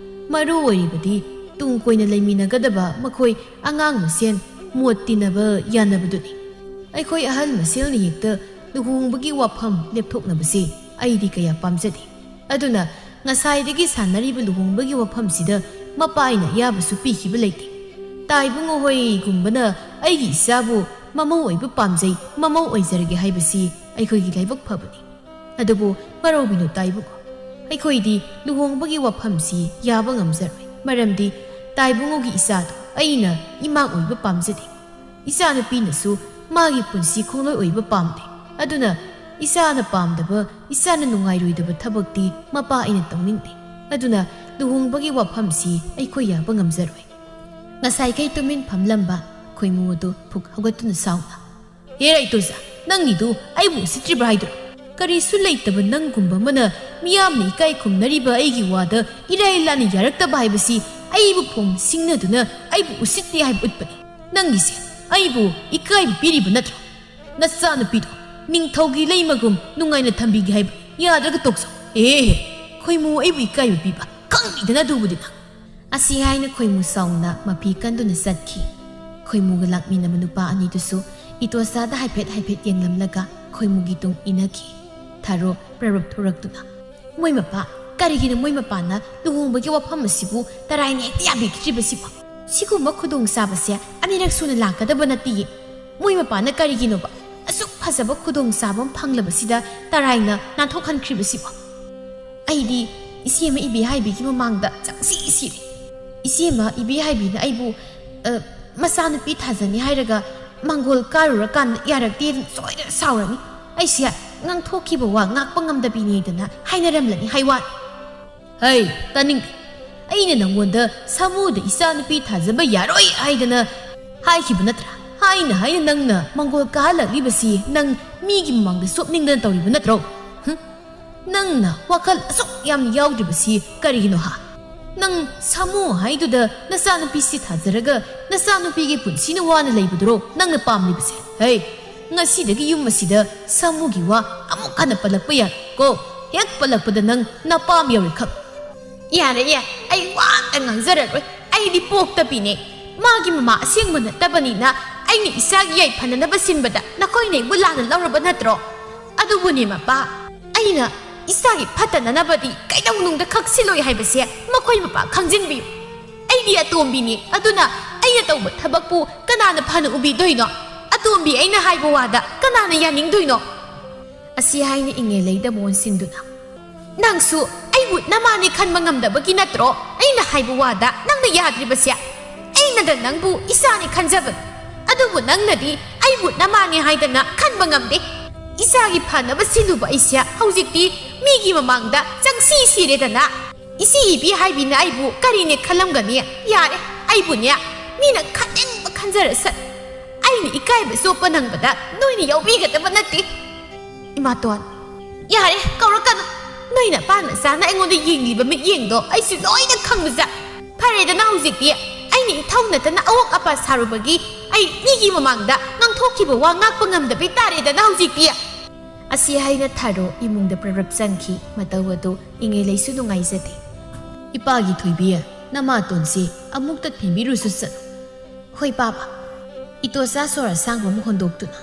ꯃꯔꯨ ꯑꯣꯏꯔꯤꯕꯗꯤ ꯇꯨꯡ ꯀꯣꯏꯅ ꯂꯩꯃꯤꯟꯅꯒꯗꯕ ꯃꯈꯣꯏ ꯑꯉꯥꯡ ꯃꯁꯦꯟ ꯃꯣꯠ ꯇꯤꯟꯅꯕ ꯌꯥꯅꯕꯗꯨꯅꯤ꯫ ꯑꯩꯈꯣꯏ ꯑꯍꯜ ꯃꯁꯦꯜꯅ ꯍꯦꯛꯇ ꯂꯨꯍꯣꯡꯕꯒꯤ ꯋꯥꯐꯝ ꯂꯦꯞꯊꯣꯛꯅꯕꯁꯦ ꯑꯩꯗꯤ ꯀꯌꯥ ꯄꯥꯝꯖꯗꯦ꯫ ꯑꯗꯨꯅ ꯉꯁꯥꯏꯗꯒꯤ ꯁꯥꯟꯅꯔꯤꯕ ꯂꯨꯍꯣꯡꯕꯒꯤ ꯋꯥꯐꯝꯁꯤꯗ ꯃꯄꯥ ꯑꯩꯅ ꯑꯌꯥꯕꯁꯨ ꯄꯤꯈꯤꯕ ꯂꯩꯇꯦ꯫ ꯇꯥꯏꯕꯨꯡꯉꯣ ꯍꯣꯏꯒꯨꯝꯕꯅ ꯑꯩꯒꯤ ꯏꯆꯥꯕꯨ ꯃꯃꯧ ꯑꯣꯏꯕ ꯄꯥꯝꯖꯩ, ꯃꯃꯧ ꯑꯣꯏꯖꯔꯒꯦ ꯍꯥꯏꯕꯁꯤ ꯑꯩꯈꯣꯏꯒꯤ ꯂꯥꯏꯕꯛ ꯐꯕꯅꯤ꯫ ꯑꯗꯨꯕꯨ ꯃꯔꯧꯕꯤꯅꯨ ꯇꯥꯏꯕꯨꯡꯉꯣ, ꯑꯩꯈꯣꯏꯗꯤ ꯂꯨꯍꯣꯡꯕꯒꯤ ꯋꯥꯐꯝꯁꯤ ꯌꯥꯕ ꯉꯝꯖꯔꯣꯏ꯫ ꯃꯔꯝꯗꯤ ꯇꯥꯏꯕꯨꯡꯉꯣꯒꯤ ꯏꯆꯥꯗꯣ ꯑꯩꯅ ꯏꯃꯥ ꯑꯣꯏꯕ ꯄꯥꯝꯖꯗꯦ꯫ ꯏꯆꯥꯅꯨꯄꯤꯅꯁꯨ ꯃꯥꯒꯤ ꯄꯨꯟꯁꯤ ꯈꯣꯡꯂꯣꯏ ꯑꯣꯏꯕ ꯄꯥꯝꯗꯦ꯫ ꯑꯗꯨꯅ ꯏꯆꯥꯅ ꯄꯥꯝꯗꯕ, ꯏꯆꯥꯅ ꯅꯨꯡꯉꯥꯏꯔꯣꯏꯗꯕ ꯊꯕꯛꯇꯤ ꯃꯄꯥ ꯑꯩꯅ ꯇꯧꯅꯤꯡꯗꯦ꯫ ꯑꯗꯨꯅ ꯂꯨꯍꯣꯡꯕꯒꯤ ꯋꯥꯐꯝꯁꯤ ꯑꯩꯈꯣꯏ ꯌꯥꯕ ꯉꯝꯖꯔꯣꯏ꯫ ꯉꯁꯥꯏꯈꯩ ꯇꯨꯃꯤꯟ ꯐꯝꯂꯝꯕ ꯈꯣꯏꯃꯨ ꯑꯗꯨ ꯐꯨꯛ ꯍꯧꯒꯠꯇꯨꯅ ꯁꯥꯎꯅ, "ꯍꯦ ꯏꯇꯣꯆꯥ, ꯅꯪꯒꯤꯗꯨ ꯑꯩꯕꯨ ꯎꯁꯤꯠꯇ꯭ꯔꯤꯕ꯭ꯔꯥ ꯍꯥꯏꯗꯨꯔꯣ? ꯀꯔꯤꯁꯨ ꯂꯩꯇꯕ ꯅꯪꯒꯨꯝꯕ ꯑꯃꯅ ꯃꯤꯌꯥꯝꯅ ꯏꯀꯥꯏ ꯈꯨꯝꯅꯔꯤꯕ ꯑꯩꯒꯤ ꯋꯥꯗ ꯏꯔꯥꯏ ꯂꯥꯏꯅ ꯌꯥꯔꯛꯇꯕ ꯍꯥꯏꯕꯁꯤ ꯑꯩꯕꯨ ꯐꯣꯡ ꯁꯤꯡꯅꯗꯨꯅ ꯑꯩꯕꯨ ꯎꯁꯤꯠꯇꯦ ꯍꯥꯏꯕ ꯎꯠꯄꯅꯤ꯫ ꯅꯪꯒꯤꯁꯦ ꯑꯩꯕꯨ ꯏꯀꯥꯏꯕ ꯄꯤꯔꯤꯕ ꯅꯠꯇ꯭ꯔꯣ? ꯅꯆꯥꯅꯨꯄꯤꯗꯣ ꯅꯤꯡꯊꯧꯒꯤ ꯂꯩꯃꯒꯨꯝ ꯅꯨꯡꯉꯥꯏꯅ ꯊꯝꯕꯤꯒꯦ ꯍꯥꯏꯕ ꯌꯥꯗ꯭ꯔꯒ ꯇꯣꯛꯆꯧ꯫ ꯑꯦ, ꯈꯣꯏꯃꯨ ꯑꯩꯕꯨ ꯏꯀꯥꯏꯕ ꯄꯤꯕ ꯈꯪꯗꯦꯗꯅ ꯑꯗꯨꯕꯨꯗꯤ ꯅꯪ꯫" ꯑꯁꯤ ꯍꯥꯏꯅ ꯈꯣꯏꯃꯨ ꯁꯥꯎꯅ ꯃꯐꯤ ꯀꯟꯗꯨꯅ ꯆꯠꯈꯤ꯫ ꯈꯣꯏꯃꯨꯒ ꯂꯥꯛꯃꯤꯟꯅꯕ ꯅꯨꯄꯥ ꯑꯅꯤꯗꯨꯁꯨ ꯏꯇꯣꯆꯥꯗ ꯍꯥꯏꯐꯦꯠ ꯍꯥꯏꯐꯦꯠ ꯌꯦꯡꯂꯝꯂꯒ ꯈꯣꯏꯃꯨꯒꯤ ꯇꯨꯡ ꯏꯟꯅꯈꯤ꯫ ꯊꯥꯔꯣ ꯄ꯭ꯔꯔꯨꯞ ꯊꯣꯔꯛꯇꯨꯅ, "ꯃꯣꯏ ꯃꯄꯥ, ꯀꯔꯤꯒꯤꯅꯣ ꯃꯣꯏ ꯃꯄꯥꯅ ꯂꯨꯍꯣꯡꯕꯒꯤ ꯋꯥꯐꯝ ꯑꯁꯤꯕꯨ ꯇꯔꯥꯏꯅ ꯍꯦꯛꯇ ꯌꯥꯕꯤꯈ꯭ꯔꯤꯕꯁꯤꯕꯣ? ꯁꯤꯒꯨꯝꯕ ꯈꯨꯗꯣꯡꯆꯥꯕꯁꯦ ꯑꯅꯤꯔꯛ ꯁꯨꯅ ꯂꯥꯛꯀꯗꯕ ꯅꯠꯇꯦꯌꯦ꯫ ꯃꯣꯏ ꯃꯄꯥꯅ ꯀꯔꯤꯒꯤꯅꯣꯕ ꯑꯁꯨꯛ ꯐꯖꯕ ꯈꯨꯗꯣꯡꯆꯥꯕ ꯑꯃ ꯐꯪꯂꯕꯁꯤꯗ ꯇꯔꯥꯏꯅ ꯅꯥꯟꯊꯣꯛꯍꯟꯈ꯭ꯔꯤꯕꯁꯤꯕꯣ? ꯑꯩꯗꯤ ꯏꯆꯦꯃ ꯏꯕꯦꯍꯥꯏꯕꯤꯒꯤ ꯃꯃꯥꯡꯗ ꯆꯪꯁꯤ ꯁꯤꯔꯦ꯫ ꯏꯆꯦꯃ ꯏꯕꯦꯍꯥꯏꯕꯤꯅ ꯑꯩꯕꯨ, ꯑ, ꯃꯆꯥꯅꯨꯄꯤ ꯊꯥꯖꯅꯤ ꯍꯥꯏꯔꯒ ꯃꯥꯡꯒꯣꯜ ꯀꯥꯔꯨꯔꯀꯥꯟꯗ ꯌꯥꯔꯛꯇꯦꯗꯅ ꯁꯣꯏꯗꯅ ꯁꯥꯎꯔꯅꯤ꯫ ꯑꯩꯁꯦ ꯉꯥꯡꯊꯣꯛꯈꯤꯕ ꯋꯥ ꯉꯥꯛꯄ ꯉꯝꯗꯕꯤꯅꯦꯗꯅ ꯍꯥꯏꯅꯔꯝꯂꯅꯤ ꯍꯥꯏ ꯋꯥꯅꯤ꯫" "ꯍꯩ, ꯇꯥꯅꯤꯡꯗꯦ꯫ ꯑꯩꯅ ꯅꯪꯉꯣꯟꯗ ꯁꯥꯃꯨꯗ ꯏꯆꯥꯅꯨꯄꯤ ꯊꯥꯖꯕ ꯌꯥꯔꯣꯏ ꯍꯥꯏꯗꯅ ꯍꯥꯏꯈꯤꯕ ꯅꯠꯇ꯭ꯔꯥ? ꯍꯥꯏꯅ ꯍꯥꯏꯅ ꯅꯪꯅ ꯃꯥꯡꯒꯣꯜ ꯀꯥꯍꯜꯂꯛꯂꯤꯕꯁꯤ ꯅꯪ ꯃꯤꯒꯤ ꯃꯃꯥꯡꯗ ꯆꯣꯞꯅꯤꯡꯗꯅ ꯇꯧꯔꯤꯕ ꯅꯠꯇ꯭ꯔꯣ? ꯍꯨꯝ? ꯅꯪꯅ ꯋꯥꯈꯜ ꯑꯁꯨꯛ ꯌꯥꯝꯅ ꯌꯥꯎꯗ꯭ꯔꯤꯕꯁꯤ ꯀꯔꯤꯒꯤꯅꯣ ꯍꯥ? ꯅꯪ ꯁꯥꯃꯨ ꯍꯥꯏꯗꯨꯗ ꯅꯆꯥꯅꯨꯄꯤꯁꯤ ꯊꯥꯖꯔꯒ ꯅꯆꯥꯅꯨꯄꯤꯒꯤ ꯄꯨꯟꯁꯤꯅ ꯋꯥꯅ ꯂꯩꯕꯗꯨꯔꯣ ꯅꯪꯅ ꯄꯥꯝꯂꯤꯕꯁꯦ? ꯍꯩ, ꯉꯁꯤꯗꯒꯤ ꯌꯨꯝ ꯑꯁꯤꯗ ꯁꯥꯃꯨꯒꯤ ꯋꯥ ꯑꯃꯨꯛ ꯍꯟꯅ ꯄꯜꯂꯛꯄ ꯌꯥꯔꯣꯏ ꯀꯣ꯫ ꯍꯦꯛ ꯄꯜꯂꯛꯄꯗ ꯅꯪ ꯅꯄꯥꯝ ꯌꯥꯎꯔꯦ ꯈꯪ꯫ ꯌꯥꯔꯦ, ꯌꯥꯔꯦ, ꯑꯩ ꯋꯥ ꯑꯝꯇ ꯉꯥꯡꯖꯔꯔꯣꯏ꯫ ꯑꯩꯗꯤ ꯄꯣꯛꯇꯕꯤꯅꯦ꯫ ꯃꯥꯒꯤ ꯃꯃꯥ ꯑꯁꯦꯡꯕ ꯅꯠꯇꯕꯅꯤꯅ ꯑꯩꯅ ꯏꯆꯥꯒꯤ ꯌꯥꯏꯐꯅꯅꯕ ꯁꯤꯟꯕꯗ ꯅꯈꯣꯏꯅ ꯑꯩꯕꯨ ꯂꯥꯟꯅ ꯂꯧꯔꯕ ꯅꯠꯇ꯭ꯔꯣ? ꯑꯗꯨꯕꯨꯅꯦ ꯃꯄꯥ, ꯑꯩꯅ ꯏꯆꯥꯒꯤ ꯐꯠꯇꯅꯅꯕꯗꯤ ꯀꯩꯗꯧꯅꯨꯡꯗ ꯈꯛ ꯁꯤꯜꯂꯣꯏ ꯍꯥꯏꯕꯁꯦ ꯃꯈꯣꯏ ꯃꯄꯥ ꯈꯪꯖꯤꯟꯕꯤꯌꯨ꯫ ꯑꯩꯗꯤ ꯑꯇꯣꯝꯕꯤꯅꯤ, ꯑꯗꯨꯅ ꯑꯩꯅ ꯇꯧꯕ ꯊꯕꯛꯄꯨ ꯀꯅꯥꯅ ꯐꯅ ꯎꯕꯤꯗꯣꯏꯅꯣ? ꯑꯇꯣꯝꯕꯤ ꯑꯩꯅ ꯍꯥꯏꯕ ꯋꯥꯗ ꯀꯅꯥꯅ ꯌꯥꯅꯤꯡꯗꯣꯏꯅꯣ?" ꯑꯁꯤ ꯍꯥꯏꯅ ꯏꯉꯦꯂꯩꯗ ꯃꯣꯟꯁꯤꯟꯗꯨꯅ, "ꯅꯪꯁꯨ ꯑꯩ ꯅꯃꯥꯅꯤ ꯈꯟꯕ ꯉꯝꯗꯕꯒꯤ ꯅꯠꯇ꯭ꯔꯣ ꯑꯩꯅ ꯍꯥꯏꯕ ꯋꯥꯗ ꯅꯪꯅ ꯌꯥꯗ꯭ꯔꯤꯕꯁꯦ? ꯑꯩꯅꯗ ꯅꯪꯕꯨ ꯏꯆꯥꯅꯤ ꯈꯟꯖꯕꯅꯤ, ꯑꯗꯨꯕꯨ ꯅꯪꯅꯗꯤ ꯑꯩꯕꯨ ꯅꯃꯥꯅꯤ ꯍꯥꯏꯗꯅ ꯈꯟꯕ ꯉꯝꯗꯦ꯫ ꯏꯆꯥꯒꯤ ꯐꯅꯕ ꯁꯤꯜꯂꯨꯕ ꯑꯩꯁꯦ ꯍꯧꯖꯤꯛꯇꯤ ꯃꯤꯒꯤ ꯃꯃꯥꯡꯗ ꯆꯪꯁꯤ ꯁꯤꯔꯦꯗꯅ꯫ ꯏꯆꯦ ꯏꯕꯤ ꯍꯥꯏꯕꯤꯅ ꯑꯩꯕꯨ ꯀꯔꯤꯅꯦ ꯈꯜꯂꯝꯒꯅꯤ? ꯌꯥꯔꯦ, ꯑꯩꯕꯨꯅꯦ ꯃꯤꯅ ꯈꯟꯅꯤꯡꯕ ꯈꯟꯖꯔꯁꯠ, ꯑꯩꯅ ꯏꯀꯥꯏꯕ ꯆꯣꯞꯄ ꯅꯪꯕꯗ ꯅꯣꯏꯅ ꯌꯥꯎꯕꯤꯒꯗꯕ ꯅꯠꯇꯦ꯫ ꯏꯃꯥꯇꯣꯟ, ꯌꯥꯔꯦ, ꯀꯧꯔꯛꯀꯅꯨ꯫ ꯅꯣꯏ ꯅꯄꯥ ꯅꯆꯥꯅ ꯑꯩꯉꯣꯟꯗ ꯌꯦꯡꯂꯤꯕ ꯃꯤꯠꯌꯦꯡꯗꯣ ꯑꯩꯁꯨ ꯂꯣꯏꯅ ꯈꯪꯕꯖ꯫ ꯐꯔꯦꯗꯅ ꯍꯧꯖꯤꯛꯇꯤ ꯑꯩꯅ ꯏꯊꯧ ꯅꯠꯇꯅ ꯑꯋꯣꯛ ꯑꯄꯥ ꯁꯥꯔꯨꯕꯒꯤ ꯑꯩ ꯃꯤꯒꯤ ꯃꯃꯥꯡꯗ ꯉꯥꯡꯊꯣꯛꯈꯤꯕ ꯋꯥ ꯉꯥꯛꯄ ꯉꯝꯗꯕꯤ ꯇꯥꯔꯦꯗꯅ ꯍꯧꯖꯤꯛꯇꯤ꯫ ꯑꯁꯤ ꯍꯥꯏꯅ ꯊꯥꯔꯣ ꯏꯃꯨꯡꯗ ꯄ꯭ꯔꯞ ꯆꯪꯈꯤ꯫ ꯃꯇꯧ ꯑꯗꯨ ꯏꯉꯦꯂꯩꯁꯨ ꯅꯨꯡꯉꯥꯏꯖꯗꯦ꯫ ꯏꯄꯥꯒꯤ ꯊꯣꯏꯕꯤ, ꯅꯃꯥꯇꯣꯟꯁꯤ ꯑꯃꯨꯛꯇ ꯊꯦꯝꯕꯤꯔꯨꯁꯨ ꯆꯠꯂꯨ꯫ ꯍꯣꯏ ꯄꯥꯕ꯫ ꯏꯇꯣꯆꯥ ꯁꯣꯔ ꯑꯁꯥꯡꯕ ꯑꯃ ꯍꯣꯟꯗꯣꯛꯇꯨꯅ꯫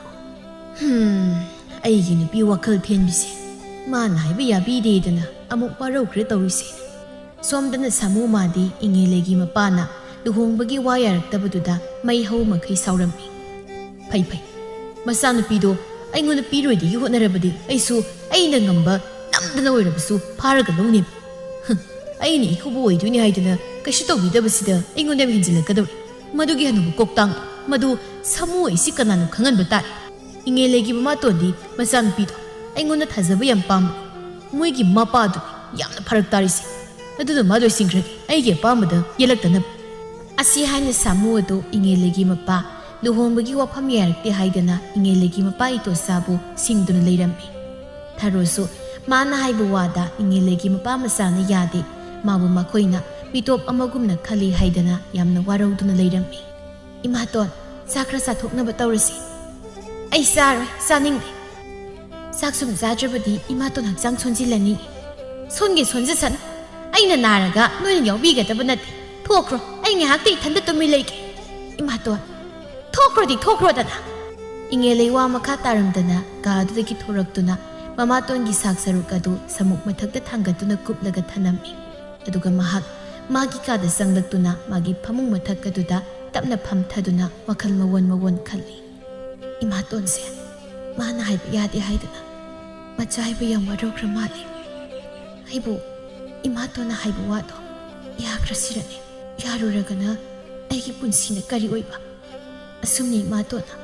ꯍꯝ, ꯑꯩꯒꯤ ꯅꯨꯄꯤ ꯋꯥꯈꯜ ꯊꯦꯟꯕꯤꯁꯦ꯫ ꯃꯥꯅ ꯍꯥꯏꯕ ꯌꯥꯕꯤꯗꯦꯗꯅ ꯑꯃꯨꯛ ꯋꯥꯔꯧꯈ꯭ꯔꯦ ꯇꯧꯔꯤꯁꯦ꯫ ꯁꯣꯝꯗꯅ ꯁꯥꯃꯨ ꯃꯥꯗꯤ ꯏꯉꯦꯂꯩꯒꯤ ꯃꯄꯥꯅ ꯂꯨꯍꯣꯡꯕꯒꯤ ꯋꯥ ꯌꯥꯔꯛꯇꯕꯗꯨꯗ ꯃꯩ ꯍꯧ ꯃꯈꯩ ꯁꯥꯎꯔꯝꯃꯤ꯫ ꯐꯩ ꯐꯩ, ꯃꯆꯥꯅꯨꯄꯤꯗꯣ ꯑꯩꯉꯣꯟꯗ ꯄꯤꯔꯣꯏꯗꯒꯤ ꯍꯣꯠꯅꯔꯕꯗꯤ ꯑꯩꯁꯨ ꯑꯩꯅ ꯉꯝꯕ ꯅꯝꯗꯅ ꯑꯣꯏꯔꯕꯁꯨ ꯐꯥꯔꯒ ꯂꯧꯅꯦꯕ꯫ ꯍ, ꯑꯩꯅ ꯏꯀꯨꯕꯣꯛ ꯑꯣꯏꯗꯣꯏꯅꯤ ꯍꯥꯏꯗꯅ ꯀꯩꯁꯨ ꯇꯧꯕꯤꯗꯕꯁꯤꯗ ꯑꯩꯉꯣꯟꯗ ꯌꯥꯝ ꯍꯦꯟꯖꯤꯜꯂꯛꯀꯗꯧꯔꯦ꯫ ꯃꯗꯨꯒꯤ ꯍꯅꯨꯕ ꯀꯣꯛꯇꯥꯡ ꯃꯗꯨ ꯁꯥꯃꯨ ꯑꯩꯁꯤ ꯀꯅꯥꯅꯣ ꯈꯪꯍꯟꯕ ꯇꯥꯔꯦ꯫ ꯏꯉꯦꯂꯩꯒꯤ ꯃꯃꯥꯇꯣꯟꯗꯤ ꯃꯆꯥꯅꯨꯄꯤꯗꯣ ꯑꯩꯉꯣꯟꯗ ꯊꯥꯖꯕ ꯌꯥꯝ ꯄꯥꯝꯕ꯫ ꯃꯣꯏꯒꯤ ꯃꯄꯥꯗꯨ ꯌꯥꯝꯅ ꯐꯔꯛ ꯇꯥꯔꯤꯁꯦ꯫ ꯑꯗꯨꯅ ꯃꯥ ꯂꯣꯏꯁꯤꯟꯈ꯭ꯔꯒꯦ, ꯑꯩꯒꯤ ꯑꯄꯥꯝꯕꯗ ꯌꯦꯜꯂꯛꯇꯅꯕ꯫ ꯑꯁꯤ ꯍꯥꯏꯅ ꯁꯥꯃꯨ ꯑꯗꯨ ꯏꯉꯦꯂꯩꯒꯤ ꯃꯄꯥ ꯂꯨꯍꯣꯡꯕꯒꯤ ꯋꯥꯐꯝ ꯌꯥꯔꯛꯇꯦ ꯍꯥꯏꯗꯅ ꯏꯉꯦꯂꯩꯒꯤ ꯃꯄꯥ ꯏꯇꯣꯆꯥꯕꯨ ꯁꯤꯡꯗꯨꯅ ꯂꯩꯔꯝꯃꯤ꯫ ꯊꯔꯣꯁꯨ ꯃꯥꯅ ꯍꯥꯏꯕ ꯋꯥꯗ ꯏꯉꯦꯂꯩꯒꯤ ꯃꯄꯥ ꯃꯆꯥꯅ ꯌꯥꯗꯦ꯫ ꯃꯥꯕꯨ ꯃꯈꯣꯏꯅ ꯃꯤꯇꯣꯞ ꯑꯃꯒꯨꯝꯅ ꯈꯜꯂꯤ ꯍꯥꯏꯗꯅ ꯌꯥꯝꯅ ꯋꯥꯔꯧꯗꯨꯅ ꯂꯩꯔꯝꯃꯤ꯫ ꯏꯃꯥꯇꯣꯟ, ꯆꯥꯛ ꯈꯔ ꯆꯥꯊꯣꯛꯅꯕ ꯇꯧꯔꯁꯤ꯫ ꯑꯩ ꯆꯥꯔꯣꯏ, ꯆꯥꯅꯤꯡꯗꯦ꯫ ꯆꯥꯛ ꯁꯨꯝ ꯆꯥꯗ꯭ꯔꯕꯗꯤ ꯏꯃꯥꯇꯣꯟ ꯍꯛꯆꯥꯡ ꯁꯣꯟꯖꯤꯜꯂꯅꯤ꯫ ꯁꯣꯟꯒꯦ ꯁꯣꯟꯖꯁꯅꯨ꯫ ꯑꯩꯅ ꯅꯥꯔꯒ ꯅꯣꯏꯅ ꯌꯥꯎꯕꯤꯒꯗꯕ ꯅꯠꯇꯦ꯫ ꯊꯣꯛꯈ꯭ꯔꯣ, ꯑꯩ ꯉꯥꯏꯍꯥꯛꯇꯤ ꯏꯊꯟꯗ ꯇꯨꯝꯃꯤ ꯂꯩꯒꯦ꯫ ꯏꯃꯥꯇꯣꯟ, ꯊꯣꯛꯈ꯭ꯔꯣꯗꯤ ꯊꯣꯛꯈ꯭ꯔꯣꯗꯅ꯫ ꯏꯉꯦꯂꯩ ꯋꯥ ꯃꯈꯥ ꯇꯥꯔꯝꯗꯅ ꯀꯥ ꯑꯗꯨꯗꯒꯤ ꯊꯣꯔꯛꯇꯨꯅ ꯃꯃꯥꯇꯣꯟꯒꯤ ꯁꯥꯛ ꯁꯔꯨꯛ ꯑꯗꯨ ꯁꯃꯨꯛ ꯃꯊꯛꯇ ꯊꯥꯡꯒꯠꯇꯨꯅ ꯀꯨꯞꯂꯒ ꯊꯅꯝꯃꯤ꯫ ꯑꯗꯨꯒ ꯃꯍꯥꯛ ꯃꯥꯒꯤ ꯀꯥꯗ ꯆꯪꯂꯛꯇꯨꯅ ꯃꯥꯒꯤ ꯐꯃꯨꯡ ꯃꯊꯛ ꯑꯗꯨꯗ ꯇꯞꯅ ꯐꯝꯊꯗꯨꯅ ꯋꯥꯈꯜ ꯃꯋꯣꯟ ꯃꯋꯣꯟ ꯈꯜꯂꯤ꯫ ꯏꯃꯥꯇꯣꯟꯁꯦ ꯃꯥꯅ ꯍꯥꯏꯕ ꯌꯥꯗꯦ ꯍꯥꯏꯗꯨꯅ ꯃꯆꯥ ꯍꯥꯏꯕ ꯌꯥꯝ ꯋꯥꯔꯧꯈ꯭ꯔ ꯃꯥꯜꯂꯦ꯫ ꯑꯩꯕꯨ ꯏꯃꯥꯇꯣꯟꯅ ꯍꯥꯏꯕ ꯋꯥꯗꯣ ꯌꯥꯈ꯭ꯔꯁꯤꯔꯅꯦ? ꯌꯥꯔꯨꯔꯒꯅ ꯑꯩꯒꯤ ꯄꯨꯟꯁꯤꯅ ꯀꯔꯤ ꯑꯣꯏꯕ? ꯑꯁꯨꯝꯅ ꯏꯃꯥꯇꯣꯟꯅ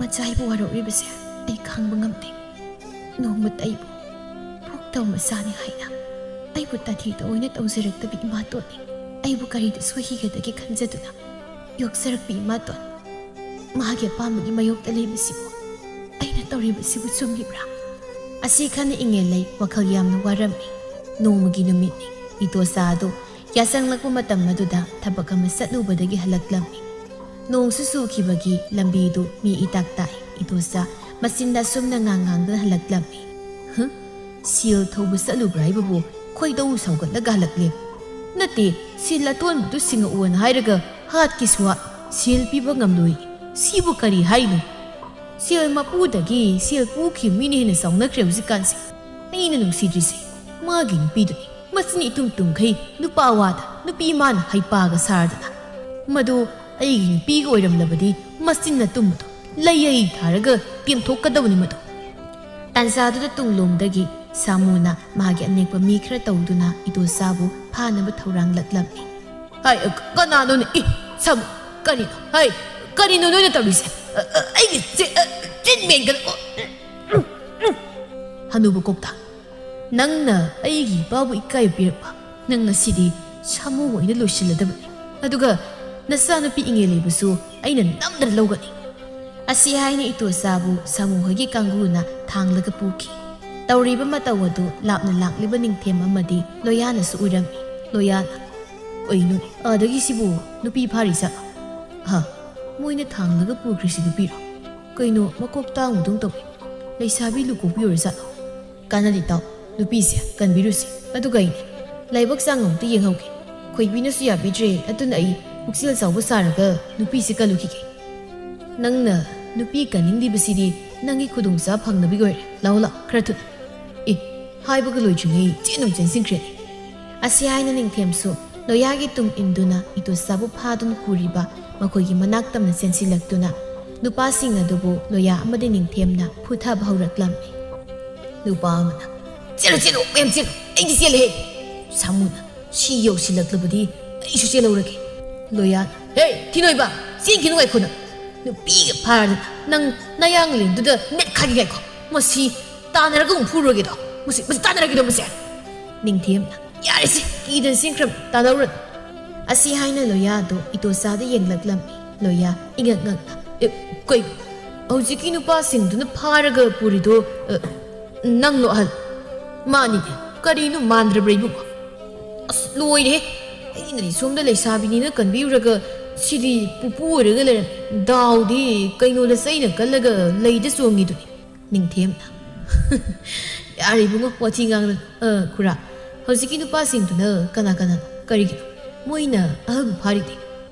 ꯃꯆꯥ ꯑꯩꯕꯨ ꯋꯥꯔꯧꯔꯤꯕꯁꯦ ꯑꯩ ꯈꯥꯡꯕ ꯉꯝꯗꯦ꯫ ꯅꯣꯡꯃꯇ ꯑꯩꯕꯨ ꯄꯣꯛꯇꯕ ꯃꯆꯥꯅꯤ ꯍꯥꯏꯅ ꯑꯩꯕꯨ ꯇꯥꯊꯤ ꯇꯑꯣꯏꯅ ꯇꯧꯖꯔꯛꯇꯕ ꯏꯃꯥꯇꯣꯟꯅꯤ꯫ ꯑꯩꯕꯨ ꯀꯔꯤꯗ ꯁꯣꯏꯈꯤꯒꯗꯒꯦ ꯈꯟꯖꯗꯨꯅ ꯌꯣꯛꯆꯔꯛꯄ ꯏꯃꯥꯇꯣꯟ, ꯃꯥꯒꯤ ꯑꯄꯥꯝꯕꯒꯤ ꯃꯥꯌꯣꯛꯇ ꯂꯩꯕꯁꯤꯕꯨ ꯑꯩꯅ ꯇꯧꯔꯤꯕꯁꯤꯕꯨ ꯆꯨꯝꯂꯤꯕ꯭ꯔꯥ? ꯑꯁꯤ ꯈꯟꯅ ꯏꯉꯦꯜꯂꯩ ꯋꯥꯈꯜ ꯌꯥꯝꯅ ꯋꯥꯔꯝꯃꯤ꯫ ꯅꯣꯡꯃꯒꯤ ꯅꯨꯃꯤꯠꯅꯤ꯫ ꯏꯇꯣꯆꯥ ꯑꯗꯨ ꯌꯥꯆꯪꯂꯛꯄ ꯃꯇꯝ ꯑꯗꯨꯗ ꯊꯕꯛ ꯑꯃ ꯆꯠꯂꯨꯕꯗꯒꯤ ꯍꯜꯂꯛꯂꯝꯃꯤ꯫ ꯅꯣꯡꯁꯨ ꯆꯨꯈꯤꯕꯒꯤ ꯂꯝꯕꯤꯗꯨ ꯃꯤ ꯏꯇꯥꯛ ꯇꯥꯏ꯫ ꯏꯇꯣꯆꯥ ꯃꯆꯤꯟꯗ ꯑꯁꯨꯝꯅ ꯉꯥꯡ ꯉꯥꯡꯗꯨꯅ ꯍꯜꯂꯛꯂꯝꯃꯤ꯫ "ꯍ? ꯁꯦꯜ ꯊꯧꯕ ꯆꯠꯂꯨꯕ꯭ꯔꯥ ꯍꯥꯏꯕꯕꯨ ꯈꯣꯏꯗꯧ ꯁꯥꯎꯒꯠꯂꯒ ꯍꯜꯂꯛꯂꯦ꯫ ꯅꯠꯇꯦ, ꯁꯦꯜ ꯑꯇꯣꯟꯕꯗꯨ ꯁꯤꯡꯉꯛꯑꯣꯅ ꯍꯥꯏꯔꯒ ꯍꯥꯠꯀꯤꯁꯨ ꯍꯥꯠ, ꯁꯦꯜ ꯄꯤꯕ ꯉꯝꯂꯣꯏ꯫ ꯁꯤꯕꯨ ꯀꯔꯤ ꯍꯥꯏꯅꯣ? ꯁꯦꯜ ꯃꯄꯨꯗꯒꯤ ꯁꯦꯜ ꯄꯨꯈꯤꯕ ꯃꯤꯅ ꯍꯦꯟꯅ ꯆꯥꯎꯅꯈ꯭ꯔꯦ ꯍꯧꯖꯤꯛꯀꯥꯟꯁꯦ꯫ ꯑꯩꯅ ꯅꯨꯡꯁꯤꯗ꯭ꯔꯤꯁꯦ ꯃꯥꯒꯤ ꯅꯨꯄꯤꯗꯨꯅꯤ꯫ ꯃꯆꯤꯟ ꯏꯇꯨꯝ ꯇꯨꯝꯈꯩ ꯅꯨꯄꯥ ꯋꯥꯗ ꯅꯨꯄꯤ ꯃꯥꯅ ꯍꯩꯄꯥꯒ ꯁꯥꯔꯗꯅ꯫ ꯃꯗꯨ ꯑꯩꯒꯤ ꯅꯨꯄꯤꯒ ꯑꯣꯏꯔꯝꯂꯕꯗꯤ ꯃꯆꯤꯟ ꯑꯇꯨꯝꯕꯗꯣ ꯂꯩꯌꯩ ꯊꯥꯔꯒ ꯇꯦꯝꯊꯣꯛꯀꯗꯕꯅꯤ ꯃꯗꯨ꯫" ꯇꯥꯟꯖꯥꯗꯨꯗ ꯇꯨꯡꯂꯣꯝꯗꯒꯤ ꯁꯥꯃꯨꯅ ꯃꯥꯒꯤ ꯑꯅꯦꯛꯄ ꯃꯤ ꯈꯔ ꯇꯧꯗꯨꯅ ꯏꯗꯣꯆꯥꯕꯨ ꯐꯥꯅꯕ ꯊꯧꯔꯥꯡꯂꯛꯂꯝꯃꯤ꯫ "ꯍꯥꯏ, ꯀꯅꯥꯅꯣꯅꯦ? ꯏ, ꯁꯥꯃꯨ, ꯀꯔꯤꯅꯣ? ꯍꯥꯏ, ꯀꯔꯤꯅꯣ ꯅꯣꯏꯅ ꯇꯧꯔꯤꯁꯦ? ꯑ, ꯑ, ꯑꯩꯒꯤ ꯆꯤ-, ꯑ, ꯆꯤꯟ ꯃꯦꯟꯒꯅꯨ꯫ ꯍꯅꯨꯕ ꯀꯣꯛꯇ, ꯅꯪꯅ ꯑꯩꯒꯤ ꯏꯄꯥꯕꯨ ꯏꯀꯥꯏꯕ ꯄꯤꯔꯛꯄ, ꯅꯪ ꯉꯁꯤꯗꯤ ꯁꯥꯃꯨ ꯑꯣꯏꯅ ꯂꯣꯏꯁꯤꯜꯂꯗꯕꯅꯤ꯫ ꯑꯗꯨꯒ ꯅꯆꯥꯅꯨꯄꯤ ꯏꯉꯦꯜꯂꯩꯕꯨꯁꯨ ꯑꯩꯅ ꯅꯝꯗꯅ ꯂꯧꯒꯅꯤ꯫" ꯑꯁꯤ ꯍꯥꯏꯅ ꯏꯇꯣꯆꯥꯕꯨ ꯁꯥꯃꯨ ꯍꯣꯏꯒꯤ ꯀꯥꯡꯕꯨꯅ ꯊꯥꯡꯂꯒ ꯄꯨꯈꯤ꯫ ꯇꯧꯔꯤꯕ ꯃꯇꯧ ꯑꯗꯨ ꯂꯥꯞꯅ ꯂꯥꯛꯂꯤꯕ ꯅꯤꯡꯊꯦꯝ ꯑꯃꯗꯤ ꯂꯣꯌꯥꯅꯁꯨ ꯎꯔꯝꯃꯤ꯫ ꯂꯣꯌꯥꯅ, "ꯀꯩꯅꯣ, ꯑꯥꯗꯒꯤ ꯁꯤꯕꯨ ꯅꯨꯄꯤ ꯐꯥꯔꯤꯁꯦ? ꯍꯥ? ꯃꯣꯏꯅ ꯊꯥꯡꯂꯒ ꯄꯨꯈ꯭ꯔꯤꯁꯤ ꯅꯨꯄꯤꯔꯣ? ꯀꯩꯅꯣ, ꯃꯀꯣꯛ ꯇꯥꯡꯕꯗꯧ ꯇꯧꯏ꯫ ꯂꯩꯁꯥꯕꯤ ꯂꯨꯀꯣꯛꯄꯤ ꯑꯣꯏꯔꯖꯥꯠꯂꯣ? ꯀꯥꯟꯅꯗꯦ ꯇꯥꯎ, ꯅꯨꯄꯤꯁꯦ ꯀꯟꯕꯤꯔꯨꯁꯤ꯫ ꯑꯗꯨꯒ ꯑꯩꯅꯦ, ꯂꯥꯏꯕꯛ ꯆꯥꯡ ꯑꯃꯨꯛꯇ ꯌꯦꯡꯍꯧꯒꯦ꯫ ꯈꯣꯏꯕꯤꯅꯁꯨ ꯌꯥꯕꯤꯗ꯭ꯔꯦ, ꯑꯗꯨꯅ ꯑꯩ ꯄꯨꯛꯆꯦꯜ ꯆꯥꯎꯕ ꯁꯥꯔꯒ ꯅꯨꯄꯤꯁꯦ ꯀꯜꯂꯨꯈꯤꯒꯦ꯫" "ꯅꯪꯅ ꯅꯨꯄꯤ ꯀꯟꯅꯤꯡꯂꯤꯕꯁꯤꯗꯤ ꯅꯪꯒꯤ ꯈꯨꯗꯣꯡꯆꯥꯕ ꯐꯪꯅꯕꯒꯤ ꯑꯣꯏꯔꯦ꯫ ꯂꯥꯛꯑꯣ, ꯂꯥꯛꯑꯣ, ꯈꯔ ꯊꯨꯅ꯫ ꯑꯦ, ꯍꯥꯏꯕꯒ ꯂꯣꯏꯗ꯭ꯔꯤꯉꯩ ꯆꯦꯟ ꯑꯃꯨꯛ ꯆꯦꯟꯁꯤꯟꯈ꯭ꯔꯦꯅꯦ꯫" ꯑꯁꯤ ꯍꯥꯏꯅ ꯅꯤꯡꯊꯦꯝꯁꯨ ꯂꯣꯌꯥꯒꯤ ꯇꯨꯡ ꯏꯟꯗꯨꯅ ꯏꯇꯣꯆꯥꯕꯨ ꯐꯥꯗꯨꯅ ꯄꯨꯔꯤꯕ ꯃꯈꯣꯏꯒꯤ ꯃꯅꯥꯛ ꯇꯝꯅ ꯆꯦꯟꯁꯤꯜꯂꯛꯇꯨꯅ ꯅꯨꯄꯥꯁꯤꯡ ꯑꯗꯨꯕꯨ ꯂꯣꯌꯥ ꯑꯃꯗꯤ ꯅꯤꯡꯊꯦꯝꯅ ꯐꯨꯊꯕ ꯍꯧꯔꯛꯂꯝꯃꯤ꯫ ꯅꯨꯄꯥ ꯑꯃꯅ, "ꯆꯦꯜꯂꯨ, ꯆꯦꯜꯂꯨ, ꯃꯌꯥꯝ ꯆꯦꯜꯂꯨ, ꯑꯩꯗꯤ ꯆꯦꯜꯂꯦꯍꯦ!" ꯁꯥꯃꯨꯅ, "ꯁꯤ ꯌꯧꯁꯤꯜꯂꯛꯂꯕꯗꯤ ꯑꯩꯁꯨ ꯆꯦꯜꯍꯧꯔꯒꯦ"꯫ ꯂꯣꯌꯥꯅ, "ꯍꯦ, ꯊꯤꯅꯣꯏꯕ, ꯆꯦꯟꯈꯤꯅꯨ ꯉꯥꯏꯈꯣ ꯅꯪ꯫ ꯅꯨꯄꯤꯒ ꯐꯥꯔꯗꯅ ꯅꯪ ꯅꯌꯥꯡꯂꯦꯟꯗꯨꯗ ꯅꯦꯠꯈꯥꯏꯒꯦ ꯉꯥꯏꯈꯣ꯫ ꯃꯁꯤ ꯇꯥꯟꯅꯔꯒ ꯑꯃꯨꯛ ꯐꯨꯔꯨꯔꯒꯦꯗꯣ꯫ ꯃꯁꯤ, ꯃꯁꯤ ꯇꯥꯟꯅꯔꯒꯦꯗꯣ ꯃꯁꯦ"꯫ ꯅꯤꯡꯊꯦꯝꯅ, "ꯌꯥꯔꯦꯁꯦ, ꯀꯤꯗꯅ ꯆꯦꯟꯈ꯭ꯔꯕꯅꯤ, ꯇꯥꯟꯅꯧꯔꯅꯨ"꯫ ꯑꯁꯤ ꯍꯥꯏꯅ ꯂꯣꯌꯥꯗꯣ ꯏꯇꯣꯆꯥꯗ ꯌꯦꯡꯂꯛꯂꯝꯃꯤ꯫ ꯂꯣꯌꯥ ꯏꯉꯛ ꯉꯛꯅ, "ꯑꯦ, ꯀꯩ? ꯍꯧꯖꯤꯛꯀꯤ ꯅꯨꯄꯥꯁꯤꯡꯗꯨꯅ ꯐꯥꯔꯒ ꯄꯨꯔꯤꯗꯣ, ꯑ, ꯅꯪꯂꯣ ꯑꯍꯜ?" "ꯃꯥꯅꯤꯅꯦ, ꯀꯔꯤꯅꯣ ꯃꯥꯟꯗ꯭ꯔꯕ꯭ꯔꯥ ꯏꯕꯨꯡꯉꯣ? ꯑꯁ, ꯂꯣꯏꯔꯦꯍꯦ! ꯑꯩꯅꯗꯤ ꯁꯣꯝꯗ ꯂꯩꯁꯥꯕꯤꯅꯤꯅ ꯀꯟꯕꯤꯔꯨꯔꯒ ꯁꯤꯗꯤ ꯄꯨꯄꯨ ꯑꯣꯏꯔꯒ ꯂꯩꯔꯝꯃꯦ꯫ ꯗꯥꯎꯗꯤ ꯀꯩꯅꯣꯗ ꯆꯩꯅ ꯀꯜꯂꯒ ꯂꯩꯗ ꯆꯣꯡꯉꯤꯗꯨꯅꯤ"꯫ ꯅꯤꯡꯊꯦꯝꯅ, "ꯌꯥꯔꯦ ꯏꯕꯨꯡꯉꯣ, ꯋꯥꯊꯤ ꯉꯥꯡꯅ꯫ ꯑ, ꯈꯨꯔꯥ, ꯍꯧꯖꯤꯛꯀꯤ ꯅꯨꯄꯥꯁꯤꯡꯗꯨꯅ ꯀꯅꯥ ꯀꯅꯥꯅꯣ? ꯀꯔꯤꯒꯤꯅꯣ ꯃꯣꯏꯅ ꯑꯍꯜꯕꯨ ꯐꯥꯔꯤꯗꯤ?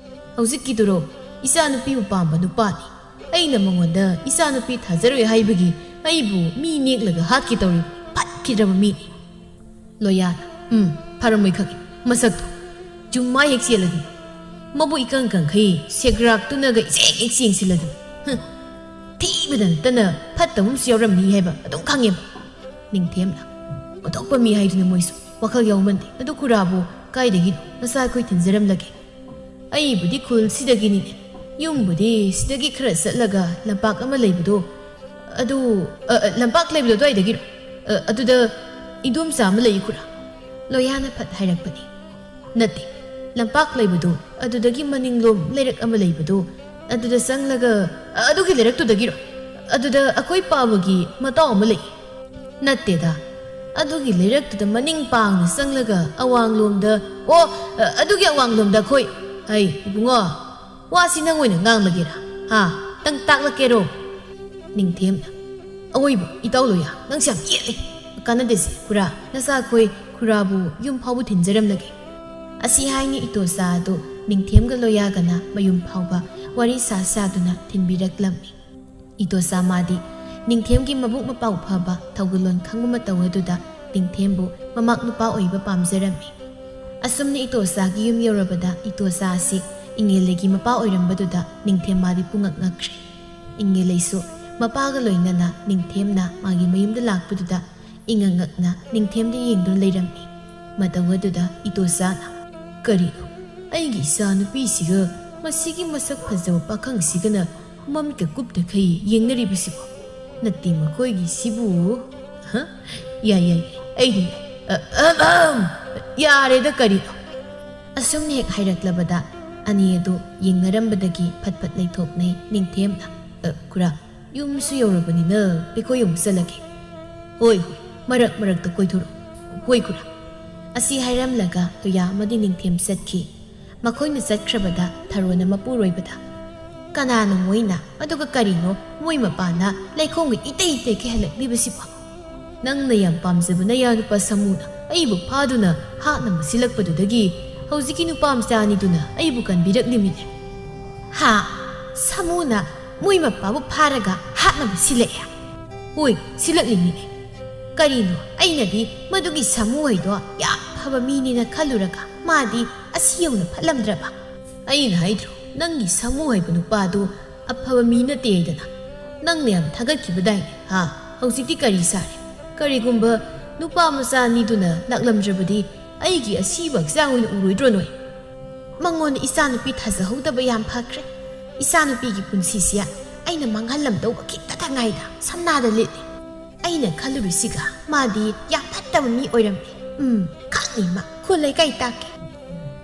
ꯍꯧꯖꯤꯛꯀꯤꯗꯨꯔꯣ ꯏꯆꯥꯅꯨꯄꯤꯕꯨ ꯄꯥꯝꯕ ꯅꯨꯄꯥꯅꯤ꯫ ꯑꯩꯅ ꯃꯉꯣꯟꯗ ꯏꯆꯥꯅꯨꯄꯤ ꯊꯥꯖꯔꯣꯏ ꯍꯥꯏꯕꯒꯤ ꯑꯩꯕꯨ ꯃꯤ ꯅꯦꯛꯂꯒ ꯍꯥꯠꯀꯦ ꯇꯧꯔꯤ꯫ ꯐꯠꯈꯤꯗ꯭ꯔꯕ ꯃꯤꯅꯤ"꯫ ꯂꯣꯌꯥꯅ, "ꯎꯝ, ꯐꯔꯝꯃꯣꯏ ꯈꯪꯉꯤ꯫ ꯃꯁꯛꯇꯣ ꯌꯨꯝ ꯃꯥꯏ ꯍꯦꯛ ꯆꯦꯜꯂꯗꯤ꯫ ꯃꯕꯨꯛ ꯏꯀꯪ ꯀꯪꯈꯩ ꯁꯦꯒ꯭ꯔꯥꯛꯇꯨꯅꯒ ꯏꯆꯦꯡ ꯍꯦꯛ ꯆꯦꯡꯁꯤꯜꯂꯗꯤ꯫ ꯍꯨꯝ, ꯊꯤꯕꯗ ꯅꯠꯇꯅ ꯐꯠꯇꯕ ꯑꯃꯁꯨ ꯌꯥꯎꯔꯝꯅꯤ ꯍꯥꯏꯕ ꯑꯗꯨꯝ ꯈꯪꯉꯦꯕ"꯫ ꯅꯤꯡꯊꯦꯝꯅ, "ꯑꯣꯟꯊꯣꯛꯄ ꯃꯤ ꯍꯥꯏꯗꯨꯅꯤ ꯃꯣꯏꯁꯨ꯫ ꯋꯥꯈꯜ ꯌꯥꯎꯃꯟꯗꯦ꯫ ꯑꯗꯨ ꯈꯨꯔꯥꯕꯨ ꯀꯥꯏꯗꯒꯤꯅꯣ? ꯅꯆꯥ ꯑꯩꯈꯣꯏ ꯊꯤꯟꯖꯔꯝꯂꯒꯦ꯫ ꯑꯩꯕꯨꯗꯤ ꯈꯨꯜꯁꯤꯗꯒꯤꯅꯤꯅꯦ꯫ ꯌꯨꯝꯕꯨꯗꯤ ꯁꯤꯗꯒꯤ ꯈꯔ ꯆꯠꯂꯒ ꯂꯝꯄꯥꯛ ꯑꯃ ꯂꯩꯕꯗꯣ, ꯑꯗꯨ, ꯑ, ꯑ, ꯂꯝꯄꯥꯛ ꯂꯩꯕꯗꯣ ꯑꯗꯨꯋꯥꯏꯗꯒꯤꯔꯣ? ꯑ, ꯑꯗꯨꯗ ꯏꯗꯣꯝꯆꯥ ꯑꯃ ꯂꯩ, ꯈꯨꯔꯥ"꯫ ꯂꯣꯌꯥꯅ ꯐꯠ ꯍꯥꯏꯔꯛꯄꯅꯤ꯫ "ꯅꯠꯇꯦ, ꯂꯝꯄꯥꯛ ꯂꯩꯕꯗꯣ, ꯑꯗꯨꯗꯒꯤ ꯃꯅꯤꯡꯂꯣꯝ ꯂꯩꯔꯛ ꯑꯃ ꯂꯩꯕꯗꯣ, ꯑꯗꯨꯗ ꯆꯪꯂꯒ, ꯑ, ꯑꯗꯨꯒꯤ ꯂꯩꯔꯛꯇꯨꯗꯒꯤꯔꯣ? ꯑꯗꯨꯗ ꯑꯩꯈꯣꯏ ꯄꯥꯕꯒꯤ ꯃꯇꯥꯎ ꯑꯃ ꯂꯩ"꯫ "ꯅꯠꯇꯦꯗ, ꯑꯗꯨꯒꯤ ꯂꯩꯔꯛꯇꯨꯗ ꯃꯅꯤꯡ ꯄꯥꯡꯅ ꯆꯪꯂꯒ ꯑꯋꯥꯡꯂꯣꯝꯗ, ꯑꯣ, ꯑ, ꯑꯗꯨꯒꯤ ꯑꯋꯥꯡꯂꯣꯝꯗ ꯑꯩꯈꯣꯏ"꯫ "ꯍꯩ, ꯏꯕꯨꯡꯉꯣ, ꯋꯥꯁꯤ ꯅꯪ ꯑꯣꯏꯅ ꯉꯥꯡꯂꯒꯦꯔꯥ? ꯍꯥ? ꯅꯪ ꯇꯥꯛꯂꯛꯀꯦꯔꯣ?" ꯅꯤꯡꯊꯦꯝꯅ, "ꯑꯋꯣꯏꯕ, ꯏꯇꯥꯎ ꯂꯣꯌꯥ, ꯅꯪꯁꯦ ꯌꯥꯝ ꯌꯦꯠꯂꯦ꯫ ꯀꯥꯟꯅꯗꯦꯁꯦ, ꯈꯨꯔꯥ, ꯅꯆꯥ ꯑꯩꯈꯣꯏ ꯈꯨꯔꯥꯕꯨ ꯌꯨꯝ ꯐꯥꯎꯕ ꯊꯤꯟꯖꯔꯝꯂꯒꯦ"꯫ ꯑꯁꯤ ꯍꯥꯏꯅ ꯏꯇꯣꯆꯥ ꯑꯗꯨ ꯅꯤꯡꯊꯦꯝꯒ ꯂꯣꯌꯥꯒꯅ ꯃꯌꯨꯝ ꯐꯥꯎꯕ ꯋꯥꯔꯤ ꯁꯥ ꯁꯥꯗꯨꯅ ꯊꯤꯟꯕꯤꯔꯛꯂꯝꯃꯤ꯫ ꯏꯇꯣꯆꯥ ꯃꯥꯗꯤ ꯅꯤꯡꯊꯦꯝꯒꯤ ꯃꯕꯨꯛ ꯃꯄꯥꯎ ꯐꯕ, ꯊꯧꯒꯜꯂꯣꯟ ꯈꯪꯕ ꯃꯇꯧ ꯑꯗꯨꯗ ꯅꯤꯡꯊꯦꯝꯕꯨ ꯃꯃꯥꯛ ꯅꯨꯄꯥ ꯑꯣꯏꯕ ꯄꯥꯝꯖꯔꯝꯃꯤ꯫ ꯑꯁꯨꯝꯅ ꯏꯇꯣꯆꯥꯒꯤ ꯌꯨꯝ ꯌꯧꯔꯕꯗ ꯏꯇꯣꯆꯥ ꯑꯁꯤ ꯏꯪꯉꯦꯜꯂꯩꯒꯤ ꯃꯄꯥ ꯑꯣꯏꯔꯝꯕꯗꯨꯗ ꯅꯤꯡꯊꯦꯝ ꯃꯥꯗꯤ ꯄꯨꯡꯉꯛ ꯉꯛꯈ꯭ꯔꯦ꯫ ꯏꯪꯉꯦꯜꯂꯩꯁꯨ ꯃꯄꯥꯒ ꯂꯣꯏꯅꯅ ꯅꯤꯡꯊꯦꯝꯅ ꯃꯥꯒꯤ ꯃꯌꯨꯝꯗ ꯂꯥꯛꯄꯗꯨꯗ ꯏꯉꯛ ꯉꯛꯅ ꯅꯤꯡꯊꯦꯝꯗ ꯌꯦꯡꯗꯨꯅ ꯂꯩꯔꯝꯃꯤ꯫ ꯃꯇꯧ ꯑꯗꯨꯗ ꯏꯇꯣꯆꯥꯅ, "ꯀꯔꯤꯅꯣ? ꯑꯩꯒꯤ ꯏꯆꯥ ꯅꯨꯄꯤꯁꯤꯒ ꯃꯁꯤꯒꯤ ꯃꯁꯛ ꯐꯖꯕ ꯄꯥꯈꯪꯁꯤꯒꯅ ꯃꯃꯤꯠꯀ ꯀꯨꯞꯇꯈꯩ ꯌꯦꯡꯅꯔꯤꯕꯁꯤꯕꯣ? ꯅꯠꯇꯦ, ꯃꯈꯣꯏꯒꯤꯁꯤꯕꯨ, ꯍ? ꯌꯥꯏ, ꯌꯥꯏ, ꯌꯥꯏ, ꯑꯩꯗꯤ ꯌꯥꯏ꯫ ꯑ, ꯑ, ꯑꯝ, ꯌꯥꯔꯦꯗ, ꯀꯔꯤꯅꯣ?" ꯑꯁꯨꯝꯅ ꯍꯦꯛ ꯍꯥꯏꯔꯛꯂꯕꯗ ꯑꯅꯤ ꯑꯗꯨ ꯌꯦꯡꯅꯔꯝꯕꯗꯒꯤ ꯐꯠ ꯐꯠ ꯂꯩꯊꯣꯛꯅꯩ ꯅꯤꯡꯊꯦꯝꯅ꯫ "ꯑ, ꯈꯨꯔꯥ, ꯌꯨꯝꯁꯨ ꯌꯧꯔꯕꯅꯤꯅ ꯑꯩꯈꯣꯏ ꯑꯃꯨꯛ ꯆꯠꯂꯒꯦ꯫" "ꯍꯣꯏ, ꯍꯣꯏ, ꯃꯔꯛ ꯃꯔꯛꯇ ꯀꯣꯏꯊꯣꯔꯛꯎ꯫ ꯍꯣꯏ, ꯈꯨꯔꯥ꯫" ꯑꯁꯤ ꯍꯥꯏꯔꯝꯂꯒ ꯇꯨꯌꯥ ꯑꯃꯗꯤ ꯅꯤꯡꯊꯦꯝ ꯆꯠꯈꯤ꯫ ꯃꯈꯣꯏꯅ ꯆꯠꯈ꯭ꯔꯕꯗ ꯊꯔꯣꯅ ꯃꯄꯨꯔꯣꯏꯕꯗ, "ꯀꯅꯥꯅꯣ ꯃꯣꯏꯅ? ꯑꯗꯨꯒ ꯀꯔꯤꯅꯣ ꯃꯣꯏ ꯃꯄꯥꯅ ꯂꯩꯈꯣꯝꯒ ꯏꯇꯩ ꯏꯇꯩ ꯀꯤꯍꯜꯂꯛꯂꯤꯕꯁꯤꯕꯣ?" "ꯅꯪꯅ ꯌꯥꯝ ꯄꯥꯝꯖꯕ ꯅꯌꯥ ꯅꯨꯄꯥ ꯁꯥꯃꯨꯅ ꯑꯩꯕꯨ ꯐꯥꯗꯨꯅ ꯍꯥꯠꯅꯕ ꯁꯤꯜꯂꯛꯄꯗꯨꯗꯒꯤ ꯍꯧꯖꯤꯛꯀꯤ ꯅꯨꯄꯥ ꯃꯆꯥ ꯑꯅꯤꯗꯨꯅ ꯑꯩꯕꯨ ꯀꯟꯕꯤꯔꯛꯂꯤꯃꯤꯅꯦ꯫" "ꯍꯥ? ꯁꯥꯃꯨꯅ ꯃꯣꯏ ꯃꯄꯥꯕꯨ ꯐꯥꯔꯒ ꯍꯥꯠꯅꯕ ꯁꯤꯜꯂꯛꯑꯦ?" "ꯍꯣꯏ, ꯁꯤꯜꯂꯛꯂꯤꯃꯤꯅꯦ꯫ ꯀꯔꯤꯅꯣ, ꯑꯩꯅꯗꯤ ꯃꯗꯨꯒꯤ ꯁꯥꯃꯨ ꯍꯥꯏꯗꯣ ꯌꯥꯝ ꯐꯕ ꯃꯤꯅꯦꯅ ꯈꯜꯂꯨꯔꯒ ꯃꯥꯗꯤ ꯑꯁꯤ ꯌꯧꯅ ꯐꯠꯂꯝꯗ꯭ꯔꯕ?" "ꯑꯩꯅ ꯍꯥꯏꯗ꯭ꯔꯣ, ꯅꯪꯒꯤ ꯁꯥꯃꯨ ꯍꯥꯏꯕ ꯅꯨꯄꯥꯗꯨ ꯑꯐꯕ ꯃꯤ ꯅꯠꯇꯦ ꯍꯥꯏꯗꯅ? ꯅꯪꯅ ꯌꯥꯝ ꯊꯥꯒꯠꯈꯤꯕꯗꯥꯏꯅꯦ, ꯍꯥ? ꯍꯧꯖꯤꯛꯇꯤ ꯀꯔꯤ ꯁꯥꯔꯦ? ꯀꯔꯤꯒꯨꯝꯕ ꯅꯨꯄꯥ ꯃꯆꯥ ꯑꯅꯤꯗꯨꯅ ꯂꯥꯛꯂꯝꯗ꯭ꯔꯕꯗꯤ ꯑꯩꯒꯤ ꯑꯁꯤꯕ ꯍꯛꯆꯥꯡ ꯑꯣꯏꯅ ꯎꯔꯣꯏꯗ꯭ꯔꯣ ꯅꯣꯏ?" "ꯃꯉꯣꯟꯗ ꯏꯆꯥꯅꯨꯄꯤ ꯊꯥꯖꯍꯧꯗꯕ ꯌꯥꯝ ꯐꯈ꯭ꯔꯦ꯫ ꯏꯆꯥꯅꯨꯄꯤꯒꯤ ꯄꯨꯟꯁꯤꯁꯦ ꯑꯩꯅ ꯃꯥꯡꯍꯜꯂꯝꯗꯧꯕ ꯈꯤꯇꯇ ꯉꯥꯏꯗ ꯁꯝꯅꯥꯗ ꯂꯤꯠꯂꯤ꯫ ꯑꯩꯅ ꯈꯜꯂꯨꯔꯤꯁꯤꯒ ꯃꯥꯗꯤ ꯌꯥꯝ ꯐꯠꯇꯕ ꯃꯤ ꯑꯣꯏꯔꯝꯃꯦ꯫ ꯎꯝ, ꯈꯪꯅꯤ ꯃꯥ꯫ ꯈꯨꯜ ꯂꯩꯀꯥꯏ ꯇꯥꯛꯀꯦ꯫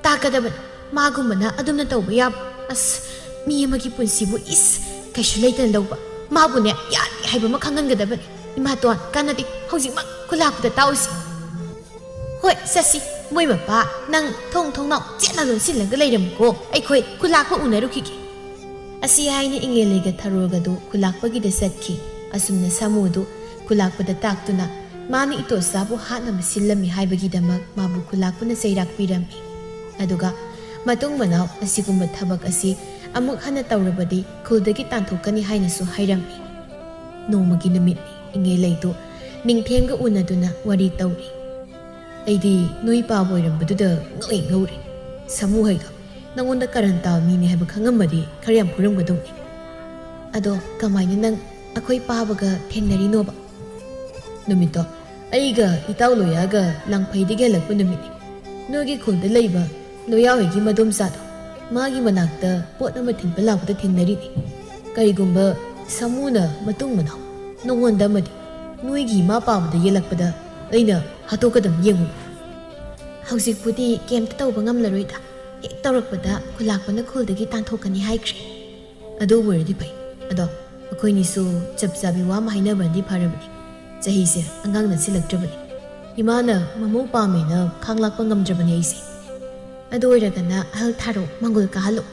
ꯇꯥꯛꯀꯗꯕꯅꯤ꯫ ꯃꯥꯒꯨꯝꯕꯅ ꯑꯗꯨꯝꯅ ꯇꯧꯕ ꯌꯥꯕ? ꯑꯁ, ꯃꯤ ꯑꯃꯒꯤ ꯄꯨꯟꯁꯤꯕꯨ ꯏꯁ ꯀꯩꯁꯨ ꯂꯩꯇꯅ ꯂꯧꯕ꯫ ꯃꯥꯕꯨꯅꯦ, ꯌꯥꯔꯦ ꯍꯥꯏꯕ ꯑꯃ ꯈꯪꯍꯟꯒꯗꯕꯅꯤ꯫ ꯏꯃꯥꯇꯣꯟ, ꯀꯥꯟꯅꯗꯦ꯫ ꯍꯧꯖꯤꯛꯃꯛ ꯈꯨꯂꯥꯛꯄꯗ ꯇꯥꯛꯎꯁꯤ꯫ ꯍꯣꯏ, ꯆꯠꯁꯤ꯫ ꯃꯣꯏ ꯃꯄꯥ, ꯅꯪ ꯊꯣꯡ ꯊꯣꯡꯅꯥꯎ ꯆꯦꯠꯅ ꯂꯣꯟꯁꯤꯜꯂꯒ ꯂꯩꯔꯝꯃꯨꯀꯣ꯫ ꯑꯩꯈꯣꯏ ꯈꯨꯂꯥꯛꯄ ꯎꯅꯔꯨꯈꯤꯒꯦ꯫ ꯑꯁꯤ ꯍꯥꯏꯅ ꯏꯉꯦꯂꯩꯒ ꯊꯔꯣꯒꯗꯨ ꯈꯨꯂꯥꯛꯄꯒꯤꯗ ꯆꯠꯈꯤ꯫ ꯑꯁꯨꯝꯅ ꯁꯥꯃꯨꯗꯨ ꯈꯨꯂꯥꯛꯄꯗ ꯇꯥꯛꯇꯨꯅ ꯃꯥꯅ ꯏꯇꯣꯆꯥꯕꯨ ꯍꯥꯠꯅꯕ ꯁꯤꯜꯂꯝꯃꯤ ꯍꯥꯏꯕꯒꯤꯗꯃꯛ ꯃꯥꯕꯨ ꯈꯨꯂꯥꯛꯄꯅ ꯆꯩꯔꯥꯛ ꯄꯤꯔꯝꯃꯤ꯫ ꯑꯗꯨꯒ ꯃꯇꯨꯡ ꯃꯅꯥꯎ ꯑꯁꯤꯒꯨꯝꯕ ꯊꯕꯛ ꯑꯁꯤ ꯑꯃꯨꯛ ꯍꯟꯅ ꯇꯧꯔꯕꯗꯤ ꯈꯨꯜꯗꯒꯤ ꯇꯥꯟꯊꯣꯛꯀꯅꯤ ꯍꯥꯏꯅꯁꯨ ꯍꯥꯏꯔꯝꯃꯤ꯫ ꯅꯣꯡꯃꯒꯤ ꯅꯨꯃꯤꯠꯅꯤ꯫ ꯏꯉꯦꯂꯩꯗꯨ ꯅꯤꯡꯊꯦꯝꯒ ꯎꯅꯗꯨꯅ ꯋꯥꯔꯤ ꯇꯧꯔꯤ꯫ "ꯑꯩꯗꯤ ꯅꯣꯏ ꯄꯥꯕ ꯑꯣꯏꯔꯝꯕꯗꯨꯗ ꯉꯛꯍꯦꯛ ꯉꯛꯎꯔꯦ꯫ ꯁꯥꯃꯨ ꯍꯥꯏꯗꯣ ꯅꯉꯣꯟꯗ ꯀꯔꯟ ꯇꯥꯕ ꯃꯤꯅꯤ ꯍꯥꯏꯕ ꯈꯪꯉꯝꯃꯗꯤ ꯈꯔ ꯌꯥꯝ ꯐꯨꯔꯝꯒꯗꯧꯅꯤ꯫ ꯑꯗꯣ ꯀꯃꯥꯏꯅ ꯅꯪ ꯑꯩꯈꯣꯏ ꯄꯥꯕꯒ ꯊꯦꯡꯅꯔꯤꯅꯣꯕ?" "ꯅꯨꯃꯤꯠꯇꯣ ꯑꯩꯒ ꯏꯇꯥꯎ ꯂꯣꯌꯥꯒ ꯂꯥꯡꯐꯩꯗꯒꯤ ꯍꯜꯂꯛꯄ ꯅꯨꯃꯤꯠꯅꯤ꯫ ꯅꯣꯏꯒꯤ ꯈꯨꯜꯗ ꯂꯩꯕ ꯂꯣꯌꯥ ꯍꯣꯏꯒꯤ ꯃꯗꯣꯝꯆꯥꯗꯣ ꯃꯥꯒꯤ ꯃꯅꯥꯛꯇ ꯄꯣꯠ ꯑꯃ ꯊꯤꯟꯕ ꯂꯥꯛꯄꯗ ꯊꯦꯡꯅꯔꯤꯅꯤ꯫ ꯀꯔꯤꯒꯨꯝꯕ ꯁꯥꯃꯨꯅ ꯃꯇꯨꯡ ꯃꯅꯥꯎ ꯅꯉꯣꯟꯗ ꯑꯃꯗꯤ ꯅꯣꯏꯒꯤ ꯏꯃꯥ ꯄꯥꯕꯗ ꯌꯦꯜꯂꯛꯄꯗ ꯑꯩꯅ ꯍꯥꯠꯇꯣꯛꯀꯗꯕ ꯌꯦꯡꯉꯨ꯫ ꯍꯧꯖꯤꯛꯄꯨꯗꯤ ꯀꯩꯝꯇ ꯇꯧꯕ ꯉꯝꯂꯔꯣꯏꯗ꯫ ꯍꯦꯛ ꯇꯧꯔꯛꯄꯗ ꯈꯨꯂꯥꯛꯄꯅ ꯈꯨꯜꯗꯒꯤ ꯇꯥꯟꯊꯣꯛꯀꯅꯤ ꯍꯥꯏꯈ꯭ꯔꯦ꯫ ꯑꯗꯨ ꯑꯣꯏꯔꯗꯤ ꯐꯩ꯫ ꯑꯗꯣ ꯑꯩꯈꯣꯏꯅꯤꯁꯨ ꯆꯞ ꯆꯥꯕꯤ ꯋꯥ ꯑꯃ ꯍꯥꯏꯅꯕꯅꯗꯤ ꯐꯔꯕꯅꯤ꯫ ꯆꯍꯤꯁꯦ ꯑꯉꯥꯡ ꯅꯠꯁꯤꯜꯂꯛꯇ꯭ꯔꯕꯅꯤ꯫ ꯏꯃꯥꯅ ꯃꯃꯧ ꯄꯥꯝꯃꯦꯅ ꯈꯥꯡ ꯂꯥꯛꯄ ꯉꯝꯗ꯭ꯔꯕꯅꯤ ꯑꯩꯁꯦ꯫ ꯑꯗꯨ ꯑꯣꯏꯔꯒꯅ ꯑꯍꯜ ꯊꯥꯔꯣ, ꯃꯪꯒꯣꯜ ꯀꯥꯍꯜꯂꯣ꯫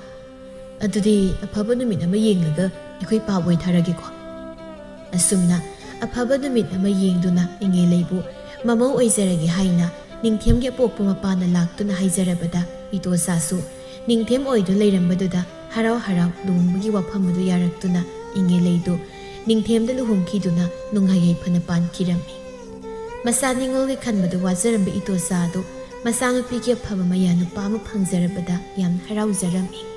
ꯑꯗꯨꯗꯤ ꯑꯐꯕ ꯅꯨꯃꯤꯠ ꯑꯃ ꯌꯦꯡꯂꯒ ꯑꯩꯈꯣꯏ ꯄꯥꯕ ꯑꯣꯏꯊꯔꯒꯦꯀꯣ꯫ ꯑꯁꯨꯝꯅ ꯑꯐꯕ ꯅꯨꯃꯤꯠ ꯑꯃ ꯌꯦꯡꯗꯨꯅ ꯏꯉꯦꯂꯩꯕꯨ ꯃꯃꯧ ꯑꯣꯏꯖꯔꯒꯦ ꯍꯥꯏꯅ ꯅꯤꯡꯊꯦꯝꯒꯤ ꯑꯄꯣꯛꯄ ꯃꯄꯥꯅ ꯂꯥꯛꯇꯨꯅ ꯍꯥꯏꯖꯔꯕꯗ ꯏꯇꯣꯆꯥꯁꯨ ꯅꯤꯡꯊꯦꯝ ꯑꯣꯏꯗꯨꯅ ꯂꯩꯔꯝꯕꯗꯨꯗ ꯍꯔꯥꯎ ꯍꯔꯥꯎ ꯂꯨꯍꯣꯡꯕꯒꯤ ꯋꯥꯐꯝ ꯑꯗꯨ ꯌꯥꯔꯛꯇꯨꯅ ꯏꯉꯦꯂꯩꯗꯨ ꯅꯤꯡꯊꯦꯝꯗ ꯂꯨꯍꯣꯡꯈꯤꯗꯨꯅ ꯅꯨꯡꯉꯥꯏ ꯌꯥꯏꯐꯅ ꯄꯥꯟꯈꯤꯔꯝꯃꯤ꯫ ꯃꯆꯥ ꯅꯤꯉꯣꯜꯒꯤ ꯈꯟꯕꯗ ꯋꯥꯖꯔꯝꯕ ꯏꯇꯣꯆꯥ ꯑꯗꯨ ꯃꯆꯥꯅꯨꯄꯤꯒꯤ ꯑꯐꯕ ꯃꯌꯥ ꯅꯨꯄꯥ ꯑꯃ ꯐꯪꯖꯔꯕꯗ ꯌꯥꯝꯅ ꯍꯔꯥꯎꯖꯔꯝꯃꯤ꯫